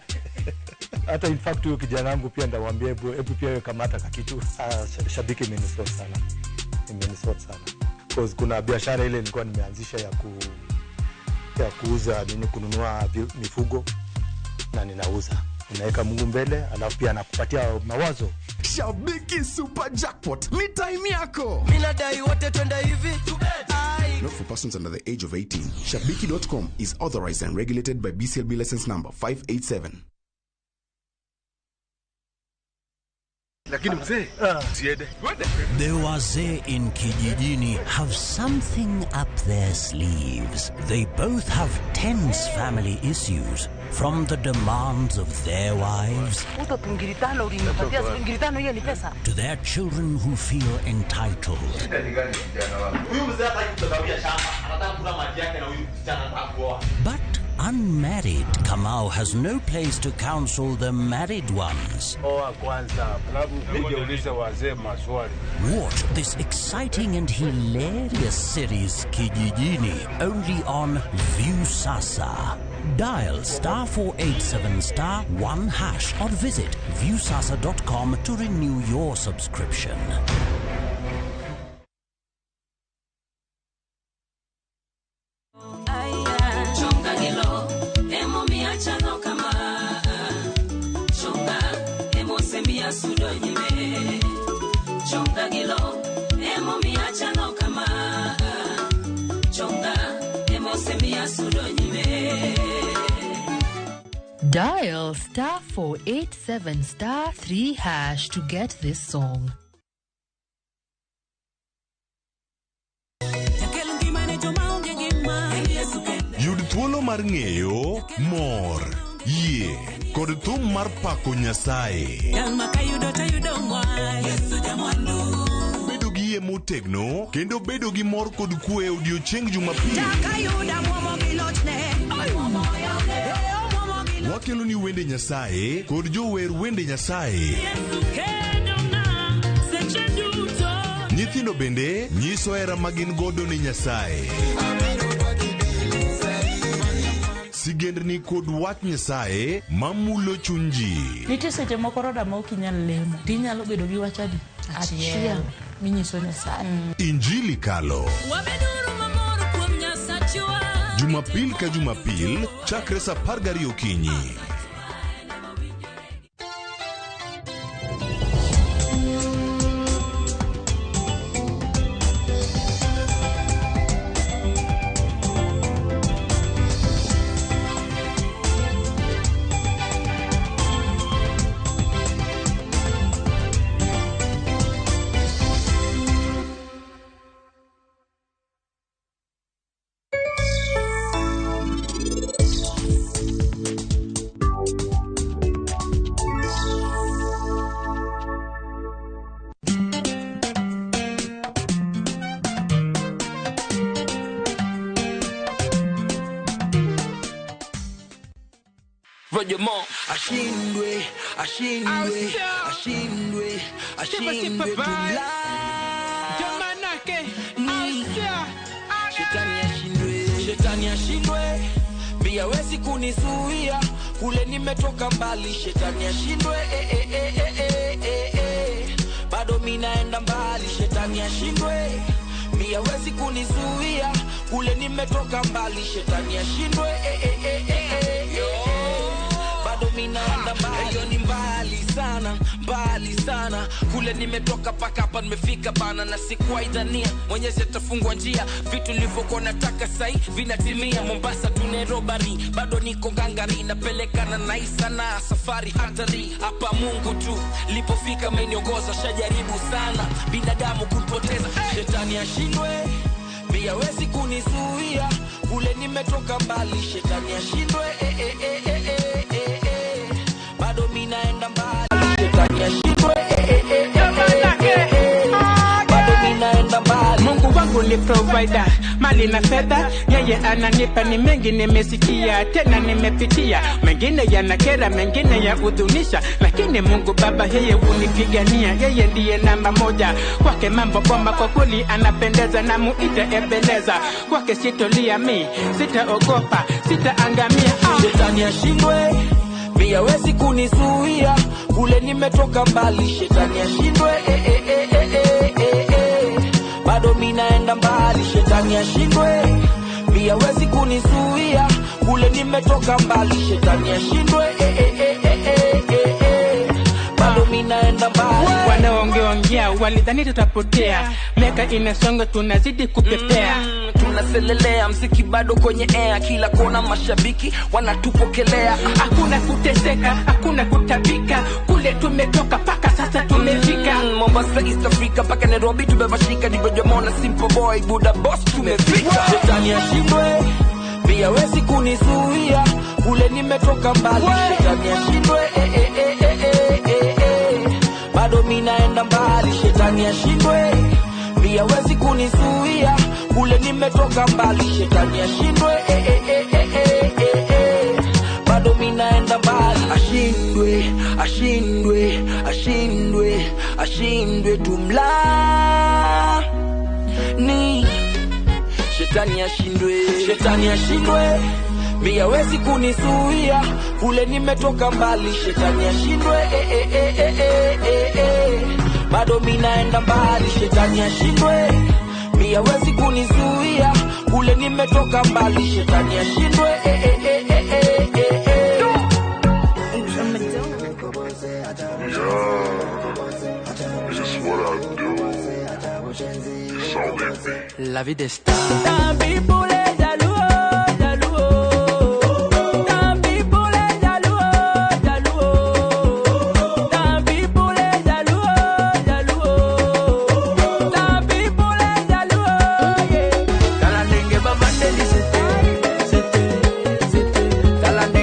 Hata in fact huyo kijana wangu pia ndamwambia hebu pia wewe kamata kakitu. Shabiki imenisort sana. Imenisort sana. Because kuna biashara ile nilikuwa nimeanzisha ya kuuza nini, kununua mifugo na ninauza. Unaweka Mungu mbele alafu pia anakupatia mawazo.
Shabiki Super Jackpot ni time yako.
Mimi nadai wote twende hivi.
Not for persons under the age of 18. Shabiki.com is authorized and regulated by BCLB license number 587.
Lakini mzee, usiende.
The wazee in Kijijini have something up their sleeves. They both have tense family issues. From the demands of their wives to their children who feel entitled. But unmarried Kamau has no place to counsel the married ones. Watch this exciting and hilarious series Kijijini only on Viusasa. Dial *487*1# or visit viusasa.com to renew your subscription.
Dial *487*3# to get this song.
Yud thuolo mar ng'eyo, mor, yie kod thum mar pako Nyasaye. Bedo gi yie motegno kendo bedo gi mor kod kwe e odiochieng' Jumapil. Wakelo ni wende Nyasaye kod jower wende Nyasaye. Nyithindo bende nyiso hera ma gin godo ni Nyasaye. Sigendni kod wach Nyasaye mamulo chuny ji.
Nitie seche moko roda ma ok inyal lemo, tinyalo bedo gi wach adi? Achiel minyiso Nyasaye.
Injili kalo. Jumapil ka Jumapil, chakre saa 12 okinyi.
Ashindwe, ashindwe, ashindwe, ashindwe Shetani ashindwe, shetani ashindwe, mimi hawezi kunizuia, kule nimetoka mbali. Shetani ashindwe, eh, eh, eh, eh, eh, eh. Bado mimi naenda mbali. Shetani ashindwe, mimi hawezi kunizuia, kule nimetoka mbali. Shetani ashindwe, eh, eh, eh, eh, eh. Hiyo ni mbali sana, mbali sana. Kule nimetoka paka hapa nimefika bana. Na sikuwaidhania Mwenyezi atafungua njia. Vitu nilivyokuwa nataka sai vinatimia. Mombasa tu Nairobi, bado niko ngangari. Napelekana na hii sana, safari hatari. Hapa Mungu tu lipofika ameniongoza. Shajaribu sana binadamu kunipoteza. Shetani ashindwe, mimi hawezi kunizuia. Kule nimetoka mbali. Shetani ashindwe, eh, eh, eh, eh, eh, eh. Bado mimi naenda mbali. Shetani ashindwe, eh, eh, eh, eh, eh. Bado mimi naenda mbali.
Mungu wangu ni provider, mali na fedha yeye ananipa. Ni mengi nimesikia, tena nimepitia, mengine yanakera, mengine ya hudhunisha, lakini Mungu Baba yeye hunipigania. Yeye ndiye namba moja, kwake mambo bomba, kwa kweli anapendeza. Na muite Ebeneza, kwake sitolia mi, sitaogopa, sitaangamia.
Shetani ashindwe, mimi hawezi kunizuia, kule nimetoka mbali. Shetani ashindwe, eh, eh, eh, eh, eh, eh, eh. Bado mimi naenda mbali. Shetani ashindwe, mimi hawezi kunizuia, kule nimetoka mbali. Shetani ashindwe, eh, eh, eh, eh, eh, eh, eh. Bado mimi naenda mbali.
Wanaongeongea walidhani tutapotea, miaka inasonga tunazidi kupepea.
Tunaselelea mziki bado kwenye air, kila kona mashabiki wanatupokelea.
Hakuna kuteseka, hakuna kutabika, kule tumetoka paka sasa tumefika.
Mombasa, East Africa paka Nairobi tumevashika. Ndivyo Jamona, Simple Boy, Buda Boss tumefika. Shetani ashindwe, Mia wezi kunizuia, kule nimetoka mbali, shetani ashindwe, eh, eh, eh, eh, eh, eh, eh. Bado minaenda mbali, shetani ashindwe, mia wezi kunizuia, kule nimetoka mbali, shetani ashindwe, eh, eh, eh, eh, eh, eh, eh. Bado minaenda mbali, ashindwe, ashindwe, ashindwe, ashindwe tumla ni shetani ashindwe, shetani ashindwe, mia wezi kunizuia, kule nimetoka mbali, shetani ashindwe, eh, eh, eh, eh, eh, eh, eh. Bado minaenda mbali, shetani ashindwe, mia wezi kunizuia, kule nimetoka mbali, shetani ashindwe, eh, eh, eh, eh, eh, eh, eh.
Yeah, this is what I do. It's only me.
La vida está.